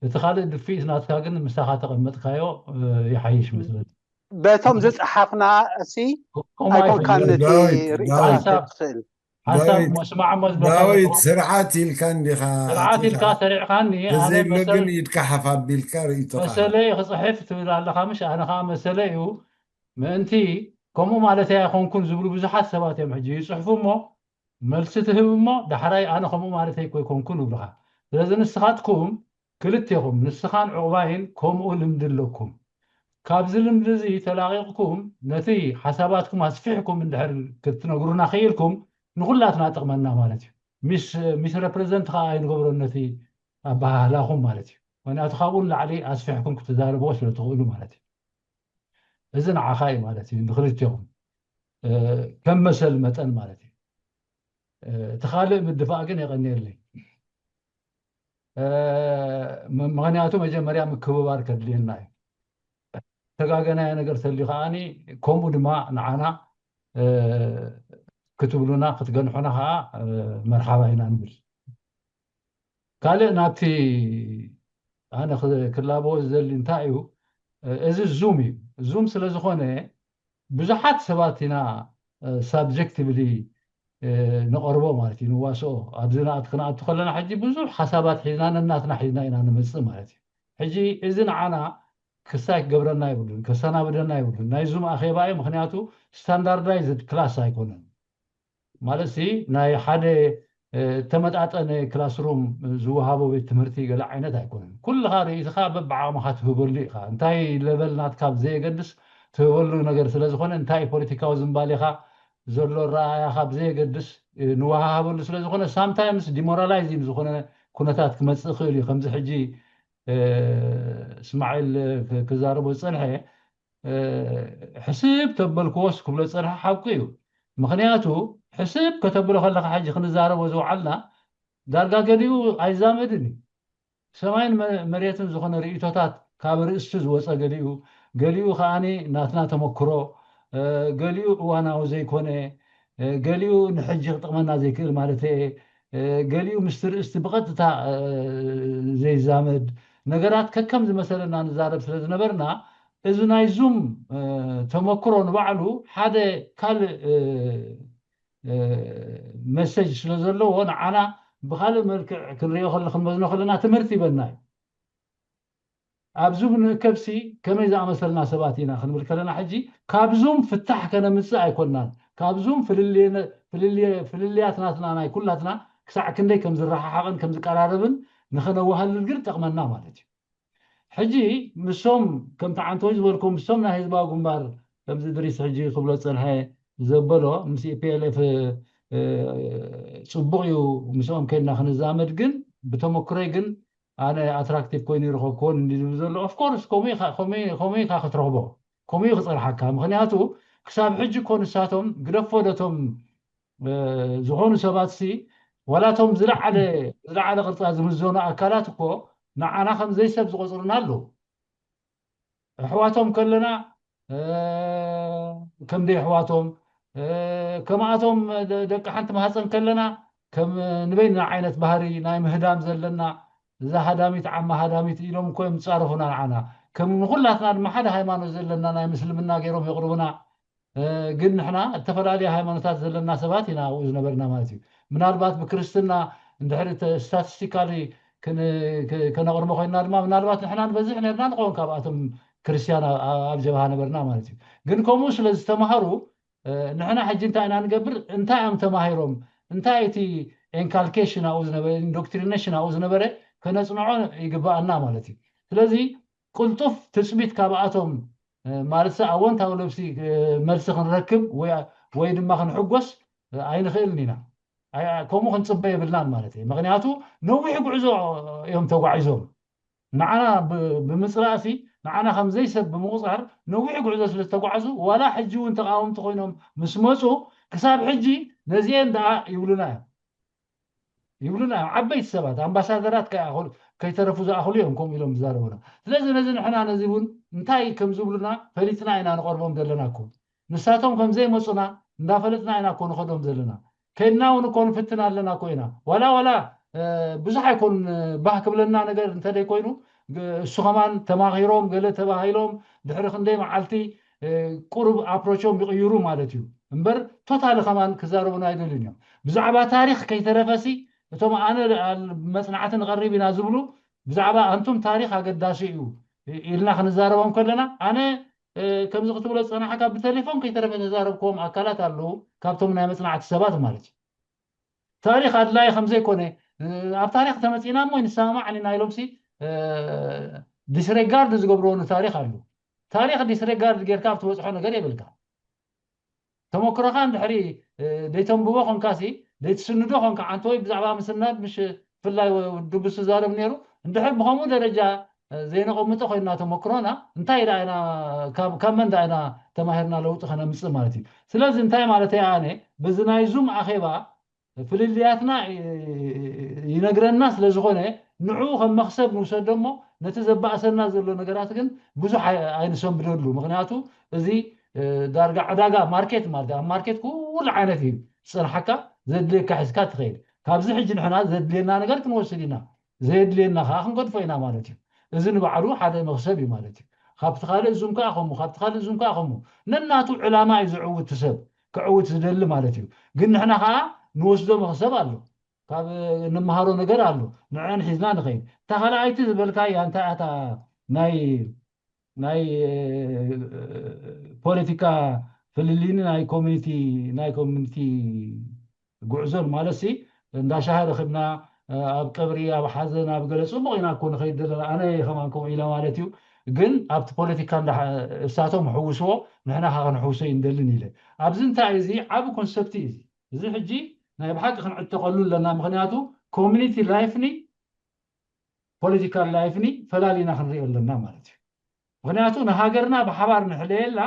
እቲ ካልእ ድፍኢት ናትካ ግን ምሳኻ ተቐመጥካዮ ይሓይሽ መስለኒ። በቶም ዝጸሓፍና እሲ ኣይኮንካን እቲ ርእይቶ ክትኽእል ሓሳብ መስማዕ እሞ ዝበልካ ዳዊት ስርዓት ኢልካ እንዲኻ ስርዓት ኢልካ ሰሪዕካኒ ኣነ ተዘይብለ መሰል ግን ኢድካ ሓፍ ኣቢልካ ርእይቶኻ መሰለይ ክፅሕፍ ትብል ኣለኻ ምሽ ኣነ ከዓ መሰለይ እዩ ምእንቲ ከምኡ ማለተይ ኣይኮንኩን ዝብሉ ብዙሓት ሰባት እዮም ሕጂ ይፅሕፉ እሞ መልሲ ትህብ እሞ ዳሕራይ ኣነ ከምኡ ማለተይ እኮ ኣይኮንኩን ይብሉኻ ስለዚ ንስኻትኩም ክልቴኹም ንስኻን ዑቕባይን ከምኡ ልምዲ ኣለኩም። ካብዚ ልምዲ እዚ ተላቒቕኩም ነቲ ሓሳባትኩም ኣስፊሕኩም እንድሕር ክትነግሩና ክኢልኩም ንኹላትና ጥቕመና ማለት እዩ። ሚስ ሚስ ረፕረዘንት ከዓ ኣይንገብሮን ነቲ ኣበሃህላኹም ማለት እዩ። ምክንያቱ ካብኡ ንላዕሊ ኣስፊሕኩም ክትዛረብዎ ስለ ትኽእሉ ማለት እዩ። እዚ ንዓኻ እዩ ማለት እዩ ንክልቴኹም ከም መሰል መጠን ማለት እዩ። እቲ ካልእ ምድፋእ ግን የቐንየለይ። ምክንያቱ መጀመርያ ምክብባር ከድልየና እዩ። ተጋገናዮ ነገር ተልዩ ከዓኒ ከምኡ ድማ ንዓና ክትብሉና ክትገንሑና ከዓ መርሓባ ኢና ንብል። ካልእ ናብቲ ኣነ ክላበዎ ዝደሊ እንታይ እዩ እዚ ዙም እዩ። ዙም ስለ ዝኾነ ብዙሓት ሰባት ኢና ሳብጀክቲቭሊ ንቐርቦ ማለት እዩ ንዋስኦ ኣብዚ ንኣት ክንኣቱ ከለና ሕጂ ብዙሕ ሓሳባት ሒዝና ነናትና ሒዝና ኢና ንምፅእ ማለት እዩ ሕጂ እዚ ንዓና ክሳይ ክገብረና ይብሉን ከሰናብደና ይብሉን ናይ ዙም ኣኼባ እዩ ምክንያቱ ስታንዳርዳይዝድ ክላስ ኣይኮነን ማለት ሲ ናይ ሓደ ተመጣጠነ ክላስሩም ዝወሃቦ ቤት ትምህርቲ ገለ ዓይነት ኣይኮነን ኩልኻ ርእይትኻ በብዓቕምኻ ትህበሉ ኢኻ እንታይ ለበል ናትካ ብዘየገድስ ትህበሉ ነገር ስለ ዝኾነ እንታይ ፖለቲካዊ ዝንባሌኻ ዘሎ ረኣያ ካብ ዘየገድስ ንወሃሃበሉ ስለ ዝኾነ ሳምታይምስ ዲሞራላይዚንግ ዝኾነ ኩነታት ክመፅእ ይኽእል እዩ። ከምዚ ሕጂ እስማዒል ክዛረቦ ዝፀንሐ ሕስብ ተበልክዎስ ክብሎ ዝፀንሐ ሓቁ እዩ። ምክንያቱ ሕስብ ከተብሎ ከለካ ሕጂ ክንዛረቦ ዝወዓልና ዳርጋ ገሊኡ ኣይዛመድን እዩ። ሰማይን መሬትን ዝኾነ ርእቶታት ካብ ርእስቲ ዝወፀ ገሊኡ፣ ገሊኡ ከዓኒ ናትና ተመክሮ፣ ገሊኡ እዋናዊ ዘይኮነ፣ ገሊኡ ንሕጂ ክጠቕመና ዘይክእል ማለት፣ ገሊኡ ምስቲ ርእስቲ ብቐጥታ ዘይዛመድ ነገራት ከከም ዝመሰለና ንዛረብ ስለ ዝነበርና፣ እዚ ናይ ዙም ተመክሮ ንባዕሉ ሓደ ካልእ መሰጅ ስለ ዘለዎ ንዓና ብካልእ መልክዕ ክንሪኦ ከለ ክንመዝኖ ከለና ትምህርቲ ይበና እዩ። ኣብዚ ንእከብሲ ከመይ ዝኣመሰልና ሰባት ኢና ክንብል ከለና ሕጂ ካብዙም ፍታሕ ከነምፅእ ኣይኮናን። ካብዙም ፍልልያት ናትና ናይ ኩላትና ክሳዕ ክንደይ ከም ዝረሓሓቕን ከም ዝቀራረብን ንኸነዋህልል ግን ጠቕመና ማለት እዩ። ሕጂ ምሶም ከምቲ ዓንተወይ ዝበልኩም ምሶም ናይ ህዝባዊ ግንባር ከምዚ ድሪስ ሕጂ ክብሎ ፀንሐ ዘበሎ ምስ ኢፒኤልኤፍ ፅቡቕ እዩ ምስኦም ከድና ክንዛመድ ግን ብተመክሮይ ግን ኣነ ኣትራክቲቭ ኮይኑ ይረኸብክዎን እንዲ ዝብል ዘሎ ኦፍኮርስ ከምኡ ኢኻ ክትረኽቦ ከምኡ ክፀርሓካ ምክንያቱ ክሳብ ሕጂ እኮ ንሳቶም ግደፎ ደቶም ዝኾኑ ሰባት ሲ ዋላቶም ዝለዓለ ዝለዓለ ቅርፃ ዝምዘኑ ኣካላት እኮ ንዓና ከም ዘይሰብ ዝቆፅሩና ኣለዉ። ኣሕዋቶም ከለና ከም ደይ ኣሕዋቶም ከምኣቶም ደቂ ሓንቲ ማህፀን ከለና ከም ንበይንና ዓይነት ባህሪ ናይ ምህዳም ዘለና እዛ ሃዳሚት ዓማ ሃዳሚት ኢሎም እኮ እዮም ዝፃረፉና ንዓና ከም ንኩላትና ድማ ሓደ ሃይማኖት ዘለና ናይ ምስልምና ገይሮም የቅርቡና ግን ንሕና እተፈላለየ ሃይማኖታት ዘለና ሰባት ኢና ኣብኡ ዝነበርና ማለት እዩ። ምናልባት ብክርስትና እንድሕሪ ስታቲስቲካሊ ከነቕርቦ ኮይንና ድማ ምናልባት ንሕና ንበዝሕ ነርና ንኸውን ካብኣቶም ክርስትያን ኣብ ጀብሃ ነበርና ማለት እዩ። ግን ከምኡ ስለ ዝተማሃሩ ንሕና ሕጂ እንታይ ኢና ንገብር እንታይ እዮም ተማሂሮም እንታይ እቲ ኢንካልኬሽን ኣብኡ ዝነበረ ኢንዶክትሪኔሽን ኣብኡ ዝነበረ ከነፅንዖ ይግባኣና ማለት እዩ። ስለዚ ቅልጡፍ ትፅቢት ካብኣቶም ማለት ኣወንታዊ ለብሲ መልሲ ክንረክብ ወይ ድማ ክንሕጎስ ኣይንኽእልን ኢና። ከምኡ ክንፅበ የብልናን ማለት እዩ። ምክንያቱ ነዊሕ ጉዕዞ እዮም ተጓዒዞም። ንዓና ብምፅላእሲ ንዓና ከም ዘይሰብ ብምቁፃር ነዊሕ ጉዕዞ ስለ ዝተጓዓዙ ዋላ ሕጂ እውን ተቃወምቲ ኮይኖም ምስ መፁ ክሳብ ሕጂ ነዚኤን ደኣ ይብሉና እዮም። ይብሉና እዮም። ዓበይቲ ሰባት ኣምባሳደራት ከይኣኽሉ- ከይተረፉ ዝኣኽሉ እዮም ከምኡ ኢሎም ዝዛረቡና። ስለዚ ነዚ ንሕና ነዚ እውን እንታይ ከም ዝብሉና ፈሊጥና ኢና ንቐርቦም ዘለና እኮ። ንሳቶም ከም ዘይመፁና እንዳፈለጥና ኢና እኮ ንኸዶም ዘለና። ከድና እውን እኮ ንፍትን ኣለና እኮ ኢና። ዋላ ዋላ ብዙሕ ኣይኮን ባህ ክብለና ነገር እንተደይ ኮይኑ እሱ ከማን ተማኺሮም ገለ ተባሂሎም ድሕሪ ክንደይ መዓልቲ ቁሩብ ኣፕሮቾም ይቕይሩ ማለት እዩ እምበር ቶታሊ ከማን ክዛረቡና ኣይደልዩን እዮም። ብዛዕባ ታሪክ ከይተረፈሲ እቶም ኣነ መፅናዕቲ ንቐሪብ ኢና ዝብሉ ብዛዕባ ኣንቱም ታሪክ ኣገዳሲ እዩ ኢልና ክንዛረቦም ከለና ኣነ ከምዚ ክትብሎ ዝፀናሕካ ብቴሌፎን ከይተረፈ ተዛረብክዎም ኣካላት ኣለዉ ካብቶም ናይ መፅናዕቲ ሰባት ማለት እዩ። ታሪክ ኣድላይ ከምዘይኮነ ኣብ ታሪክ ተመፂና እሞ ንሰማማዕ ኢና ኢሎምሲ ዲስሬጋርድ ዝገብርዎ ንታሪክ ኣሉ። ታሪክ ዲስሬጋርድ ጌርካ ኣብ ትበፅሖ ነገር የብልካ። ተመክሮኻ እንድሕሪ ደይተንብቦ ኮንካሲ ደይትስንዶ ኮንካ ዓንተ ወይ ብዛዕባ ምስናድ ምሽ ፍላይ ድቡስ ዝዛረብ ነይሩ እንድሕር ብከምኡ ደረጃ ዘይነቐምጦ ኮይና ተመክሮና እንታይ ዳ ኢና ካብ መን ዳ ኢና ተማሂርና ለውጢ ከነምፅእ ማለት እዩ። ስለዚ እንታይ ማለት ኣነ በዚ ናይ ዙም ኣኼባ ፍልልያትና ይነግረና ስለ ዝኾነ ንዕኡ ከም መክሰብ ንውሰዶ እሞ ነቲ ዘባእሰና ዘሎ ነገራት ግን ብዙሕ ኣይንሰንብደሉ። ምክንያቱ እዚ ዳርጋ ዕዳጋ ማርኬት ማለት ኣብ ማርኬት ኩሉ ዓይነት እዩ ዝፀንሓካ ዘድልየካ ሒዝካ ትኸይድ። ካብዚ ሕጂ ንሕና ዘድልየና ነገር ክንወስድ ኢና፣ ዘየድልየና ከዓ ክንገድፎ ኢና ማለት እዩ። እዚ ንባዕሉ ሓደ መክሰብ እዩ ማለት እዩ። ካብቲ ካልእ ዙም ከዓ ከምኡ፣ ካብቲ ካልእ ዙም ከዓ ከምኡ ነናቱ ዕላማ እዩ ዝዕውት ሰብ ክዕውት ዝደሊ ማለት እዩ። ግን ንሕና ከዓ ንወስዶ መክሰብ ኣሎ፣ ካብ እንመሃሮ ነገር ኣሎ፣ ንዐን ሒዝና ንኸይድ። እታ ካልኣይቲ ዝበልካያ እንታይ እታ ናይ ናይ ፖለቲካ ፍልልይኒ ናይ ኮሚኒቲ ናይ ኮሚኒቲ ጉዕዞን ማለት ሲ እንዳ ሻሂ ረኽብና ኣብ ቀብሪ ኣብ ሓዘን ኣብ ገለ ፅቡቕ ኢና እኮ ንኸይድ ዘለና ኣነ ከማን ከምኡ ኢለ ማለት እዩ። ግን ኣብቲ ፖለቲካ እሳቶም ሕውስዎ ንሕና ከ ክንሕውሶ እዩ እንደልን ኢለ። ኣብዚ እንታይ እዚ ዓብ ኮንሰፕት እዩ። እዚ ሕጂ ናይ ብሓቂ ክንዕተቀሉ ኣለና። ምክንያቱ ኮሚኒቲ ላይፍኒ ፖለቲካል ላይፍኒ ፈላሊና ክንሪኦ ኣለና ማለት እዩ። ምክንያቱ ንሃገርና ብሓባር ንሕለየላ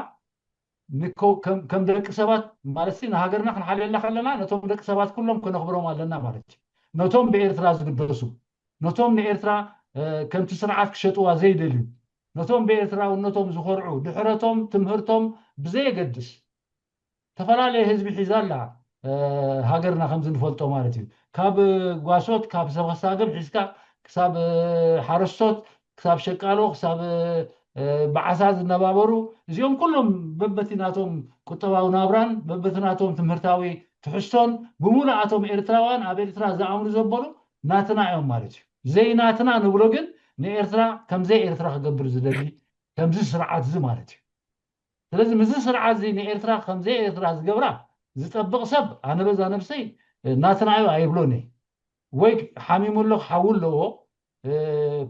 ከም ደቂ ሰባት ማለት ንሃገርና ክንሓልየላ ከለና ነቶም ደቂ ሰባት ኩሎም ክነኽብሮም ኣለና ማለት እዩ። ነቶም ብኤርትራ ዝግደሱ፣ ነቶም ንኤርትራ ከምቲ ስርዓት ክሸጥዋ ዘይደልዩ፣ ነቶም ብኤርትራውነቶም ዝኮርዑ፣ ድሕረቶም ትምህርቶም ብዘየገድስ ዝተፈላለየ ህዝቢ ሒዛ ኣላ ሃገርና ከምዚ ንፈልጦ ማለት እዩ። ካብ ጓሶት ካብ ሰብ ከሳግም ሒዝካ ክሳብ ሓረስቶት ክሳብ ሸቃሎ ክሳብ ብዓሳ ዝነባበሩ እዚኦም ኩሎም በበቲ ናቶም ቁጠባዊ ናብራን በበቲ ናቶም ትምህርታዊ ትሕዝቶን ብምሉእ ኣቶም ኤርትራውያን ኣብ ኤርትራ ዝኣምኑ ዘበሉ ናትና እዮም ማለት እዩ። ዘይናትና ንብሎ ግን ንኤርትራ ከምዘይ ኤርትራ ክገብር ዝደሊ ከምዚ ስርዓት እዚ ማለት እዩ። ስለዚ ምስዚ ስርዓት እዚ ንኤርትራ ከምዘይ ኤርትራ ዝገብራ ዝጠብቕ ሰብ ኣነ በዛ ነብሰይ ናትና እዩ ኣይብሎን እየ። ወይ ሓሚሙ ኣሎ ክሓዊ ኣለዎ።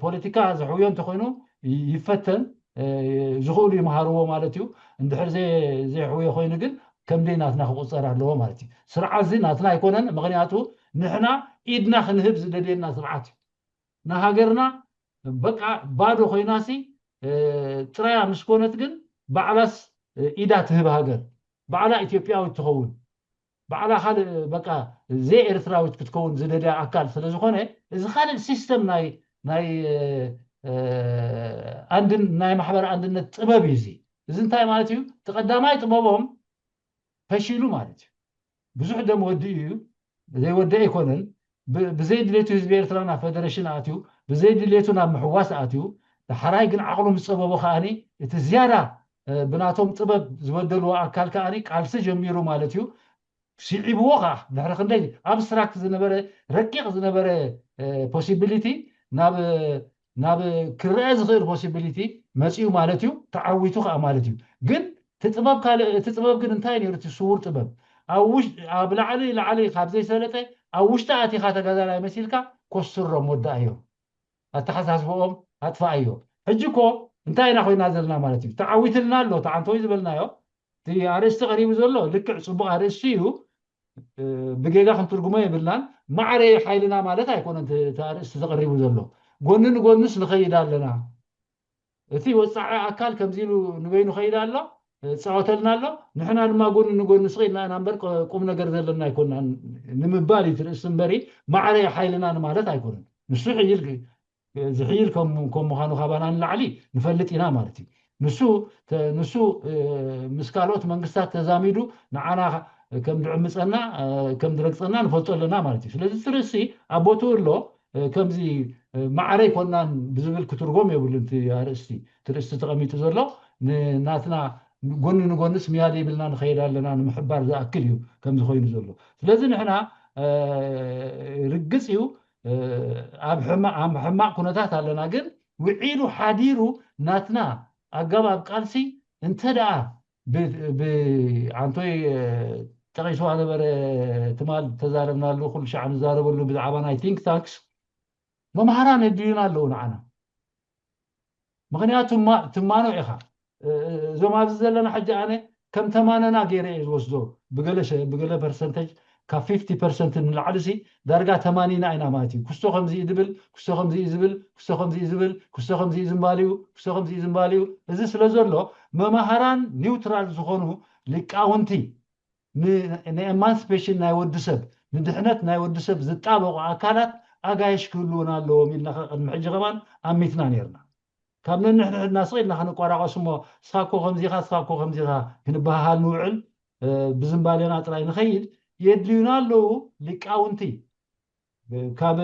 ፖለቲካ ዝሕውዮ እንተኮይኑ ይፈተን፣ ዝኽእሉ ይምሃርዎ ማለት እዩ። እንድሕር ዘይሕውዮ ኮይኑ ግን ከምደይ ናትና ክቁፀር ኣለዎ ማለት እዩ። ስርዓት እዚ ናትና ኣይኮነን። ምክንያቱ ንሕና ኢድና ክንህብ ዝደልየና ስርዓት እዩ። ንሃገርና በቃ ባዶ ኮይናሲ ጥራያ ምስ ኮነት ግን ባዕላስ ኢዳ ትህብ ሃገር ባዕላ ኢትዮጵያዊት ትኸውን ባዕላ ካልእ በቃ ዘይ ኤርትራዊት ክትከውን ዝደልያ ኣካል ስለ ዝኾነ እዚ ካልእ ሲስተም ናይ ናይ ኣንድን ናይ ማሕበር ኣንድነት ጥበብ እዩ። እዚ እዚ እንታይ ማለት እዩ? እቲ ቀዳማይ ጥበቦም ፈሺሉ ማለት እዩ። ብዙሕ ደም ወዲኡ እዩ፣ ዘይወደእ ኣይኮነን። ብዘይ ድሌቱ ህዝቢ ኤርትራ ናብ ፈደረሽን ኣትዩ፣ ብዘይ ድሌቱ ናብ ምሕዋስ ኣትዩ። ዳሕራይ ግን ዓቕሉ ምስ ጸበቦ ከኣኒ እቲ ዝያዳ ብናቶም ጥበብ ዝበደልዎ ኣካል ከኣኒ ቃልሲ ጀሚሩ ማለት እዩ። ስዒብዎ ከዓ ድሕሪ ክንደይ ኣብስትራክት ዝነበረ ረቂቕ ዝነበረ ፖሲቢሊቲ ናብ ናብ ክረአ ዝኽእል ፖሲቢሊቲ መፂኡ ማለት እዩ። ተዓዊቱ ከዓ ማለት እዩ። ግን እቲ ጥበብ ካልእ እቲ ጥበብ ግን እንታይ ነይሩ? እቲ ስውር ጥበብ ኣብ ውሽ ኣብ ላዕሊ ላዕሊ ካብ ዘይሰለጠ ኣብ ውሽጢ ኣቲኻ ተጋዳላይ መሲልካ ኮስሮም ወዳእዮም። ኣተሓሳስብኦም ኣጥፋኣዮ። ሕጂ እኮ እንታይ ኢና ኮይና ዘለና ማለት እዩ? ተዓዊትልና ኣሎ። ተዓንተወይ ዝበልናዮ እቲ ኣርእስቲ ቀሪቡ ዘሎ ልክዕ ፅቡቅ ኣርእስቲ እዩ። ብጌጋ ክንትርጉሞ የብልናን። ማዕረ ሓይልና ማለት ኣይኮነን እቲ ኣርእስቲ ተቀሪቡ ዘሎ። ጎኒ ንጎንስ ንኸይድ ኣለና። እቲ ወፃዒ ኣካል ከምዚ ኢሉ ንበይኑ ከይድ ኣሎ፣ ፃወተልና ኣሎ። ንሕና ድማ ጎኒ ንጎኒ ስቕ ኢልና ኢና እምበር ቁም ነገር ዘለና ኣይኮንናን ንምባል እዩ ትርእስ እምበሪ ማዕረ ሓይልና ንማለት ኣይኮነን። ንሱ ሕይል ዝሕይል ከም ምዃኑ ካባና ንላዕሊ ንፈልጥ ኢና ማለት እዩ። ንሱ ንሱ ምስ ካልኦት መንግስታት ተዛሚዱ ንዓና ከም ድዕምፀና ከም ድረግፀና ንፈልጦ ኣለና ማለት እዩ። ስለዚ ትርእሲ ኣብ ቦትኡ ኣሎ። ከምዚ ማዕረ ኣይኮናን ብዝብል ክትርጎም የብሉን። እቲ ኣርእስቲ ትርእስቲ ተቐሚጡ ዘሎ ንናትና ጎኒ ንጎንስ ምያድ ይብልና ንኸይድ ኣለና ንምሕባር ዝኣክል እዩ ከምዚ ኮይኑ ዘሎ። ስለዚ ንሕና ርግፅ እዩ ኣብ ሕማቕ ኩነታት ኣለና። ግን ውዒሉ ሓዲሩ ናትና ኣገባብ ቃልሲ እንተ ደኣ ብዓንቶይ ጠቒስዋ ነበረ ትማል ተዛረብናሉ ኩሉ ሻዕ ንዛረበሉ ብዛዕባ ናይ ቲንክ ታንክስ መምሃራን የድልዩና ኣለዉ ንዓና። ምክንያቱ ትማኖ ኢኻ። እዞም ኣብዚ ዘለና ሕጂ ኣነ ከም ተማነና ገይረ እየ ዝወስዶ። ብገለ ሸ- ብገለ ፐርሰንተጅ ካብ ፊፍቲ ፐርሰንት ንላዕሊ ሲ ዳርጋ ተማኒና ኢና ማለት እዩ። ክስቶ ከምዚ እዩ ዝብል፣ ክስቶ ከምዚ እዩ ዝብል፣ ክስቶ ከምዚ እዩ ዝብል፣ ክስቶ ከምዚ እዩ ዝምባልዩ፣ ክስቶ ከምዚ እዩ ዝምባልዩ። እዚ ስለ ዘሎ መማህራን ኒውትራል ዝኾኑ ሊቃውንቲ ንኤማንስፔሽን ናይ ወዲ ሰብ ንድሕነት ናይ ወዲ ሰብ ዝጣበቑ ኣካላት ኣጋይሽ ክህልውና ኣለዎም ኢልና ቅድሚ ሕጂ ከማን ኣሚትና ነርና። ካብ ነንሕድሕድና ስቕ ኢልና ክንቋራቐስ እሞ ስኻ እኮ ከምዚኻ ስኻ እኮ ከምዚኻ ክንበሃሃል ንውዕል ብዝምባሌና ጥራይ ንኸይድ የድልዩና ኣለዉ ሊቃውንቲ ካብ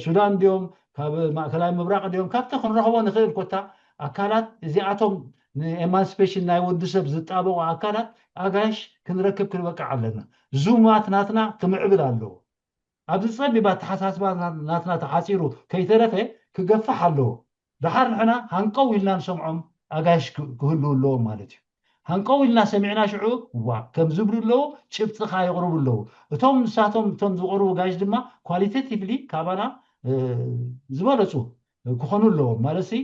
ሱዳን ድዮም ካብ ማእከላይ ምብራቕ ድዮም ካብቲ ክንረኽቦ ንኽእል ኮታ ኣካላት እዚኣቶም ንኤማንስፔሽን ናይ ወዲ ሰብ ዝጣበቑ ኣካላት ኣጋይሽ ክንረክብ ክንበቅዕ ኣለና። ዙማት ናትና ክምዕብል ኣለዎ። ኣብዚ ጸቢብ ኣተሓሳስባ ናትና ተሓጺሩ ከይተረፈ ክገፍሕ ኣለዎ። ደሓር ንሕና ሃንቀው ኢልና ንሰምዖም ኣጋይሽ ክህልው ኣለዎም ማለት እዩ። ሃንቀው ኢልና ሰሚዕና ሽዑ ዋ ከም ዝብሉ ኣለዉ ጭብጥኻ የቕርቡ ኣለዉ። እቶም ንሳቶም እቶም ዝቐርቡ ጋይሽ ድማ ኳሊቴቲቭሊ ካባና ዝበለፁ ክኾኑ ኣለዎም ማለት ሲ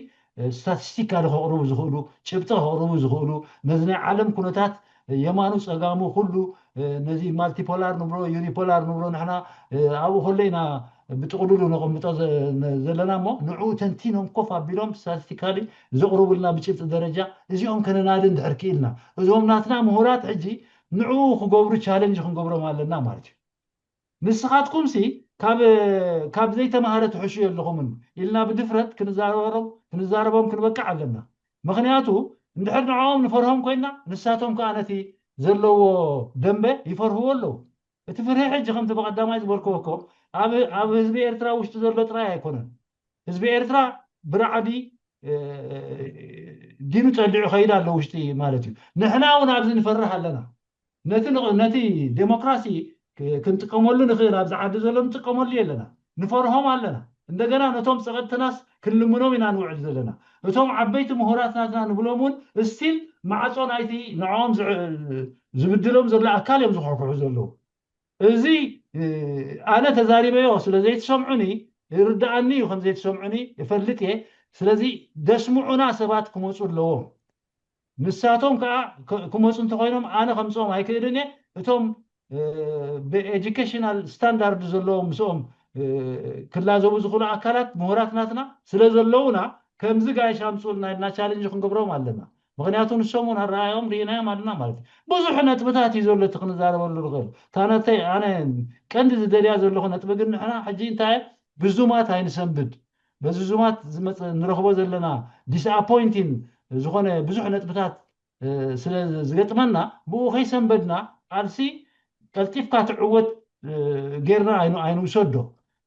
ስታቲስቲካ ከቕርቡ ዝኽእሉ፣ ጭብጢ ከቕርቡ ዝኽእሉ፣ ነዚ ናይ ዓለም ኩነታት የማኑ ጸጋሙ ኩሉ ነዚ ማልቲፖላር ንብሎ፣ ዩኒፖላር ንብሎ፣ ንሕና ኣብኡ ከሎ ኢና ብጥቕሉሉ ነቐምጦ ዘለና እሞ ንዕኡ ተንቲኖም ኮፍ ኣቢሎም ስታቲስቲካሊ ዘቕርቡልና ብጭብጢ ደረጃ እዚኦም ከነናዲ እንድሕር ክኢልና፣ እዞም ናትና ምሁራት ሕጂ ንዕኡ ክገብሩ ቻለንጅ ክንገብሮም ኣለና ማለት እዩ። ንስኻትኩምሲ ካብ ዘይተማሃረ ትሕሹ የለኹምን ኢልና ብድፍረት ክንዛረቦም ክንበቅዕ ኣለና። ምኽንያቱ እንድሕር ንዕኦም ንፈርሆም ኮይና ንሳቶም ከዓ ነቲ ዘለዎ ደንበ ይፈርህዎ ኣለዉ። እቲ ፍርሂ ሕጂ ከምቲ ብቐዳማይ ዝበልክዎ እኮ ኣብ ህዝቢ ኤርትራ ውሽጢ ዘሎ ጥራይ ኣይኮነን። ህዝቢ ኤርትራ ብራዕዲ ዲኑ ጸሊዑ ከይድ ኣሎ ውሽጢ ማለት እዩ። ንሕና እውን ኣብዚ ንፈርህ ኣለና። ነቲ ዴሞክራሲ ክንጥቀመሉ ንኽእል ኣብዚ ዓዲ ዘሎ ንጥቀመሉ የለና፣ ንፈርሆም ኣለና። እንደገና ነቶም ጸቐጥትናስ ክንልምኖም ኢና ንውዕል ዘለና። እቶም ዓበይቲ ምሁራት ናትና ንብሎም እውን እስቲል ማዕጾ ናይቲ ንዕኦም ዝብድሎም ዘሎ ኣካል እዮም ዝሕኩሑ ዘለዉ። እዚ ኣነ ተዛሪበዮ ስለ ዘይትሰምዑኒ ይርድኣኒ እዩ፣ ከም ዘይትሰምዑኒ እፈልጥ እየ። ስለዚ ደስምዑና ሰባት ክመፁ ኣለዎም። ንሳቶም ከዓ ክመፁ እንተኮይኖም ኣነ ከምፅኦም ኣይክእልን እየ። እቶም ብኤጁኬሽናል ስታንዳርድ ዘለዎም ምስኦም ክላዘቡ ዝኽእሉ ኣካላት ምሁራት ናትና ስለ ዘለውና ከምዚ ጋይሽ ኣምፅኡልና ኢልና ቻለንጅ ክንገብሮም ኣለና። ምክንያቱ ንሶም እውን ኣረኣዮም ርኢናዮም ኣለና ማለት እዩ። ብዙሕ ነጥብታት እዩ ዘሎ እቲ ክንዛረበሉ ንኽእል። እታ ነተይ ኣነ ቀንዲ ዝደልያ ዘለኹ ነጥቢ ግን ንሕና ሕጂ እንታይ ብዙማት ኣይንሰንብድ። በዚ ዙማት ዝመፀ ንረኽቦ ዘለና ዲስኣፖይንቲን ዝኾነ ብዙሕ ነጥብታት ስለ ዝገጥመና ብኡ ከይሰንበድና ቃልሲ ቀልጢፍካ ትዕወት ጌርና ኣይንውሰዶ።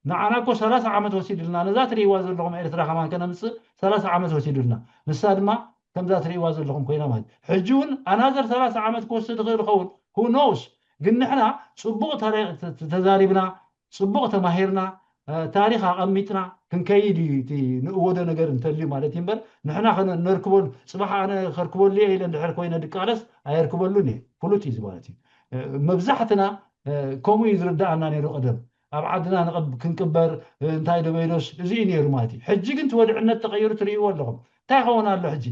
ንዓና እኮ ሰላሳ ዓመት ወሲድልና ነዛ ትርእይዋ ዘለኹም ኤርትራ ከማን ከነምፅእ ሰላሳ ዓመት ወሲዱልና። ንሳ ድማ ከምዛ ትርእይዋ ዘለኹም ኮይና ማለት ሕጂ እውን ኣናዘር ሰላሳ ዓመት ክወስድ ይኽእል ይኸውን፣ ሁ ኖውስ። ግን ንሕና ፅቡቕ ተዛሪብና፣ ፅቡቕ ተማሂርና፣ ታሪኽ ኣቐሚጥና ክንከይድ እዩ እቲ ንእወዶ ነገር እንተልዩ ማለት እዩ። እምበር ንሕና ነርክበሉ፣ ፅባሕ ኣነ ከርክበሉ እየ ኢለ እንድሕር ኮይነ ድቃለስ ኣየርክበሉን እየ። ፍሉጥ እዩ ማለት እዩ። መብዛሕትና ከምኡ እዩ ዝርዳኣና ነይሩ ቀደም። ኣብ ዓድና ክንቅበር እንታይ ደበይዶስ እዚ እዩ ነይሩ ማለት እዩ። ሕጂ ግን እቲ ወድዕነት ተቐይሩ ትርእይዎ ኣለኹም። እንታይ ይኸውን ኣሎ ሕጂ?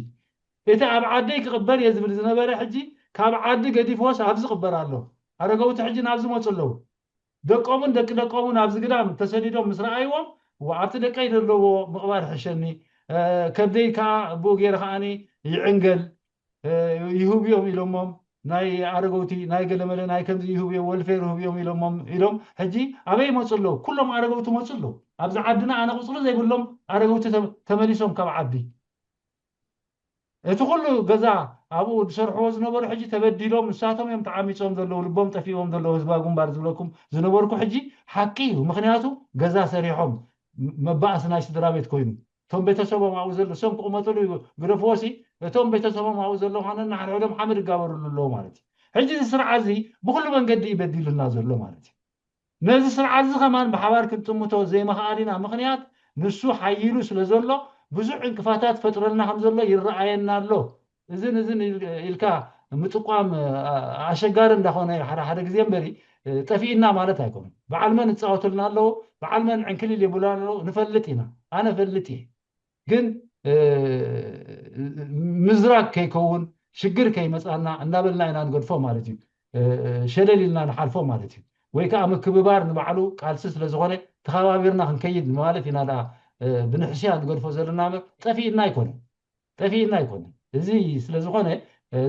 እቲ ኣብ ዓደይ ክቕበር እየ ዝብል ዝነበረ ሕጂ ካብ ዓዲ ገዲፍዎስ ኣብዚ ቅበር ኣሎ። ኣረገውቲ ሕጂ ናብዚ መፁ ኣለዉ። ደቆምን ደቂ ደቆምን ኣብዚ ግዳም ተሰዲዶም ምስ ረኣይዎም፣ ዋ ኣብቲ ደቀይ ዘለዎ ምቕባር ሕሸኒ፣ ከብደይ ከዓ ብኡ ገይረ ከዓኒ ይዕንገል፣ ይህብዮም ኢሎሞም፣ ናይ ኣረገውቲ ናይ ገለመለ ናይ ከምዚ ይህብዮም ወልፌር ይህብዮም ኢሎሞም ኢሎም ሕጂ ኣበይ መፁ ኣለዉ? ኩሎም ኣረገውቲ መፁ ኣለዉ። ኣብዚ ዓድና ኣነ ቁፅሪ ዘይብሎም ኣረገውቲ ተመሊሶም ካብ ዓዲ። እቲ ኩሉ ገዛ ኣብኡ ዝሰርሕዎ ዝነበሩ ሕጂ ተበዲሎም ንሳቶም እዮም ተዓሚፆም ዘለዉ፣ ልቦም ጠፊዎም ዘለዉ ህዝባዊ ግንባር ዝብለኩም ዝነበርኩ ሕጂ ሓቂ እዩ። ምክንያቱ ገዛ ሰሪሖም መባእሲ ናይ ስድራ ቤት ኮይኑ እቶም ቤተሰቦም ኣብኡ ዘሎ እሶም ክቕመጥሉ ግደፍዎሲ እቶም ቤተሰቦም ኣብኡ ዘለዉ ከነ ንሓድሕዶም ሓመድ ይጋበርሉ ኣለዉ ማለት እዩ። ሕጂ እዚ ስርዓት እዚ ብኩሉ መንገዲ እዩ በዲሉና ዘሎ ማለት እዩ። ነዚ ስርዓት እዚ ከማን ብሓባር ክንጥምቶ ዘይምኽኣልና ምኽንያት ንሱ ሓይሉ ስለ ዘሎ ብዙሕ ዕንቅፋታት ፈጥረልና ከም ዘሎ ይረኣየና ኣሎ። እዝን እዝን ኢልካ ምጥቋም ኣሸጋሪ እንዳኾነ ሓደ ሓደ ግዜ እምበሪ ጠፊእና ማለት ኣይኮነን። በዓል መን ይፃወትልና ኣለዉ፣ በዓል መን ዕንክሊል ይብሉና ኣለዉ ንፈልጥ ኢና። ኣነ ፈልጥ እየ። ግን ምዝራግ ከይከውን ሽግር ከይመፃና እንዳበልና ኢና ንገድፎ ማለት እዩ። ሸለል ኢልና ንሓልፎ ማለት እዩ። ወይ ከዓ ምክብባር ንባዕሉ ቃልሲ ስለዝኾነ ተኸባቢርና ክንከይድ ማለት ኢና ደኣ ብንሕስያ ንገድፎ ዘለና እምበር ጠፊእና ኣይኮነን። ጠፊእና ኣይኮነን። እዚ ስለዝኾነ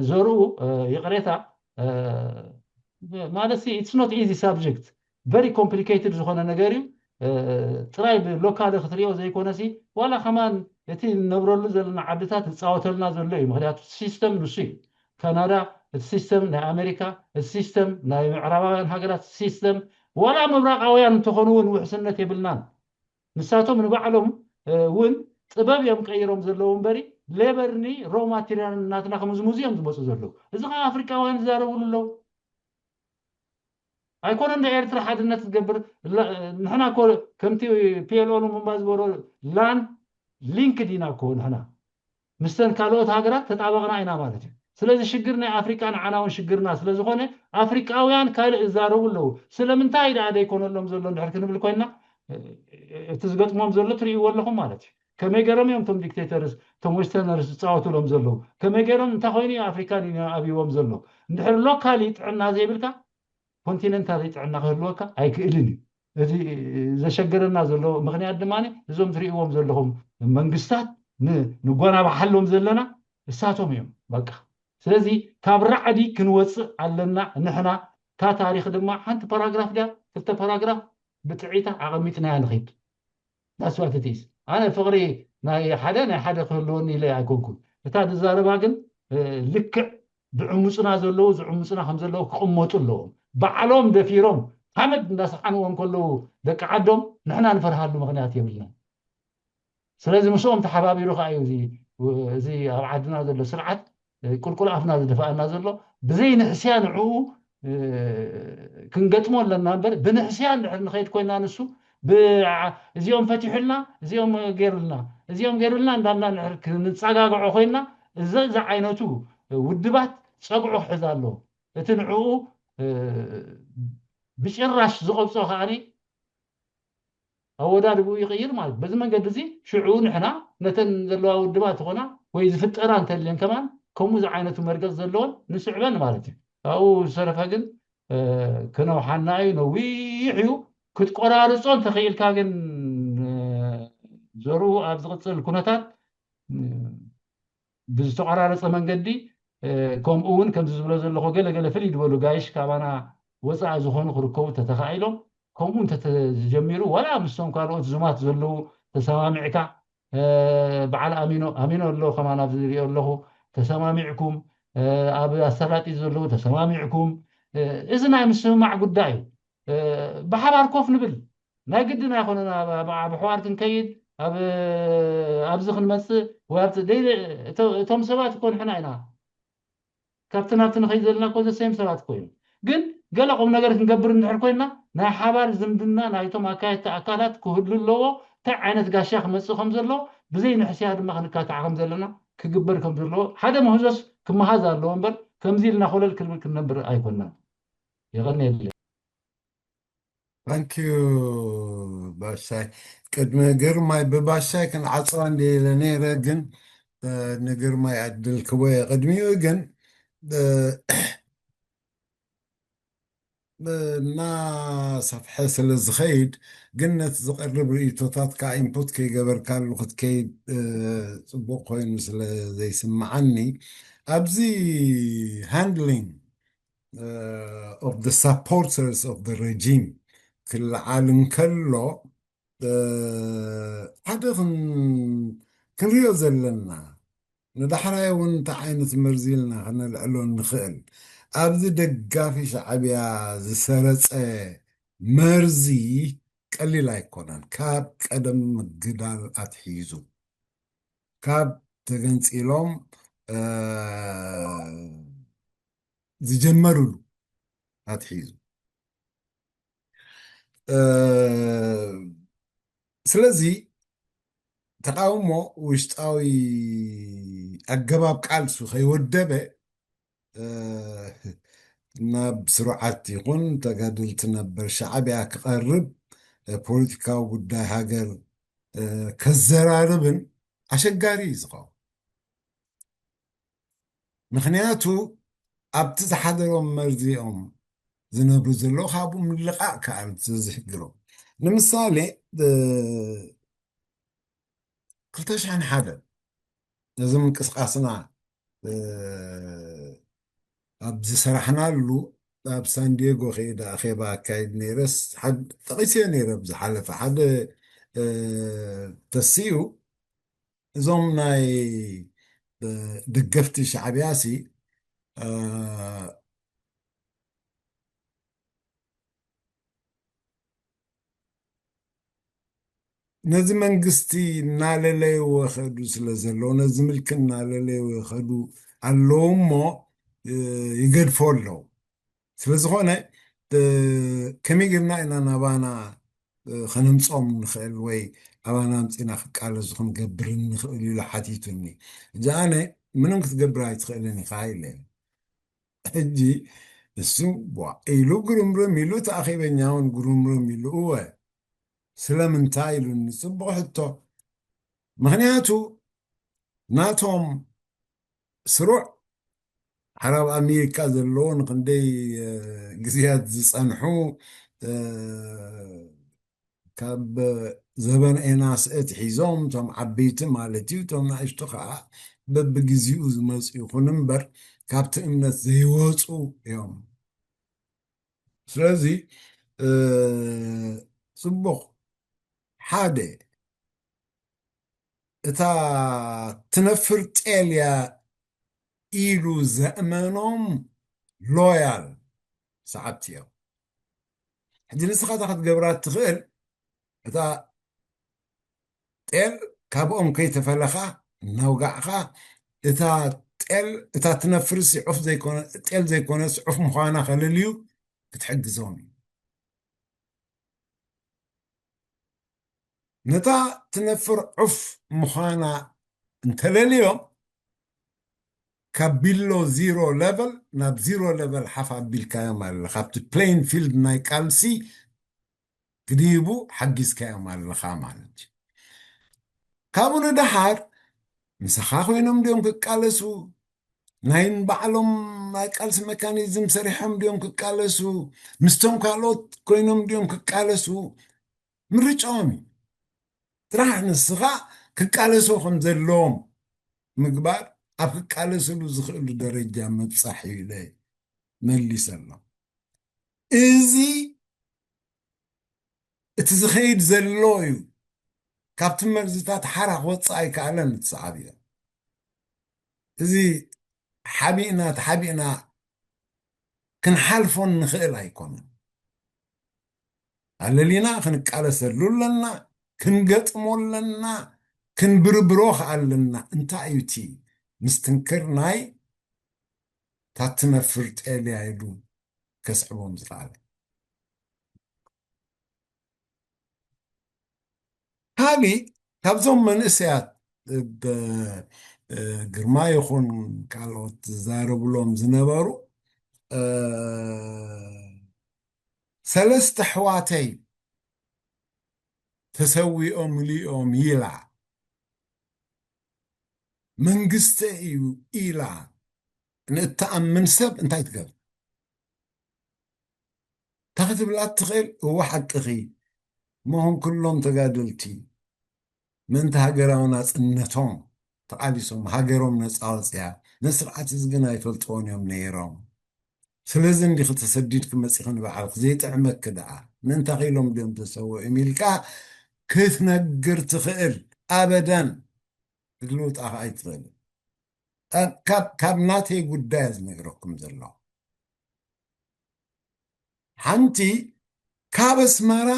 ዘርኡ ይቕሬታ ማለት it's not easy subject፣ very complicated ዝኾነ ነገር እዩ። ጥራይ ብሎካል ክትሪኦ ዘይኮነሲ ዋላ ከማን እቲ ንነብረሉ ዘለና ዓድታት ዝፃወተልና ዘሎ እዩ። ምክንያቱ ሲስተም ንሱ እዩ። ካናዳ እቲ ሲስተም ናይ ኣሜሪካ እቲ ሲስተም ናይ ምዕራባውያን ሃገራት ሲስተም ዋላ ምብራቃውያን እንተኾኑ እውን ውሕስነት የብልናን። ንሳቶም ንባዕሎም እውን ጥበብ እዮም ቀይሮም ዘለዉ እምበሪ ሌበርኒ ሮ ማቴሪያል እናትና ክምዝምዙ እዮም ዝመፁ ዘለዉ። እዚ ከዓ ኣፍሪቃውያን ዝዛረብሉ ኣለዉ። ኣይኮነን ዶ ኤርትራ ሓድነት ትገብር? ንሕና እኮ ከምቲ ፒኤልኦ ሉሙምባ ዝበሮ ላን ሊንክ ዲና እኮ ንሕና ምስተን ካልኦት ሃገራት ተጣበቕና ኢና ማለት እዩ። ስለዚ ሽግር ናይ ኣፍሪቃ ንዓና እውን ሽግርና ስለዝኾነ ኣፍሪቃውያን ካልእ ይዛረቡ ኣለዉ። ስለምንታይ ደኣ ዘይኮነሎም ዘሎ እንድሕር ክንብል ኮይንና እቲ ዝገጥሞም ዘሎ ትርእይዎ ኣለኹም ማለት እዩ። ከመይ ገይሮም እዮም እቶም ዲክቴተርስ፣ እቶም ዌስተርነርስ ዝፃወቱሎም ዘለዉ? ከመይ ገይሮም፣ እንታይ ኮይኑ እዩ ኣፍሪካን ዩኒዮን ኣብይዎም ዘሎ? እንድሕር ሎካሊ ጥዕና ዘይብልካ፣ ኮንቲነንታሊ ጥዕና ክህልወካ ኣይክእልን እዩ። እዚ ዘሸገረና ዘሎ ምኽንያት ድማ እዞም ትርእይዎም ዘለኹም መንግስታት ን-፣ ንጎናባሓሎም ዘለና እሳቶም እዮም። በቃ፣ ስለዚ ካብ ራዕዲ ክንወፅእ ኣለና ንሕና። እታ ታሪኽ ድማ ሓንቲ ፓራግራፍ ድያ፣ ክልተ ፓራግራፍ ብጥዒታ ኣቐሚጥናያ ንኸይድ። ዳስዋትቲስ ኣነ ፍቕሪ ናይ ሓደ ናይ ሓደ ክህልወኒ ኢለ ኣይኮንኩን። እታ ዝዛረባ ግን፣ እ፣ ልክዕ ዝዕሙፅና ዘለዉ፣ ዝዕሙፅና ከም ዘለዉ ክቕመጡ ኣለዎም። ባዕሎም ደፊሮም ሓመድ እንዳሰሓንዎም ከለዉ ደቂ ዓዶም፣ ንሕና ንፈርሃሉ ምኽንያት የብልናን። ስለዚ ምስኦም ተሓባቢሩ ከዓ እዩ እዚ፣ እዚ ኣብ ዓድና ዘሎ ስርዓት፣ እ፣ ቁልቁል ኣፍና ዝደፍኣና ዘሎ። ብዘይ ንሕስያ ንዕኡ፣ እ፣ ክንገጥሞ ኣለና እምበር፣ ብንሕስያ እንድሕር ንኸይድ ኮይና፣ ንሱ ብ-፣ እዚኦም ፈቲሑልና፣ እዚኦም ገይሩልና፣ እዚኦም ገይሩልና እንዳልና እንድሕር ክንጸጋግዖ ኮይና፣ እዚ፣ እዚ ዓይነቱ ውድባት ጸግዑ ክሕዝ ኣለዎ። እቲ ንዕኡ፣ እ፣ ብጭራሽ ዝቐብጾ ከኣኒ ኣወዳድብኡ ይቕይር ማለት እዩ። በዚ መንገዲ እዚ ሽዑ ንሕና ነተን ዘለዋ ውድባት ዝኾና ወይ ዝፍጠራ እንተልየን ከማን ከምኡ ዝዓይነቱ መርገጽ ዘለወን ንስዕበን ማለት እዩ። ካብኡ ዝተረፈ ግን፣ እ፣ ክነውሓና እዩ፣ ነዊሕ እዩ። ክትቆራርጾ እንተኽኢልካ ግን፣ እ፣ ዘርኡ ኣብ ዝቕጽል ኩነታት፣ እ፣ ብዝተቆራረጸ መንገዲ፣ እ፣ ከምኡ እውን ከምዚ ዝብሎ ዘለኹ ገለ ገለ ፍልይ ዝበሉ ጋይሽ ካባና ወፃኢ ዝኾኑ ክርከቡ ተተኻኢሎም፣ ከምኡ እንተተጀሚሩ፣ ዋላ ምስቶም ካልኦት ዙማት ዘለዉ ተሰማሚዕካ፣ እ፣ በዓል ኣሚኖ፣ ኣሚኖ ኣሎ ከማን ኣብዚ ዝሪኦ ኣለኹ፣ ተሰማሚዕኩም፣ እ፣ ኣብ ኣሰላጢ ዘለዉ ተሰማሚዕኩም፣ እ፣ እዚ ናይ ምስምማዕ ጉዳይ እዩ። እ፣ ብሓባር ኮፍ ንብል። ናይ ግድን ኣይኮነን ኣብ፣ ኣብ፣ ኣብ ኣሕዋር ክንከይድ፣ ኣብ፣ ኣብዚ ክንመጽእ ወይ ኣብቲ ደይ-፣ እቶ-፣ እቶም ሰባት እኮ ንሕና ኢና። ካብቲ ናብቲ ንኸይድ ዘለና እኮ ዘሰይም ሰባት እኮ እዮም። ግን ገለ ቁም ነገር ክንገብር እንድሕር ኮይንና፣ ናይ ሓባር ዝምድና ናይቶም ኣካየድቲ ኣካላት ክህሉ ኣለዎ። እንታይ ዓይነት ጋሻ ክመጽእ ከም ዘሎ፣ ብዘይ ንሕስያ ድማ ክንካታዕ ከም ዘለና ክግበር ከም ዘለዎ፣ ሓደ ምህዞስ ክመሃዝ ኣለዎ እምበር፣ ከምዚ ኢልና ኮለል ክንብል ክንነብር ኣይኮንናን። የቐንየለይ። ታንኪዩ ባሻይ። ቅድሚ ግርማይ፣ ብባሻይ ክንዓፅዋ እንደ ኢለ ነይረ፣ ግን፣ እ፣ ንግርማይ ዕድል ክቦ እየ። ቅድሚኡ ግን፣ እ፣ እናሰፍሐ ስለ ዝኸይድ፣ ግን ነቲ ዝቐርብ ርእይቶታት ከዓ ኢንፑት ከይገበርካሉ ክትከይድ፣ እ፣ ፅቡቕ ኮይኑ ስለ ዘይስምዓኒ፣ ኣብዚ ሃንድሊንግ፣ እ፣ of the supporters of the regime ክለዓል እንከሎ፣ እ፣ ሓደ ክን-፣ ክንሪኦ ዘለና፣ ንዳሕራይ እውን እንታይ ዓይነት መርዚ ኢልና ከነልዕሎ ንኽእል። ኣብዚ ደጋፊ ሻዕብያ ዝሰረጸ መርዚ ቀሊል ኣይኮነን። ካብ ቀደም ምግዳል ኣትሒዙ፣ ካብ ተገንጺሎም፣ እ፣ ዝጀመሩሉ ኣትሒዙ። እ፣ ስለዚ ተቃውሞ ውሽጣዊ ኣገባብ ቃልሱ ከይወደበ፣ እ፣ ናብ ስሩዓት ይኹን ተጋደልቲ ነበር ሻዕብያ ክቐርብ፣ እ፣ ፖለቲካዊ ጉዳይ ሃገር፣ እ፣ ከዘራርብን ኣሸጋሪ እዩ ዝኸውን። ምኽንያቱ ኣብቲ ዝሓደሮም መርዚ እዮም ዝነብሩ ዘለዉ፣ ካብኡ ምልቓቕ ከኣ ስለ ዝሕግሮም። ንምሳሌ፣ እ፣ ክልተ ሽሕን ሓደን ነዚ ምንቅስቃስና፣ እ፣ ኣብ ዝሰራሕናሉ ኣብ ሳንዲየጎ ከይደ ኣኼባ ኣካይድ ነይረስ፣ ሓድ-፣ ጠቒሰዮ ነይረ ኣብ ዝሓለፈ ሓደ፣ እ፣ ተስኡ፣ እዞም ናይ፣ እ፣ ደገፍቲ ሻዕብያ ሲ፣ እ፣ ነዚ መንግስቲ እናለለይዎ ይኸዱ ስለ ዘለዉ፣ ነዚ ምልኪ እናለለይዎ ይኸዱ ኣለዉ እሞ፣ እ፣ ይገድፎ ኣለዉ። ስለ ዝኾነ፣ እ፣ ከመይ ጌርና ኢና ናባና፣ እ፣ ከነምጽኦም ንኽእል ወይ ኣባና ኣምጺእና ክቃለሱ ክንገብር ንኽእል ኢሉ ሓቲቱኒ። እዚ ኣነ ምንም ክትገብር ኣይትኽእልን ኢኻ ኢለ። ሕጂ እሱ ቧ ኢሉ ግርምርም ኢሉ፣ እቲ ኣኼበኛ እውን ግርምርም ኢሉ፣ እወ ስለምንታይ ኢሉኒ። ጽቡቕ ሕቶ። ምኽንያቱ ናቶም ስሩዕ ዓረብ ኣሜሪካ ዘለዎ ንክንደይ ግዜያት ዝጸንሑ ካብ ዘበን ኤናስኤ ትሒዞም እቶም ዓበይቲ ማለት እዩ፣ እቶም ንኣሽቱ ከዓ በብግዜኡ ዝመፁ ይኹን እምበር ካብቲ እምነት ዘይወፁ እዮም። ስለዚ ፅቡቕ ሓደ እታ ትነፍር ጤል እያ ኢሉ ዘእመኖም ሎያል ሰዓብቲ እዮም። ሕጂ ንስኻ እታ ክትገብራ እትኽእል እታ ጤል ካብኦም ከይተፈለኻ እናውጋዕኻ እታ ጤል እታ ትነፍር ዑፍ ዘይኮነ ጤል ዘይኮነስ ዑፍ ምዃና ከለልዩ ክትሕግዞም እዩ። ነታ ትነፍር ዑፍ ምዃና እንተለልዮም ካብ ቢሎ ዚሮ ለቨል ናብ ዚሮ ለቨል ሓፍ ኣቢልካዮም ኣለ ካብቲ ፕሌን ፊልድ ናይ ቃልሲ ክድይቡ ሓጊዝካዮም ኣለኻ ማለት እዩ። ካብኡ ንደሓር ምሳኻ ኮይኖም ድዮም ክቃለሱ ናይ ባዕሎም ናይ ቃልሲ መካኒዝም ሰሪሖም ድዮም ክቃለሱ ምስቶም ካልኦት ኮይኖም ድዮም ክቃለሱ ምርጫኦም እዩ። ጥራሕ ንስኻ ክቃለሶ ከም ዘለዎም ምግባር ኣብ ክቃለስሉ ዝኽእሉ ደረጃ ምብፃሕ እዩ ኢለ መሊሰሎም። እዚ እቲ ዝኸይድ ዘሎ እዩ። ካብቲ መርዝታት ሓራ ክወፅእ ኣይከኣለን። እቲ ሰዓብ እዩ። እዚ ሓቢእና ተሓቢእና ክንሓልፎ ንኽእል ኣይኮነን። ኣለሊና ክንቃለሰሉ ኣለና፣ ክንገጥሞ ኣለና፣ ክንብርብሮ ከኣ ኣለና። እንታይ እዩ እቲ ምስትንክር ናይ ታትነፍር ጤልያ ኢሉ ከስዕቦም ዝኸኣለ? ካሊእ ካብዞም መንእሰያት ብ- ግርማ ይኹን ካልኦት ዝዛረብሎም ዝነበሩ እ፣ ሰለስተ ኣሕዋተይ ተሰዊኦም ኢሎም ኢላ መንግስቲ እዩ ኢላ ንእትኣምን ሰብ እንታይ ትገብር? እንታይ ክትብላ ትኽእል? እወ ሓቅኺ፣ መሆን ኩሎም ተጋደልቲ ምእንቲ ሃገራዊ ናጽነቶም ተቓሊሶም ሃገሮም ነጻ ወጽያ፣ ነዚ ስርዓት እዚ ግን ኣይፈልጥዎን እዮም ነይሮም። ስለዚ እንዲኺ ተሰዲድኪ መጺኺ ንባዕልኪ ዘይጥዕመኪ ደኣ ምእንታኺ ኢሎም ድዮም ተሰዊኦም ኢልካ ክትነግር ትኽእል? ኣበዳን ክትልውጣ ከኣ ኣይትኽእልን። ካብ ካብ ናተይ ጉዳይ ዝነግረኩም ዘለኹ ሓንቲ ካብ ኣስመራ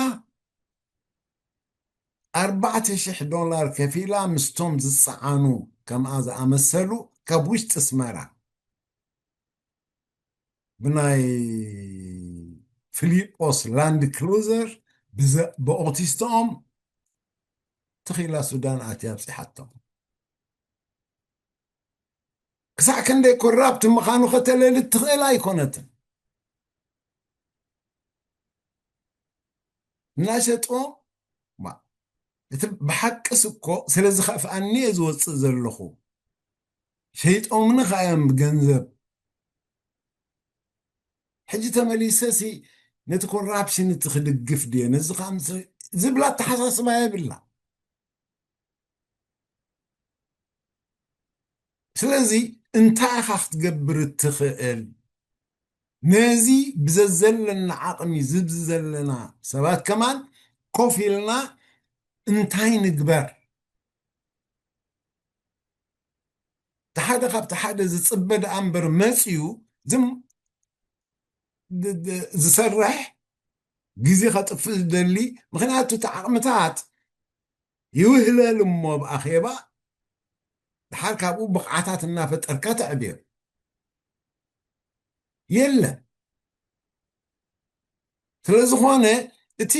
ኣርባዕተ ሽሕ ዶላር ከፊላ ምስቶም ዝጸዓኑ ከምኣ ዝኣመሰሉ ካብ ውሽጢ ኣስመራ ብናይ ፊሊጶስ ላንድ ክሩዘር ብኦቲስቶኦም ትኺላ ሱዳን ኣትያ ኣብፂሓቶም። ክሳዕ ክንደይ ኮራፕት ምዃኑ ከተለሊ ትኽእል ኣይኮነትን። እናሸጦ እቲ ብሓቅስ እኮ ስለ ዝኸፍኣኒ እየ ዝወፅእ ዘለኹ። ሸይጦምኒ ከኣ እዮም ብገንዘብ። ሕጂ ተመሊሰ ሲ ነቲ ኮራፕሽን እቲ ክድግፍ ድየ ነዚ ዝብላ ኣተሓሳስባ የብላ። ስለዚ እንታይ ኢኻ ክትገብር እትኽእል? ነዚ ብዘዘለና ዓቕሚ ዝብዚ ዘለና ሰባት ከማን ኮፍ ኢልና እንታይ ንግበር? እቲ ሓደ ካብቲ ሓደ ዝፅበ ደኣ እምበር መፅዩ ዝም ዝሰርሕ ግዜ ከጥፍእ ዝደሊ ምክንያቱ እቲ ዓቕምታት ይውህለል እሞ ብኣኼባ ድሓር ካብኡ ብቕዓታት እናፈጠርካ ተዕብዮ የለን። ስለዝኾነ እቲ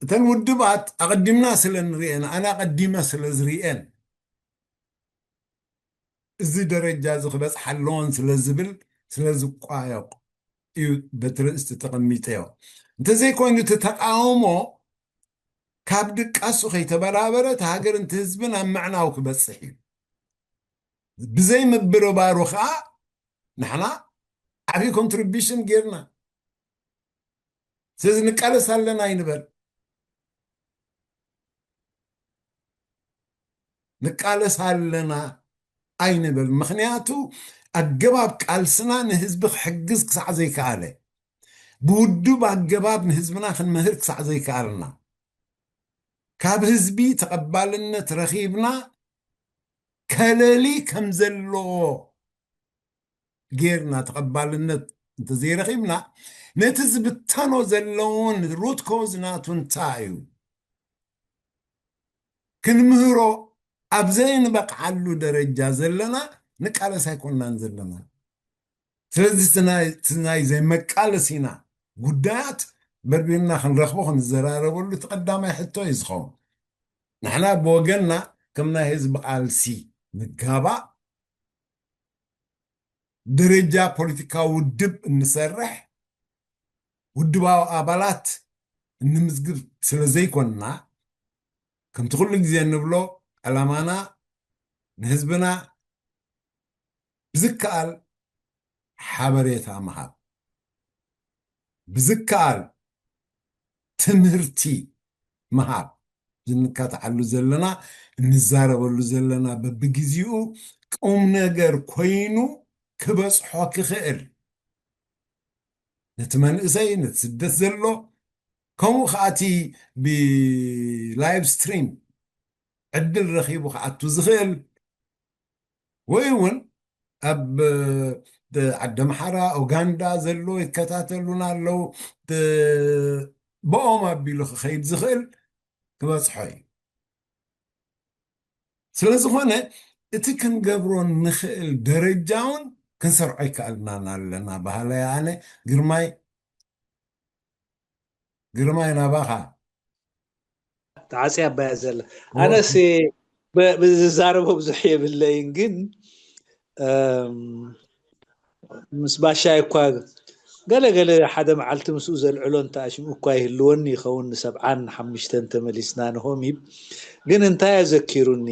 እተን ውድባት ኣቐዲምና ስለ ንሪኤን ኣነ ኣቐዲመ ስለ ዝሪኤን እዚ ደረጃ እዚ ክበፅሓ ኣለዎን ስለ ዝብል ስለ ዝቋየቑ እዩ በቲ ርእስቲ ተቐሚጠዮ። እንተዘይኮይኑ እቲ ተቃውሞ ካብ ድቃሱ ከይተበራበረ እቲ ሃገር እንተ ህዝብን ኣብ ምዕናው ክበፅሕ እዩ። ብዘይ ምብርባሩ ከዓ ንሕና ዓብዪ ኮንትሪቢሽን ጌርና። ስለዚ ንቃለስ ኣለና ኣይንበል፣ ንቃለስ ኣለና ኣይንበል። ምክንያቱ ኣገባብ ቃልስና ንህዝቢ ክሕግዝ ክሳዕ ዘይከኣለ፣ ብውዱብ ኣገባብ ንህዝብና ክንምህር ክሳዕ ዘይከኣልና፣ ካብ ህዝቢ ተቐባልነት ረኺብና ከለሊ ከም ዘለዎ ጌርና ተቐባልነት እንተዘይረኺብና፣ ነቲ ዝብተኖ ዘለውን ሩት ኮዝ ናቱ እንታይ እዩ ክንምህሮ ኣብ ዘይንበቕዓሉ ደረጃ ዘለና ንቃለስ ኣይኮንናን ዘለና። ስለዚ እቲ ናይ- እቲ ናይ ዘይመቃለሲና ጉዳያት በርቢርና ክንረኽቦ ክንዘራረበሉ እቲ ቀዳማይ ሕቶ እዩ ዝኸውን። ንሕና ብወገንና ከም ናይ ህዝቢ ቃልሲ ንጋባእ፣ ደረጃ ፖለቲካዊ ውድብ እንሰርሕ፣ ውድባዊ ኣባላት እንምዝግብ ስለ ዘይኮንና፣ ከምቲ ኩሉ ግዜ እንብሎ ዕላማና ንህዝብና ብዝከኣል ሓበሬታ ምሃብ፣ ብዝከኣል ትምህርቲ ምሃብ፣ ዝንካትዓሉ ዘለና፣ እንዛረበሉ ዘለና፣ በብግዜኡ ቁም ነገር ኮይኑ ክበፅሖ ክኽእል፣ ነቲ መንእሰይ፣ ነቲ ስደት ዘሎ፣ ከምኡ ከኣቲ ብላይቭ ስትሪም ዕድል ረኺቡ ክኣቱ ዝኽእል፣ ወይ እውን ኣብ ዓዲ ኣምሓራ፣ ኡጋንዳ ዘሎ ይከታተሉና ኣለዉ፣ ብኦም ኣቢሉ ክኸይድ ዝኽእል ክበፅሖ እዩ። ስለ ዝኾነ እቲ ክንገብሮ ንኽእል ደረጃ እውን ክንሰርዖ ይከኣልናን ኣለና በሃላይ ኣነ። ግርማይ፣ ግርማይ ናባኻ። ተዓፅያ ኣባያ ዘላ ኣነስ ብ- ብዝዛረቦ ብዙሕ የብለይን፣ ግን እም፣ ምስ ባሻይ እኳ ገለ ገለ ሓደ መዓልቲ ምስኡ ዘልዕሎ እንተ ኣሽሙ እኳ ይህልወኒ ይኸውን፣ ንሰብዓን ሓሙሽተን ተመሊስና ንሆሚብ። ግን እንታይ ኣዘኪሩኒ፣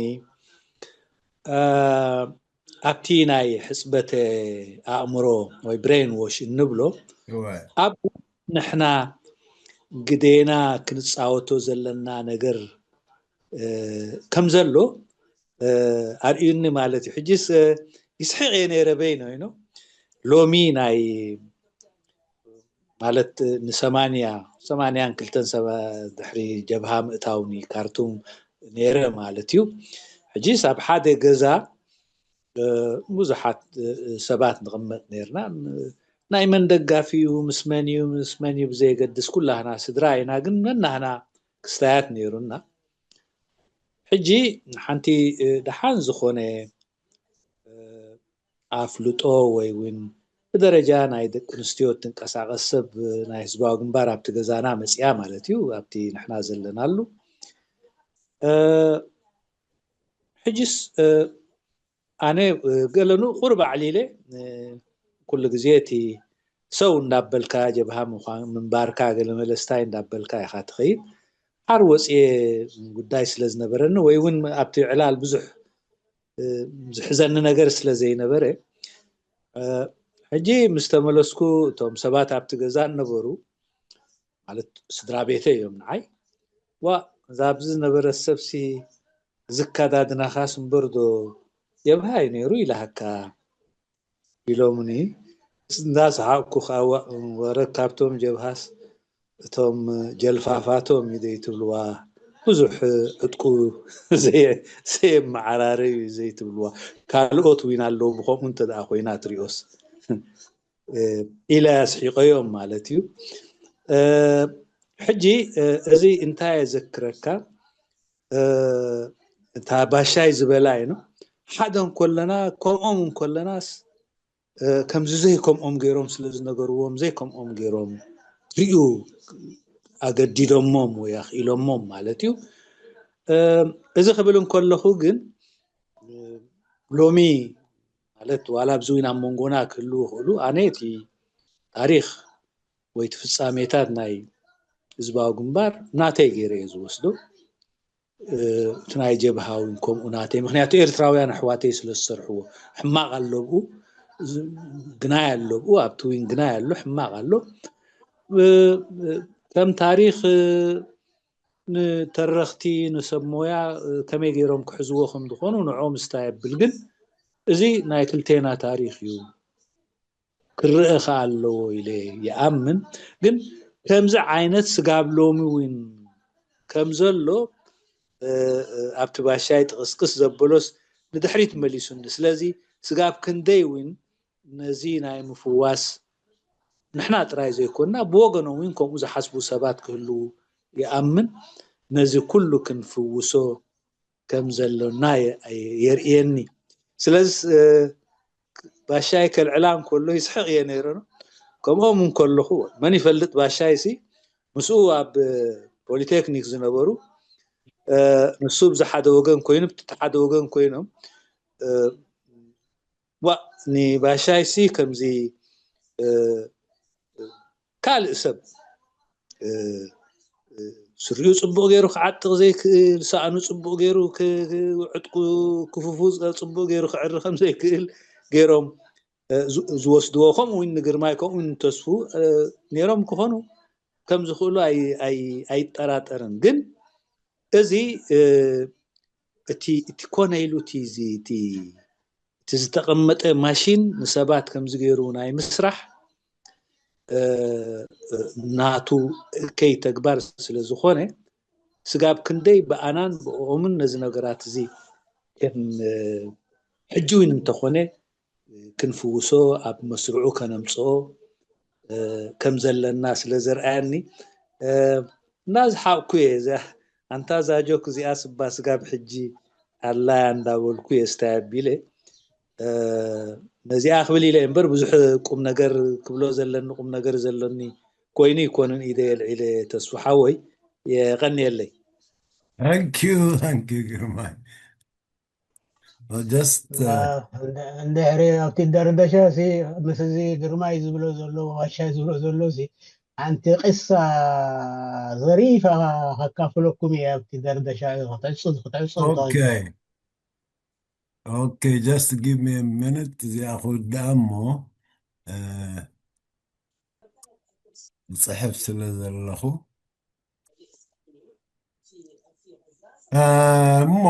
እ፣ ኣብቲ ናይ ሕፅበተ ኣእምሮ ወይ ብሬን ዎሽ እንብሎ፣ እወ። ኣብ ንሕና ግዴና ክንፃወቶ ዘለና ነገር እ፣ ከም ዘሎ እ፣ ኣርእዩኒ ማለት እዩ። ሕጂስ እ፣ ይስሕቕ እየ ነይረ በይነ ይኖ ሎሚ ናይ ማለት ንሰማንያ ሰማንያን ክልተን ሰባ ድሕሪ ጀብሃ ምእታው ንካርቱም ነይረ ማለት እዩ። ሕጂስ ኣብ ሓደ ገዛ እ፣ ብዙሓት እ፣ ሰባት ንቕመጥ ነይርና። ም- ናይ መን ደጋፊ እዩ፣ ምስ መን እዩ፣ ምስ መን እዩ ብዘየገድስ ኩላህና ስድራ ኢና፣ ግን ነናህና ክስታያት ነይሩና። ሕጂ ሓንቲ እ፣ ደሓን ዝኾነ እ፣ ኣፍልጦ ወይ እውን ብደረጃ ናይ ደቂ ኣንስትዮ እትንቀሳቐስ ሰብ እ፣ ናይ ህዝባዊ ግንባር ኣብቲ ገዛና መፅያ ማለት እዩ፣ ኣብቲ ንሕና ዘለናሉ እ፣ ሕጅስ እ፣ ኣነ እ፣ ገለኑ ቁሩብ ኣዕሊለ እ፣ ኩሉ ግዜ እቲ ሰው እንዳበልካ ጀብሃ ምዃን ምንባርካ ገለ መለስታይ እንዳበልካ ኢኻ ትኸይድ። ሓር ወፅየ ጉዳይ ስለ ዝነበረኒ ወይ እውን ኣብቲ ዕላል ብዙሕ እ፣ ዝሕዘኒ ነገር ስለ ዘይነበረ እ፣ ሕጂ ምስ ተመለስኩ እቶም ሰባት ኣብቲ ገዛ ነበሩ ማለት ስድራ ቤተ እዮም ንዓይ ዋ እዛ ኣብዚ ዝነበረ ሰብሲ ዝከዳድናኻስ እምበር ዶ ጀብሃ እዩ ነይሩ ኢላሃካ ኢሎምኒ እንዳሰሓቅኩ ከዓ ዋ- ወረ ካብቶም ጀብሃስ እቶም ጀልፋፋቶም እዩ ዘይትብልዋ ብዙሕ ዕጥቁ ዘየ- ዘየመዓራረ እዩ ዘይትብልዋ ካልኦት ዊን ኣለዉ ብከምኡ እንተ ደኣ ኮይና ትሪኦስ እ፣ ኢለ ኣስሒቀዮም ማለት እዩ እ፣ ሕጂ እ፣ እዚ እንታይ የዘክረካ እ፣ እታ ባሻይ ዝበላ እዩ ሓደ እንኮለና ከምኦም እንኮለናስ እ፣ ከምዚ ዘይከምኦም ገይሮም ስለ ዝነገርዎም ዘይከምኦም ገይሮም ሪኡ ኣገዲዶሞም ወይ ኣኽኢሎሞም ማለት እዩ እ፣ እዚ ክብል እንከለኹ ግን እ፣ ሎሚ ማለት ዋላ ኣብዚ እውን ኣብ መንጎና ክህልዉ ይኽእሉ ኣነ እቲ ታሪኽ ወይ እቲ ፍጻሜታት ናይ ህዝባዊ ግንባር ናተይ ገይረ እየ ዝወስዶ። እቲ ናይ ጀብሃ እውን ከምኡ ናተይ፣ ምክንያቱ ኤርትራውያን ኣሕዋተይ ስለ ዝሰርሕዎ። ሕማቕ ኣሎ ብኡ፣ ግናይ ኣሎ ብኡ፣ ኣብቲ ዊን ግናይ ኣሎ፣ ሕማቕ ኣሎ። ከም ታሪኽ ንተረኽቲ፣ ንሰብ ሞያ ከመይ ገይሮም ክሕዝዎ ከም ዝኾኑ ንዕኦም ስታ የብል። ግን እዚ ናይ ክልቴና ታሪኽ እዩ፣ ክረአ ከኣ ኣለዎ ኢለ ይኣምን። ግን ከምዚ ዓይነት ስጋብ ሎሚ እውን ከም ዘሎ ኣብቲ ባሻይ ጥቕስቅስ ዘበሎስ ንድሕሪት መሊሱኒ። ስለዚ ስጋብ ክንደይ እውን ነዚ ናይ ምፍዋስ ንሕና ጥራይ ዘይኮንና ብወገኖም እውን ከምኡ ዝሓስቡ ሰባት ክህልዉ ይኣምን። ነዚ ኩሉ ክንፍውሶ ከም ዘሎና የርእየኒ። ስለዚ ባሻይ ከልዕላ እንከሎ ይስሕቕ እየ ነይረ። ከምኦም እንከለኹ መን ይፈልጥ፣ ባሻይ ሲ ምስኡ ኣብ ፖሊቴክኒክ ዝነበሩ ንሱ ብዚ ሓደ ወገን ኮይኑ ብቲ ሓደ ወገን ኮይኖም ዋ ንባሻይ ሲ ከምዚ ካልእ ሰብ ስሪኡ ጽቡቕ ገይሩ ክዓጥቕ ዘይክእል፣ ሳእኑ ጽቡቕ ገይሩ ዕጥቁ ክፍፉ ጽቡቕ ገይሩ ክዕሪ ከም ዘይክእል ገይሮም ዝወስድዎ። ከምኡ እውን ንግርማይ ከምኡ እውን ንተስፉ ነይሮም ክኾኑ ከም ዝኽእሉ ኣይጠራጠርን። ግን እዚ እቲ ኮነ ኢሉ እቲ ዝተቐመጠ ማሽን ንሰባት ከምዚ ገይሩ ናይ ምስራሕ ናቱ እከይ ተግባር ስለ ዝኾነ ስጋብ ክንደይ ብኣናን ብኦምን ነዚ ነገራት እዚ ከም ሕጂ እውን እንተኾነ ክንፍውሶ ኣብ መስርዑ ከነምፅኦ ከም ዘለና ስለ ዘርኣየኒ እና ዝሓቕኩ እየ። ኣንታ ዛጆክ እዚኣ ስባ ስጋብ ሕጂ ኣላያ እንዳበልኩ እየ ስታይ ኣቢለ ነዚኣ ክብል ኢለ እምበር ብዙሕ ቁም ነገር ክብሎ ዘለኒ ቁም ነገር ዘለኒ ኮይኑ ይኮንን ኢደ የልዒለ ተስፉ ሓወይ የቐንየለይ። Thank you, thank you ግርማይ። Just እንድሕሪ ኣብቲ ደርደሻ ሲ ምስ እዚ ግርማይ ዝብሎ ዘሎ ዋሻ ዝብሎ ዘሎ ሲ ሓንቲ ቅሳ ዘሪፋ ከካፍለኩም እየ ኣብቲ ደርደሻ ክትዕፁ ክትዕፁ okay okay just give me a minute እዚኣ ክውድኣ እሞ ዝፅሕፍ ስለ ዘለኹ እሞ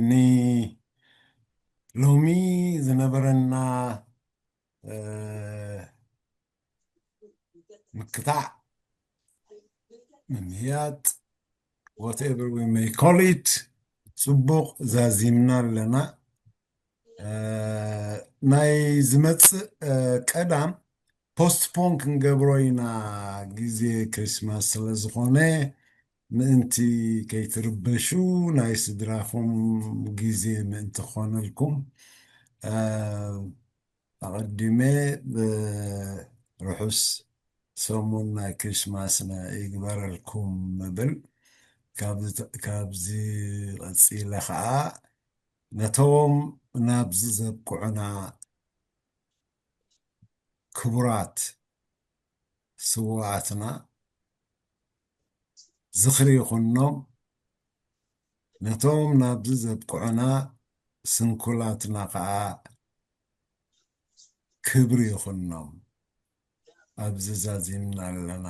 ኒ ሎሚ ዝነበረና ምክታዕ ምምያጥ whatever we may call it ፅቡቕ ዛዚምና ኣለና። ናይ ዝመፅእ ቀዳም postpone ክንገብሮ ኢና ግዜ ክሪስማስ ስለዝኾነ ምእንቲ ከይትርበሹ ናይ ስድራኹም ግዜ ምእንቲ ክኾነልኩም ኣቐዲመ ርሑስ ሰሙን ናይ ክሪስማስ ይግበረልኩም እብል። ካብዚ ቀፂለ ከዓ ነቶም ናብዚ ዘብቅዑና ክቡራት ስውኣትና ዝኽሪ ይኹኖም፣ ነቶም ናብዚ ዘብቅዑና ስንኩላትና ከዓ ክብሪ ይኹኖም። ኣብዚ ዛዚምና ኣለና።